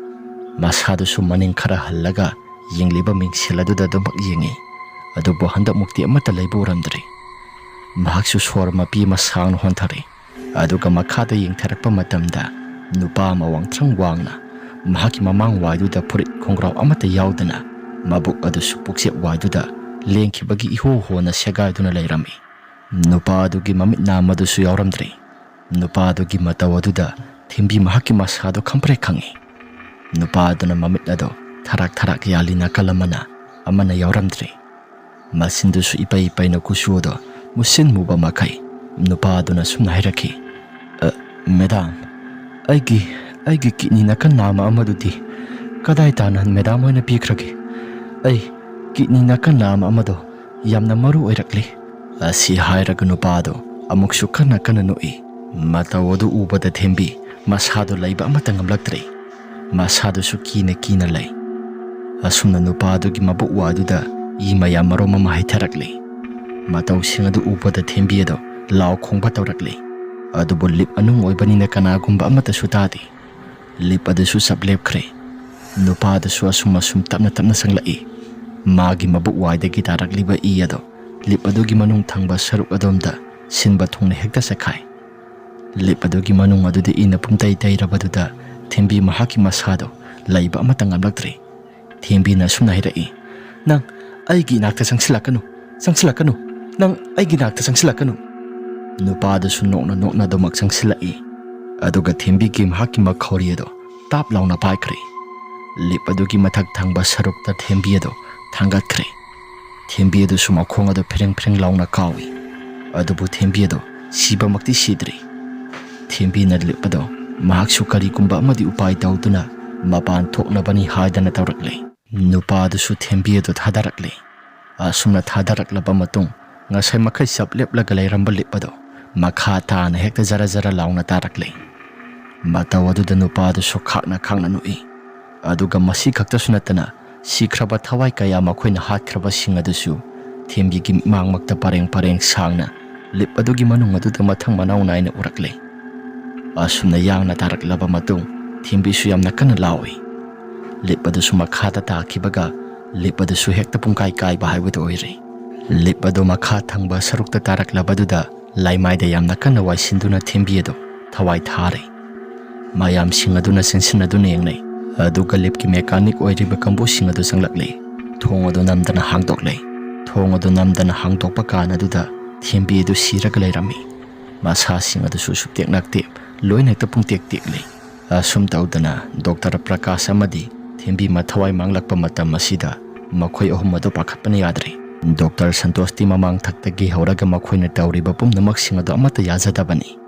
ꯃꯁꯥꯗꯨꯁꯨ ꯃꯅꯤꯡ ꯈꯔ ꯍꯜꯂꯒ ꯌꯦꯡꯂꯤꯕ ꯃꯤꯡꯁꯦꯜ ꯑꯗꯨꯗ ꯑꯗꯨꯃꯛ ꯌꯦꯡꯉꯤ꯫ ꯑꯗꯨꯕꯨ ꯍꯟꯗꯛꯃꯨꯛꯇꯤ ꯑꯃꯠꯇ ꯂꯩꯕ ꯎꯔꯝꯗ꯭ꯔꯦ꯫ ꯃꯍꯥꯛꯁꯨ ꯁꯣꯔ ꯃꯄꯤ ꯑꯃ ꯁꯥꯡꯅ ꯍꯣꯟꯊꯔꯦ꯫ ꯑꯗꯨꯒ ꯃꯈꯥꯗ ꯌꯦꯡꯊꯔꯛꯄ ꯃꯇꯝꯗ ꯅꯨꯄꯥ ꯑꯃ ꯋꯥꯡꯊ꯭ꯔꯪ ꯋꯥꯡꯅ ꯃꯍꯥꯛꯀꯤ ꯃꯃꯥꯡ ꯋꯥꯏꯗꯨꯗ ꯐꯨꯔꯤꯠ ꯈꯣꯡꯒ꯭ꯔꯥꯎ ꯑꯃꯠꯇ ꯌꯥꯎꯗꯅ, ꯃꯕꯨꯛ ꯑꯗꯨꯁꯨ ꯄꯨꯛꯆꯦꯞ ꯋꯥꯏꯗꯨꯗ ꯂꯦꯡꯈꯤꯕꯒꯤ ꯏꯍꯣ ꯍꯣꯅ ꯁꯦꯒꯥꯏꯗꯨꯅ ꯂꯩꯔꯝꯃꯤ꯫ ꯅꯨꯄꯥ ꯑꯗꯨꯒꯤ ꯃꯃꯤꯠ ꯅꯥꯝꯃꯗꯨꯁꯨ ꯌꯥꯎꯔꯝꯗ꯭ꯔꯦ꯫ ꯅꯨꯄꯥ ꯑꯗꯨꯒꯤ ꯃꯇꯧ ꯑꯗꯨꯗ ꯊꯦꯝꯕꯤ ꯃꯍꯥꯛꯀꯤ ꯃꯁꯥꯗꯣ ꯈꯪꯄ꯭ꯔꯦꯛ ꯈꯪꯉꯤ꯫ ꯅꯨꯄꯥ ꯑꯗꯨꯅ ꯃꯃꯤꯠ ꯑꯗꯣ ꯊꯔꯥꯛ ꯊꯔꯥꯛ ꯌꯥꯜꯂꯤ, ꯅꯥꯀꯜ ꯑꯃꯅ ꯑꯃꯅ ꯌꯥꯎꯔꯝꯗ꯭ꯔꯦ꯫ ꯃꯆꯤꯟꯗꯨꯁꯨ ꯏꯄꯩ ꯄꯩꯅ ꯀꯨꯆꯨ ꯑꯗꯣ ꯃꯨꯁꯤꯟ ꯃꯨꯕ ꯃꯈꯩ꯫ ꯅꯨꯄꯥ ꯑꯗꯨꯅ ꯁꯨꯝꯅ ꯍꯥꯏꯔꯛꯈꯤ, "ꯑ, ꯃꯦꯗꯥꯝ, ꯑꯩꯒꯤ, ꯑꯩꯒꯤ ꯀꯤꯠꯅꯤ ꯅꯥꯀꯟ ꯅꯥꯝꯃ ꯑꯃꯗꯨꯗꯤ ꯀꯗꯥꯏ ꯇꯥꯅ ꯃꯦꯗꯥꯝ ꯍꯣꯏꯅ ꯄꯤꯈ꯭ꯔꯒꯦ? ꯑꯩ ꯀꯤꯠꯅꯤ ꯅꯥꯀꯟ ꯅꯥꯝꯃ ꯑꯃꯗꯣ ꯌꯥꯝꯅ ꯃꯔꯨ ꯑꯣꯏꯔꯛꯂꯤ"꯫ ꯑꯁꯤ ꯍꯥꯏꯔꯒ ꯅꯨꯄꯥꯗꯣ ꯑꯃꯨꯛꯁꯨ ꯀꯟꯅ ꯀꯟꯅ ꯅꯣꯛꯏ꯫ ꯃꯇꯧ ꯑꯗꯨ ꯎꯕꯗ ꯊꯦꯝꯕꯤ ꯃꯁꯥꯗꯣ ꯂꯩꯕ ꯑꯃꯠꯇ ꯉꯝꯂꯛꯇ꯭ꯔꯦ꯫ ꯃꯁꯥꯗꯨꯁꯨ ꯀꯤꯅ ꯀꯤꯅ ꯂꯩ꯫ ꯑꯁꯨꯝꯅ ꯅꯨꯄꯥ ꯑꯗꯨꯒꯤ ꯃꯕꯨꯛ ꯋꯥꯗꯨꯗ ꯏ ꯃꯌꯥꯝ ꯃꯔꯨꯝ ꯑꯃ ꯍꯩꯊꯔꯛꯂꯤ꯫ ꯃꯇꯧꯁꯤꯡ ꯑꯗꯨ ꯎꯕꯗ ꯊꯦꯝꯕꯤ ꯑꯗꯣ ꯂꯥꯎ ꯈꯣꯡꯕ ꯇꯧꯔꯛꯂꯤ꯫ ꯑꯗꯨꯕꯨ ꯂꯤꯞ ꯃꯅꯨꯡ ꯑꯣꯏꯕꯅꯤꯅ ꯀꯅꯥꯒꯨꯝꯕ ꯑꯃꯠꯇꯁꯨ ꯇꯥꯗꯦ꯫ ꯂꯤꯞ ꯑꯗꯨꯁꯨ ꯆꯞ ꯂꯦꯞꯈ꯭ꯔꯦ꯫ ꯅꯨꯄꯥ ꯑꯗꯨꯁꯨ ꯑꯁꯨꯝ ꯑꯁꯨꯝ ꯇꯞꯅ ꯇꯞꯅ ꯆꯪꯂꯛꯏ꯫ ꯃꯥꯒꯤ ꯃꯕꯨꯛ ꯋꯥꯏꯗꯒꯤ ꯇꯥꯔꯛꯂꯤꯕ ꯏ ꯑꯗꯣ ꯂꯤꯞ ꯑꯗꯨꯒꯤ ꯃꯅꯨꯡ ꯊꯪꯕ ꯁꯔꯨꯛ ꯑꯗꯣꯝꯗ ꯁꯤꯟꯕ ꯊꯨꯡꯅ ꯍꯦꯛꯇ ꯆꯠꯈꯥꯏ꯫ ꯂꯤꯞ ꯑꯗꯨꯒꯤ ꯃꯅꯨꯡ ꯑꯗꯨꯗ ꯏꯅ ꯄꯨꯝꯇꯩ ꯇꯩꯔꯕꯗꯨꯗ ꯊꯦꯝꯕꯤ ꯃꯍꯥꯛꯀꯤ ꯃꯁꯥꯗꯣ ꯂꯩꯕ ꯑꯃꯠꯇ ꯉꯝꯂꯛꯇ꯭ꯔꯦ꯫ ꯊꯦꯝꯕꯤꯅ ꯑꯁꯨꯝꯅ ꯍꯥꯏꯔꯛꯏ, "ꯅꯪ ꯑꯩꯒꯤ ꯏꯅꯥꯛꯇ ꯆꯪꯁꯤꯜꯂꯛꯀꯅꯨ, ꯆꯪꯁꯤꯜꯂꯛꯀꯅꯨ, ꯅꯪ ꯑꯩꯒꯤ ꯏꯅꯥꯛꯇ ꯆꯪꯁꯤꯜꯂꯛꯀꯅꯨ"꯫ ꯅꯨꯄꯥꯗꯨꯁꯨ ꯅꯣꯛꯅ ꯅꯣꯛꯅ ꯑꯗꯨꯃꯛ ꯆꯪꯁꯤꯜꯂꯛꯏ꯫ ꯑꯗꯨꯒ ꯊꯦꯝꯕꯤꯒꯤ ꯃꯍꯥꯛꯀꯤ ꯃꯈꯧꯔꯤ ꯑꯗꯣ ꯇꯥꯞ ꯂꯥꯎꯅ ꯄꯥꯏꯈ꯭ꯔꯦ꯫ ꯂꯤꯞ ꯑꯗꯨꯒꯤ ꯃꯊꯛ ꯊꯪꯕ ꯁꯔꯨꯛꯇ ꯊꯦꯝꯕꯤ ꯑꯗꯣ ꯊꯥꯡꯒꯠꯈ꯭ꯔꯦ꯫ ꯊꯦꯝꯕꯤ ꯑꯗꯨꯁꯨ ꯃꯈꯣꯡ ꯑꯗꯨ ꯐꯤꯔꯤꯡ ꯐꯤꯔꯤꯡ ꯂꯥꯎꯅ ꯀꯥꯎꯏ꯫ ꯑꯗꯨꯕꯨ ꯊꯦꯝꯕꯤ ꯑꯗꯣ ꯁꯤꯕꯃꯛꯇꯤ ꯁꯤꯗ꯭ꯔꯤ꯫ ꯊꯦꯝꯕꯤꯅ ꯂꯤꯞ ꯑꯗꯣ ꯃꯍꯥꯛꯁꯨ ꯀꯔꯤꯒꯨꯝꯕ ꯑꯃꯗꯤ ꯎꯄꯥꯏ ꯇꯧꯗꯨꯅ ꯃꯄꯥꯟ ꯊꯣꯛꯅꯕꯅꯤ ꯍꯥꯏꯗꯅ ꯇꯧꯔꯛꯂꯦ꯫ ꯅꯨꯄꯥ ꯑꯗꯨꯁꯨ ꯊꯦꯝꯕꯤ ꯑꯗꯨ ꯊꯥꯗꯔꯛꯂꯦ꯫ ꯑꯁꯨꯝꯅ ꯊꯥꯗꯔꯛꯂꯕ ꯃꯇꯨꯡ, ꯉꯁꯥꯏ ꯃꯈꯩ ꯆꯞ ꯂꯦꯞꯂꯒ ꯂꯩꯔꯝꯕ ꯂꯤꯞ ꯑꯗꯣ ꯃꯈꯥ ꯇꯥꯅ ꯍꯦꯛꯇ ꯖꯔ ꯖꯔ ꯂꯥꯎꯅ ꯇꯥꯔꯛꯂꯦ꯫ ꯃꯇꯧ ꯑꯗꯨꯗ ꯅꯨꯄꯥ ꯑꯗꯨꯁꯨ ꯈꯥꯛꯅ ꯈꯥꯛꯅ ꯅꯣꯛꯏ꯫ ꯑꯗꯨꯒ ꯃꯁꯤ ꯈꯛꯇꯁꯨ ꯅꯠꯇꯅ, ꯁꯤꯈ꯭ꯔꯕ ꯊꯋꯥꯏ ꯀꯌꯥ ꯃꯈꯣꯏꯅ ꯍꯥꯠꯈ꯭ꯔꯕꯁꯤꯡ ꯑꯗꯨꯁꯨ ꯊꯦꯝꯕꯤꯒꯤ ꯃꯤꯠꯃꯥꯡꯃꯛꯇ ꯄꯔꯦꯡ ꯄꯔꯦꯡ ꯁꯥꯡꯅ ꯂꯤꯞ ꯑꯗꯨꯒꯤ ꯃꯅꯨꯡ ꯑꯗꯨꯗ ꯃꯊꯪ ꯃꯅꯥꯎ ꯅꯥꯏꯅ ꯎꯔꯛꯂꯦ꯫ ꯑꯁꯨꯝꯅ ꯌꯥꯡꯅ ꯇꯥꯔꯛꯂꯕ ꯃꯇꯨꯡ, ꯊꯦꯝꯕꯤꯁꯨ ꯌꯥꯝꯅ ꯀꯟꯅ ꯂꯥꯎꯏ꯫ ꯂꯤꯞ ꯑꯗꯨꯁꯨ ꯃꯈꯥꯗ ꯇꯥꯈꯤꯕꯒ, ꯂꯤꯞ ꯑꯗꯨꯁꯨ ꯍꯦꯛꯇ ꯄꯨꯡꯀꯥꯏ ꯀꯥꯏꯕ ꯍꯥꯏꯕꯗꯨ ꯑꯣꯏꯔꯦ꯫ ꯂꯤꯞ ꯑꯗꯨ ꯃꯈꯥ ꯊꯪꯕ ꯁꯔꯨꯛꯇ ꯇꯥꯔꯛꯂꯕꯗꯨꯗ ꯂꯥꯏꯃꯥꯏꯗ ꯌꯥꯝꯅ ꯀꯟꯅ ꯋꯥꯏꯁꯤꯟꯗꯨꯅ ꯊꯦꯝꯕꯤ ꯑꯗꯨ ꯊꯋꯥꯏ ꯊꯥꯔꯦ꯫ ꯃꯌꯥꯝꯁꯤꯡ ꯑꯗꯨꯅ ꯆꯦꯟꯁꯤꯟꯅꯗꯨꯅ ꯌꯦꯡꯅꯩ꯫ ꯑꯗꯨꯒ ꯂꯤꯞꯀꯤ ꯃꯦꯀꯥꯅꯤꯛ ꯑꯣꯏꯔꯤꯕ ꯀꯥꯡꯕꯨꯁꯤꯡ ꯑꯗꯨ ꯆꯪꯂꯛꯂꯦ꯫ ꯊꯣꯡ ꯑꯗꯨ ꯅꯝꯗꯅ ꯍꯥꯡꯗꯣꯛꯂꯦ꯫ ꯊꯣꯡ ꯑꯗꯨ ꯅꯝꯗꯅ ꯍꯥꯡꯗꯣꯛꯄ ꯀꯥꯟ ꯑꯗꯨꯗ ꯊꯦꯝꯕꯤ ꯑꯗꯨ ꯁꯤꯔꯒ ꯂꯩꯔꯝꯃꯤ꯫ ꯃꯁꯥꯁꯤꯡ ꯑꯗꯨꯁꯨ ꯁꯨꯛꯇꯦꯛ ꯅꯥꯛꯇꯦꯛ, ꯂꯣꯏꯅ ꯍꯦꯛꯇ ꯄꯨꯡꯇꯦꯛ ꯇꯦꯛꯂꯤ꯫ ꯑꯁꯨꯝ ꯇꯧꯗꯅ ꯗꯣꯛꯇꯔ ꯄ꯭ꯔꯀꯥꯁ ꯑꯃꯗꯤ ꯊꯦꯝꯕꯤ ꯃꯊꯋꯥꯏ ꯃꯥꯡꯂꯛꯄ ꯃꯇꯝ ꯑꯁꯤꯗ ꯃꯈꯣꯏ ꯑꯍꯨꯝ ꯑꯗꯨ ꯄꯥꯈꯠꯄꯅ ꯌꯥꯗ꯭ꯔꯦ꯫ ꯗꯣꯛꯇꯔ ꯁꯟꯇꯣꯁꯇꯤ ꯃꯃꯥꯡ ꯊꯛꯇꯒꯤ ꯍꯧꯔꯒ ꯃꯈꯣꯏꯅ ꯇꯧꯔꯤꯕ ꯄꯨꯝꯅꯃꯛꯁꯤꯡ ꯑꯗꯨ ꯑꯃꯠꯇ ꯌꯥꯖꯗꯕꯅꯤ꯫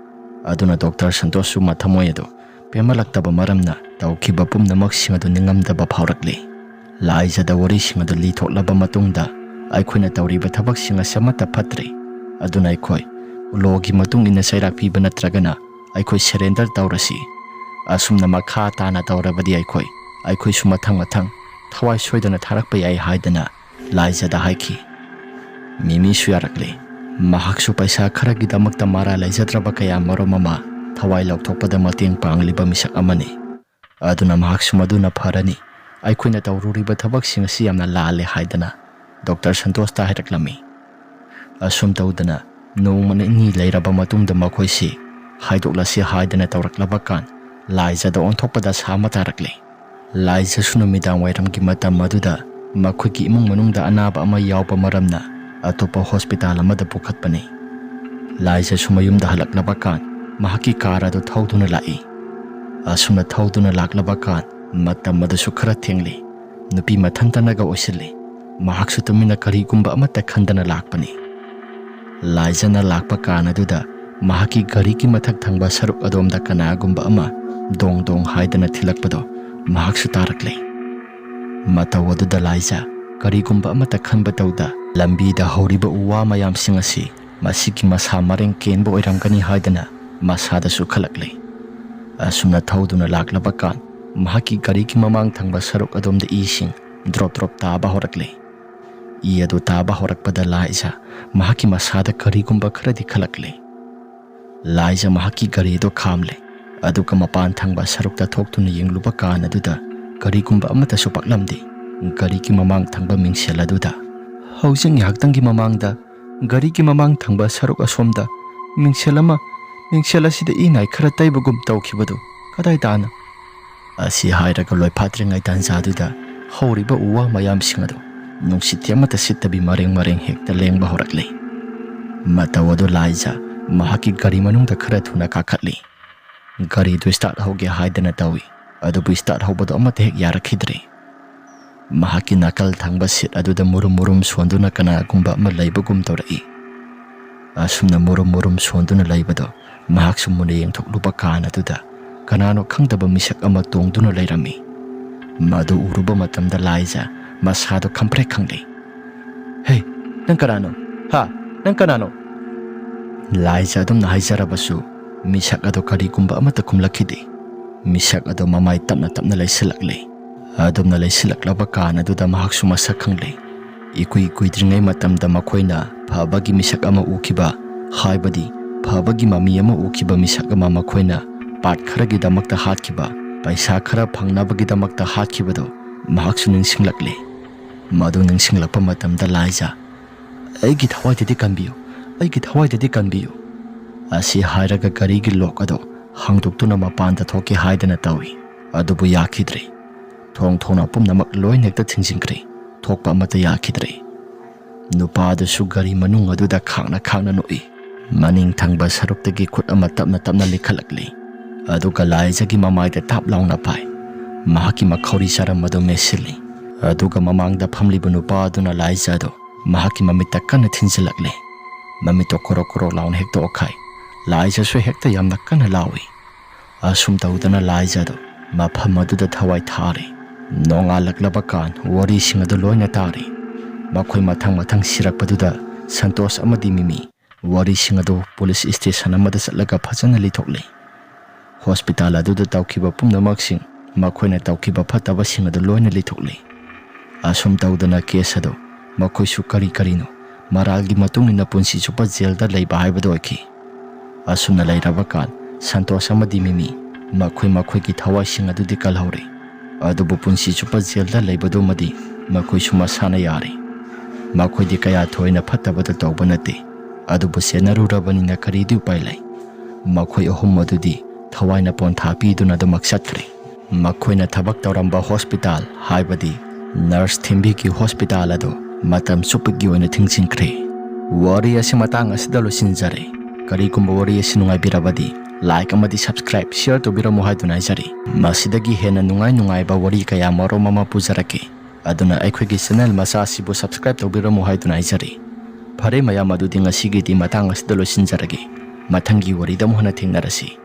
ꯑꯗꯨꯅ ꯗꯣꯛꯇꯔ ꯁꯟꯇꯣꯁꯁꯨ ꯃꯊꯃꯣꯏ ꯑꯗꯨ ꯄꯦꯟꯃꯜꯂꯛꯇꯕ ꯃꯔꯝꯅ ꯇꯧꯈꯤꯕ ꯄꯨꯝꯅꯃꯛꯁꯤꯡ ꯑꯗꯨ ꯅꯤꯡꯉꯝꯗꯕ ꯐꯥꯎꯔꯛꯂꯤ꯫ ꯂꯥꯏꯖꯗ ꯋꯥꯔꯤꯁꯤꯡ ꯑꯗꯨ ꯂꯤꯊꯣꯛꯂꯕ ꯃꯇꯨꯡꯗ, ꯑꯩꯈꯣꯏꯅ ꯇꯧꯔꯤꯕ ꯊꯕꯛꯁꯤꯡ ꯑꯁꯤ ꯑꯃꯠꯇ ꯐꯠꯇ꯭ꯔꯦ, ꯑꯗꯨꯅ ꯑꯩꯈꯣꯏ ꯂꯣꯒꯤ ꯃꯇꯨꯡ ꯏꯟꯅ ꯆꯩꯔꯥꯛ ꯄꯤꯕ ꯅꯠꯇ꯭ꯔꯒꯅ ꯑꯩꯈꯣꯏ ꯁꯔꯦꯟꯗꯔ ꯇꯧꯔꯁꯤ꯫ ꯑꯁꯨꯝꯅ ꯃꯈꯥ ꯇꯥꯅ ꯇꯧꯔꯕꯗꯤ ꯑꯩꯈꯣꯏ, ꯑꯩꯈꯣꯏꯁꯨ ꯃꯊꯪ ꯃꯊꯪ ꯊꯋꯥꯏ ꯁꯣꯏꯗꯅ ꯊꯥꯔꯛꯄ ꯌꯥꯏ ꯍꯥꯏꯗꯅ ꯂꯥꯏꯖꯗ ꯍꯥꯏꯈꯤ꯫ ꯃꯤꯃꯤꯁꯨ ꯌꯥꯔꯛꯂꯦ꯫ ꯃꯍꯥꯛꯁꯨ ꯄꯩꯁꯥ ꯈꯔꯒꯤꯗꯃꯛꯇ ꯃꯔꯥ ꯂꯩꯖꯗ꯭ꯔꯕ ꯀꯌꯥ ꯃꯔꯨꯝ ꯑꯃ ꯊꯋꯥꯏ ꯂꯧꯊꯣꯛꯄꯗ ꯃꯇꯦꯡ ꯄꯥꯡꯂꯤꯕ ꯃꯤꯁꯛ ꯑꯃꯅꯤ꯫ ꯑꯗꯨꯅ ꯃꯍꯥꯛꯁꯨ ꯃꯗꯨꯅ ꯐꯔꯅꯤ, ꯑꯩꯈꯣꯏꯅ ꯇꯧꯔꯨꯔꯤꯕ ꯊꯕꯛꯁꯤꯡ ꯑꯁꯤ ꯌꯥꯝꯅ ꯂꯥꯜꯂꯦ ꯍꯥꯏꯗꯅ ꯗꯣꯛꯇꯔ ꯁꯟꯇꯣꯁꯇ ꯍꯥꯏꯔꯛꯂꯝꯃꯤ꯫ ꯑꯁꯨꯝ ꯇꯧꯗꯅ ꯅꯣꯡꯃ ꯅꯤꯅꯤ ꯂꯩꯔꯕ ꯃꯇꯨꯡꯗ ꯃꯈꯣꯏꯁꯤ ꯍꯥꯏꯗꯣꯛꯂꯁꯤ ꯍꯥꯏꯗꯅ ꯇꯧꯔꯛꯂꯕ ꯀꯥꯟ, ꯂꯥꯏꯖꯗ ꯑꯣꯟꯊꯣꯛꯄꯗ ꯁꯥ ꯑꯃ ꯇꯥꯔꯛꯂꯦ꯫ ꯂꯥꯏꯖꯁꯨ ꯅꯨꯃꯤꯗꯥꯡ ꯋꯥꯏꯔꯝꯒꯤ ꯃꯇꯝ ꯑꯗꯨꯗ ꯃꯈꯣꯏꯒꯤ ꯏꯃꯨꯡ ꯃꯅꯨꯡꯗ ꯑꯅꯥꯕ ꯑꯃ ꯌꯥꯎꯕ ꯃꯔꯝꯅ ꯑꯇꯣꯞꯄ ꯍꯣꯁꯄꯤꯇꯥꯜ ꯑꯃꯗ ꯄꯨꯈꯠꯄꯅꯤ꯫ ꯂꯥꯏꯖꯁꯨ ꯃꯌꯨꯝꯗ ꯍꯜꯂꯛꯂꯕ ꯀꯥꯟ ꯃꯍꯥꯛꯀꯤ ꯀꯥꯔ ꯑꯗꯨ ꯊꯧꯗꯨꯅ ꯂꯥꯛꯏ꯫ ꯑꯁꯨꯝꯅ ꯊꯧꯗꯨꯅ ꯂꯥꯛꯂꯕ ꯀꯥꯟ ꯃꯇꯝ ꯑꯗꯨꯁꯨ ꯈꯔ ꯊꯦꯡꯂꯤ꯫ ꯅꯨꯄꯤ ꯃꯊꯟꯇꯅꯒ ꯑꯣꯏꯁꯤꯜꯂꯤ꯫ ꯃꯍꯥꯛꯁꯨ ꯇꯨꯃꯤꯟꯅ ꯀꯔꯤꯒꯨꯝꯕ ꯑꯃꯠꯇ ꯈꯟꯗꯅ ꯂꯥꯛꯄꯅꯤ꯫ ꯂꯥꯏꯖꯅ ꯂꯥꯛꯄ ꯀꯥꯟ ꯑꯗꯨꯗ ꯃꯍꯥꯛꯀꯤ ꯒꯥꯔꯤꯒꯤ ꯃꯊꯛ ꯊꯪꯕ ꯁꯔꯨꯛ ꯑꯗꯣꯝꯗ ꯀꯅꯥꯒꯨꯝꯕ ꯑꯃ ꯗꯣꯡ ꯗꯣꯡ ꯍꯥꯏꯗꯅ ꯊꯤꯜꯂꯛꯄꯗꯣ ꯃꯍꯥꯛꯁꯨ ꯇꯥꯔꯛꯂꯦ꯫ ꯃꯇꯧ ꯑꯗꯨꯗ ꯂꯥꯏꯖ ꯀꯔꯤꯒꯨꯝꯕ ꯑꯃꯠꯇ ꯈꯟꯕ ꯇꯧꯗ ꯂꯝꯕꯤꯗ ꯍꯧꯔꯤꯕ ꯎ ꯋꯥ ꯃꯌꯥꯝꯁꯤꯡ ꯑꯁꯤ ꯃꯁꯤꯒꯤ ꯃꯁꯥ ꯃꯔꯦꯡ ꯀꯦꯟꯕ ꯑꯣꯏꯔꯝꯒꯅꯤ ꯍꯥꯏꯗꯅ ꯃꯁꯥꯗꯁꯨ ꯈꯜꯂꯛꯂꯦ꯫ ꯑꯁꯨꯝꯅ ꯊꯧꯗꯨꯅ ꯂꯥꯛꯂꯕ ꯀꯥꯟ ꯃꯍꯥꯛꯀꯤ ꯒꯥꯔꯤꯒꯤ ꯃꯃꯥꯡ ꯊꯪꯕ ꯁꯔꯨꯛ ꯑꯗꯣꯝꯗ ꯏꯁꯤꯡ ꯗ꯭ꯔꯣꯞ ꯗ꯭ꯔꯣꯞ ꯇꯥꯕ ꯍꯧꯔꯛꯂꯦ꯫ ꯏ ꯑꯗꯨ ꯇꯥꯕ ꯍꯧꯔꯛꯄꯗ ꯂꯥꯏꯖ ꯃꯍꯥꯛꯀꯤ ꯃꯁꯥꯗ ꯀꯔꯤꯒꯨꯝꯕ ꯈꯔꯗꯤ ꯈꯜꯂꯛꯂꯦ꯫ ꯂꯥꯏꯖ ꯃꯍꯥꯛꯀꯤ ꯒꯥꯔꯤ ꯑꯗꯨ ꯈꯥꯝꯂꯦ, ꯑꯗꯨꯒ ꯃꯄꯥꯟ ꯊꯪꯕ ꯁꯔꯨꯛꯇ ꯊꯣꯛꯇꯨꯅ ꯌꯦꯡꯂꯨꯕ ꯀꯥꯟ ꯑꯗꯨꯗ ꯀꯔꯤꯒꯨꯝꯕ ꯑꯃꯠꯇꯁꯨ ꯄꯛꯂꯝꯗꯦ꯫ ꯒꯥꯔꯤꯒꯤ ꯃꯃꯥꯡ ꯊꯪꯕ ꯃꯤꯡꯁꯦꯜ ꯑꯗꯨꯗ ꯍꯧꯖꯤꯛ ꯉꯥꯏꯍꯥꯛꯇꯪꯒꯤ ꯃꯃꯥꯡꯗ ꯒꯥꯔꯤꯒꯤ ꯃꯃꯥꯡ ꯊꯪꯕ ꯁꯔꯨꯛ ꯑꯁꯣꯝꯗ ꯃꯤꯡꯁꯦꯜ ꯑꯃ, ꯃꯤꯡꯁꯦꯜ ꯑꯁꯤꯗ ꯏ ꯅꯥꯏ ꯈꯔ ꯇꯩꯕꯒꯨꯝ ꯇꯧꯈꯤꯕꯗꯨ ꯀꯗꯥꯏꯗꯅꯣ? ꯑꯁꯤ ꯍꯥꯏꯔꯒ ꯂꯣꯏꯐꯥꯠꯇ꯭ꯔꯤꯉꯩ ꯇꯥꯟꯖꯥꯗꯨꯗ ꯍꯧꯔꯤꯕ ꯎ ꯋꯥ ꯃꯌꯥꯝꯁꯤꯡ ꯑꯗꯨ ꯅꯨꯡꯁꯤꯠꯇꯤ ꯑꯃꯠꯇ ꯁꯤꯠꯇꯕꯤ ꯃꯔꯦꯡ ꯃꯔꯦꯡ ꯍꯦꯛꯇ ꯂꯦꯡꯕ ꯍꯧꯔꯛꯂꯤ꯫ ꯃꯇꯧ ꯑꯗꯨ ꯂꯥꯏꯖ ꯃꯍꯥꯛꯀꯤ ꯒꯥꯔꯤ ꯃꯅꯨꯡꯗ ꯈꯔ ꯊꯨꯅ ꯀꯥꯈꯠꯂꯤ꯫ ꯒꯥꯔꯤꯗꯨ start ꯍꯧꯒꯦ ꯍꯥꯏꯗꯅ ꯇꯧꯏ, ꯑꯗꯨꯕꯨ start ꯍꯧꯕꯗꯨ ꯑꯃꯠꯇ ꯍꯦꯛ ꯌꯥꯔꯛꯈꯤꯗ꯭ꯔꯦ꯫ ꯃꯍꯥꯛꯀꯤ ꯅꯥꯀꯜ ꯊꯪꯕ seat ꯑꯗꯨꯗ ꯃꯨꯔꯨꯝ ꯃꯨꯔꯨꯝ ꯁꯣꯟꯗꯨꯅ ꯀꯅꯥꯒꯨꯝꯕ ꯑꯃ ꯂꯩꯕꯒꯨꯝ ꯇꯧꯔꯛꯏ꯫ ꯑꯁꯨꯝꯅ ꯃꯨꯔꯨꯝ ꯃꯨꯔꯨꯝ ꯁꯣꯟꯗꯨꯅ ꯂꯩꯕꯗꯣ ꯃꯍꯥꯛꯁꯨ ꯃꯨꯟꯅ ꯌꯦꯡꯊꯣꯛꯂꯨꯕ ꯀꯥꯟ ꯑꯗꯨꯗ ꯀꯅꯥꯅꯣ ꯈꯪꯗꯕ ꯃꯤꯁꯛ ꯑꯃ ꯇꯣꯡꯗꯨꯅ ꯂꯩꯔꯝꯃꯤ꯫ ꯃꯗꯨ ꯎꯔꯨꯕ ꯃꯇꯝꯗ ꯂꯥꯏꯖ ꯃꯁꯥꯗꯣ ꯈꯪꯄ꯭ꯔꯦꯛ ꯈꯪꯂꯦ꯫ "ꯍꯦ, ꯅꯪ ꯀꯅꯥꯅꯣ? ꯍꯥ? ꯅꯪ ꯀꯅꯥꯅꯣ?" ꯂꯥꯏꯖ ꯑꯗꯨꯝꯅ ꯍꯥꯏꯖꯔꯕꯁꯨ ꯃꯤꯁꯛ ꯑꯗꯣ ꯀꯔꯤꯒꯨꯝꯕ ꯑꯃꯠꯇ ꯈꯨꯝꯂꯛꯈꯤꯗꯦ꯫ ꯃꯤꯁꯛ ꯑꯗꯣ ꯃꯃꯥꯏ ꯇꯞꯅ ꯇꯞꯅ ꯂꯩꯁꯤꯜꯂꯛꯂꯦ꯫ ꯑꯗꯨꯝꯅ ꯂꯩꯁꯤꯜꯂꯛꯂꯕ ꯀꯥꯟ ꯑꯗꯨꯗ ꯃꯍꯥꯛꯁꯨ ꯃꯁꯛ ꯈꯪꯂꯦ꯫ ꯏꯀꯨꯏ ꯀꯨꯏꯗ꯭ꯔꯤꯉꯩ ꯃꯇꯝꯗ ꯃꯈꯣꯏꯅ ꯐꯕꯒꯤ ꯃꯤꯁꯛ ꯑꯃ ꯎꯈꯤꯕ, ꯍꯥꯏꯕꯗꯤ ꯐꯕꯒꯤ ꯃꯃꯤ ꯑꯃ ꯎꯈꯤꯕ ꯃꯤꯁꯛ ꯑꯃ ꯃꯈꯣꯏꯅ ꯄꯥꯠ ꯈꯔꯒꯤꯗꯃꯛꯇ ꯍꯥꯠꯈꯤꯕ, ꯄꯩꯁꯥ ꯈꯔ ꯐꯪꯅꯕꯒꯤꯗꯃꯛꯇ ꯍꯥꯠꯈꯤꯕꯗꯣ ꯃꯍꯥꯛꯁꯨ ꯅꯤꯡꯁꯤꯡꯂꯛꯂꯦ꯫ ꯃꯗꯨ ꯅꯤꯡꯁꯤꯡꯂꯛꯄ ꯃꯇꯝꯗ ꯂꯥꯏꯖ, "ꯑꯩꯒꯤ ꯊꯋꯥꯏꯗꯗꯤ ꯀꯟꯕꯤꯌꯨ, ꯑꯩꯒꯤ ꯊꯋꯥꯏꯗꯗꯤ ꯀꯟꯕꯤꯌꯨ" ꯑꯁꯤ ꯍꯥꯏꯔꯒ ꯒꯥꯔꯤꯒꯤ lock ꯑꯗꯨ ꯍꯥꯡꯗꯣꯛꯇꯨꯅ ꯃꯄꯥꯟꯗ ꯊꯣꯛꯀꯦ ꯍꯥꯏꯗꯅ ꯇꯧꯏ, ꯑꯗꯨꯕꯨ ꯌꯥꯈꯤꯗ꯭ꯔꯦ꯫ ꯊꯣꯡ ꯊꯣꯡꯅꯥꯎ ꯄꯨꯝꯅꯃꯛ ꯂꯣꯏꯅ ꯍꯦꯛꯇ ꯊꯤꯡꯖꯤꯟꯈ꯭ꯔꯦ꯫ ꯊꯣꯛꯄ ꯑꯃꯠꯇ ꯌꯥꯈꯤꯗ꯭ꯔꯦ꯫ ꯅꯨꯄꯥ ꯑꯗꯨꯁꯨ ꯒꯥꯔꯤ ꯃꯅꯨꯡ ꯑꯗꯨꯗ ꯈꯥꯡꯅ ꯈꯥꯡꯅ ꯅꯣꯛꯏ꯫ ꯃꯅꯤꯡ ꯊꯪꯕ ꯁꯔꯨꯛꯇꯒꯤ ꯈꯨꯠ ꯑꯃ ꯇꯞꯅ ꯇꯞꯅ ꯂꯤꯈꯠꯂꯛꯂꯤ꯫ ꯑꯗꯨꯒ ꯂꯥꯏꯖꯒꯤ ꯃꯃꯥꯏꯗ ꯇꯥꯞ ꯂꯥꯎꯅ ꯄꯥꯏ꯫ ꯃꯍꯥꯛꯀꯤ ꯃꯈꯧꯔꯤ ꯆꯔꯝ ꯑꯗꯨ ꯃꯦꯠꯁꯤꯜꯂꯤ꯫ ꯑꯗꯨꯒ ꯃꯃꯥꯡꯗ ꯐꯝꯂꯤꯕ ꯅꯨꯄꯥ ꯑꯗꯨꯅ ꯂꯥꯏꯖ ꯑꯗꯨ ꯃꯍꯥꯛꯀꯤ ꯃꯃꯤꯠꯇ ꯀꯟꯅ ꯊꯤꯟꯖꯤꯜꯂꯛꯂꯦ꯫ ꯃꯃꯤꯠꯇꯣ ꯀꯣꯔꯣꯛ ꯀꯣꯔꯣꯛ ꯂꯥꯎꯅ ꯍꯦꯛꯇ ꯑꯣꯛꯈꯥꯏ꯫ ꯂꯥꯏꯖꯁꯨ ꯍꯦꯛꯇ ꯌꯥꯝꯅ ꯀꯟꯅ ꯂꯥꯎꯏ꯫ ꯑꯁꯨꯝ ꯇꯧꯗꯅ ꯂꯥꯏꯖ ꯑꯗꯨ ꯃꯐꯝ ꯑꯗꯨꯗ ꯊꯋꯥꯏ ꯊꯥꯔꯦ꯫ ꯅꯣꯡꯉꯥꯜꯂꯛꯂꯕ ꯀꯥꯟ ꯋꯥꯔꯤꯁꯤꯡ ꯑꯗꯨ ꯂꯣꯏꯅ ꯇꯥꯔꯦ꯫ ꯃꯈꯣꯏ ꯃꯊꯪ ꯃꯊꯪ ꯁꯤꯔꯛꯄꯗꯨꯗ ꯁꯟꯇꯣꯁ ꯑꯃꯗꯤ ꯃꯤꯃꯤ ꯋꯥꯔꯤꯁꯤꯡ ꯑꯗꯨ ꯄꯨꯂꯤꯁ ꯁ꯭ꯇꯦꯁꯟ ꯑꯃꯗ ꯆꯠꯂꯒ ꯐꯖꯅ ꯂꯤꯊꯣꯛꯂꯦ꯫ ꯍꯣꯁꯄꯤꯇꯥꯜ ꯑꯗꯨꯗ ꯇꯧꯈꯤꯕ ꯄꯨꯝꯅꯃꯛꯁꯤꯡ, ꯃꯈꯣꯏꯅ ꯇꯧꯈꯤꯕ ꯐꯠꯇꯕꯁꯤꯡ ꯑꯗꯨ ꯂꯣꯏꯅ ꯂꯤꯊꯣꯛꯂꯦ꯫ ꯑꯁꯨꯝ ꯇꯧꯗꯅ ꯀꯦꯁ ꯑꯗꯨ ꯃꯈꯣꯏꯁꯨ ꯀꯔꯤ ꯀꯔꯤꯅꯣ ꯃꯔꯥꯜꯒꯤ ꯃꯇꯨꯡ ꯏꯟꯅ ꯄꯨꯟꯁꯤ ꯆꯨꯞꯄ ꯖꯦꯜꯗ ꯂꯩꯕ ꯍꯥꯏꯕꯗꯨ ꯑꯣꯏꯈꯤ꯫ ꯑꯁꯨꯝꯅ ꯂꯩꯔꯕ ꯀꯥꯟ ꯁꯟꯇꯣꯁ ꯑꯃꯗꯤ ꯃꯤꯃꯤ ꯃꯈꯣꯏ ꯃꯈꯣꯏꯒꯤ ꯊꯋꯥꯏꯁꯤꯡ ꯑꯗꯨꯗꯤ ꯀꯜꯍꯧꯔꯦ꯫ ꯑꯗꯨꯕꯨ ꯄꯨꯟꯁꯤ ꯆꯨꯞꯄ ꯖꯦꯜꯗ ꯂꯩꯕꯗꯨꯃꯗꯤ ꯃꯈꯣꯏꯁꯨ ꯃꯁꯥꯅ ꯌꯥꯔꯦ꯫ ꯃꯈꯣꯏꯗꯤ ꯀꯌꯥ ꯊꯣꯏꯅ ꯐꯠꯇꯕꯗ ꯇꯧꯕ ꯅꯠꯇꯦ꯫ ꯑꯗꯨꯕꯨ ꯆꯦꯟꯅꯔꯨꯔꯕꯅꯤꯅ ꯀꯔꯤꯗꯤ ꯎꯄꯥꯏ ꯂꯩ? ꯃꯈꯣꯏ ꯑꯍꯨꯝ ꯑꯗꯨꯗꯤ ꯊꯋꯥꯏꯅ ꯄꯣꯟꯊꯥ ꯄꯤꯗꯨꯅ ꯑꯗꯨꯃꯛ ꯆꯠꯈ꯭ꯔꯦ꯫ ꯃꯈꯣꯏꯅ ꯊꯕꯛ ꯇꯧꯔꯝꯕ ꯍꯣꯁꯄꯤꯇꯥꯜ, ꯍꯥꯏꯕꯗꯤ ꯅꯔꯁ ꯊꯦꯝꯕꯤꯒꯤ ꯍꯣꯁꯄꯤꯇꯥꯜ ꯑꯗꯨ ꯃꯇꯝ ꯆꯨꯞꯄꯒꯤ ꯑꯣꯏꯅ ꯊꯤꯡꯖꯤꯟꯈ꯭ꯔꯦ꯫ ꯋꯥꯔꯤ ꯑꯁꯤ ꯃꯇꯥꯡ ꯑꯁꯤꯗ ꯂꯣꯏꯁꯤꯟꯖꯔꯦ꯫ ꯀꯔꯤꯒꯨꯝꯕ ꯋꯥꯔꯤ ꯑꯁꯤ ꯅꯨꯡꯉꯥꯏꯕꯤꯔꯕꯗꯤ like ꯑꯃꯗꯤ subscribe, share ꯇꯧꯕꯤꯔꯝꯃꯨ ꯍꯥꯏꯗꯨꯅ ꯍꯥꯏꯖꯔꯤ꯫ ꯃꯁꯤꯗꯒꯤ ꯍꯦꯟꯅ ꯅꯨꯡꯉꯥꯏ ꯅꯨꯡꯉꯥꯏꯕ ꯋꯥꯔꯤ ꯀꯌꯥ ꯃꯔꯨꯝ ꯑꯃ ꯄꯨꯖꯔꯛꯀꯦ꯫ ꯑꯗꯨꯅ ꯑꯩꯈꯣꯏꯒꯤ channel ꯃꯆꯥ ꯑꯁꯤꯕꯨ subscribe ꯇꯧꯕꯤꯔꯝꯃꯨ ꯍꯥꯏꯗꯨꯅ ꯍꯥꯏꯖꯔꯤ꯫ ꯐꯔꯦ ꯃꯌꯥꯝ, ꯑꯗꯨꯗꯤ ꯉꯁꯤꯒꯤꯗꯤ ꯃꯇꯥꯡ ꯑꯁꯤꯗ ꯂꯣꯏꯁꯤꯟꯖꯔꯒꯦ꯫ ꯃꯊꯪꯒꯤ ꯋꯥꯔꯤꯗ ꯑꯃꯨꯛ ꯍꯟꯅ ꯊꯦꯡꯅꯔꯁꯤ꯫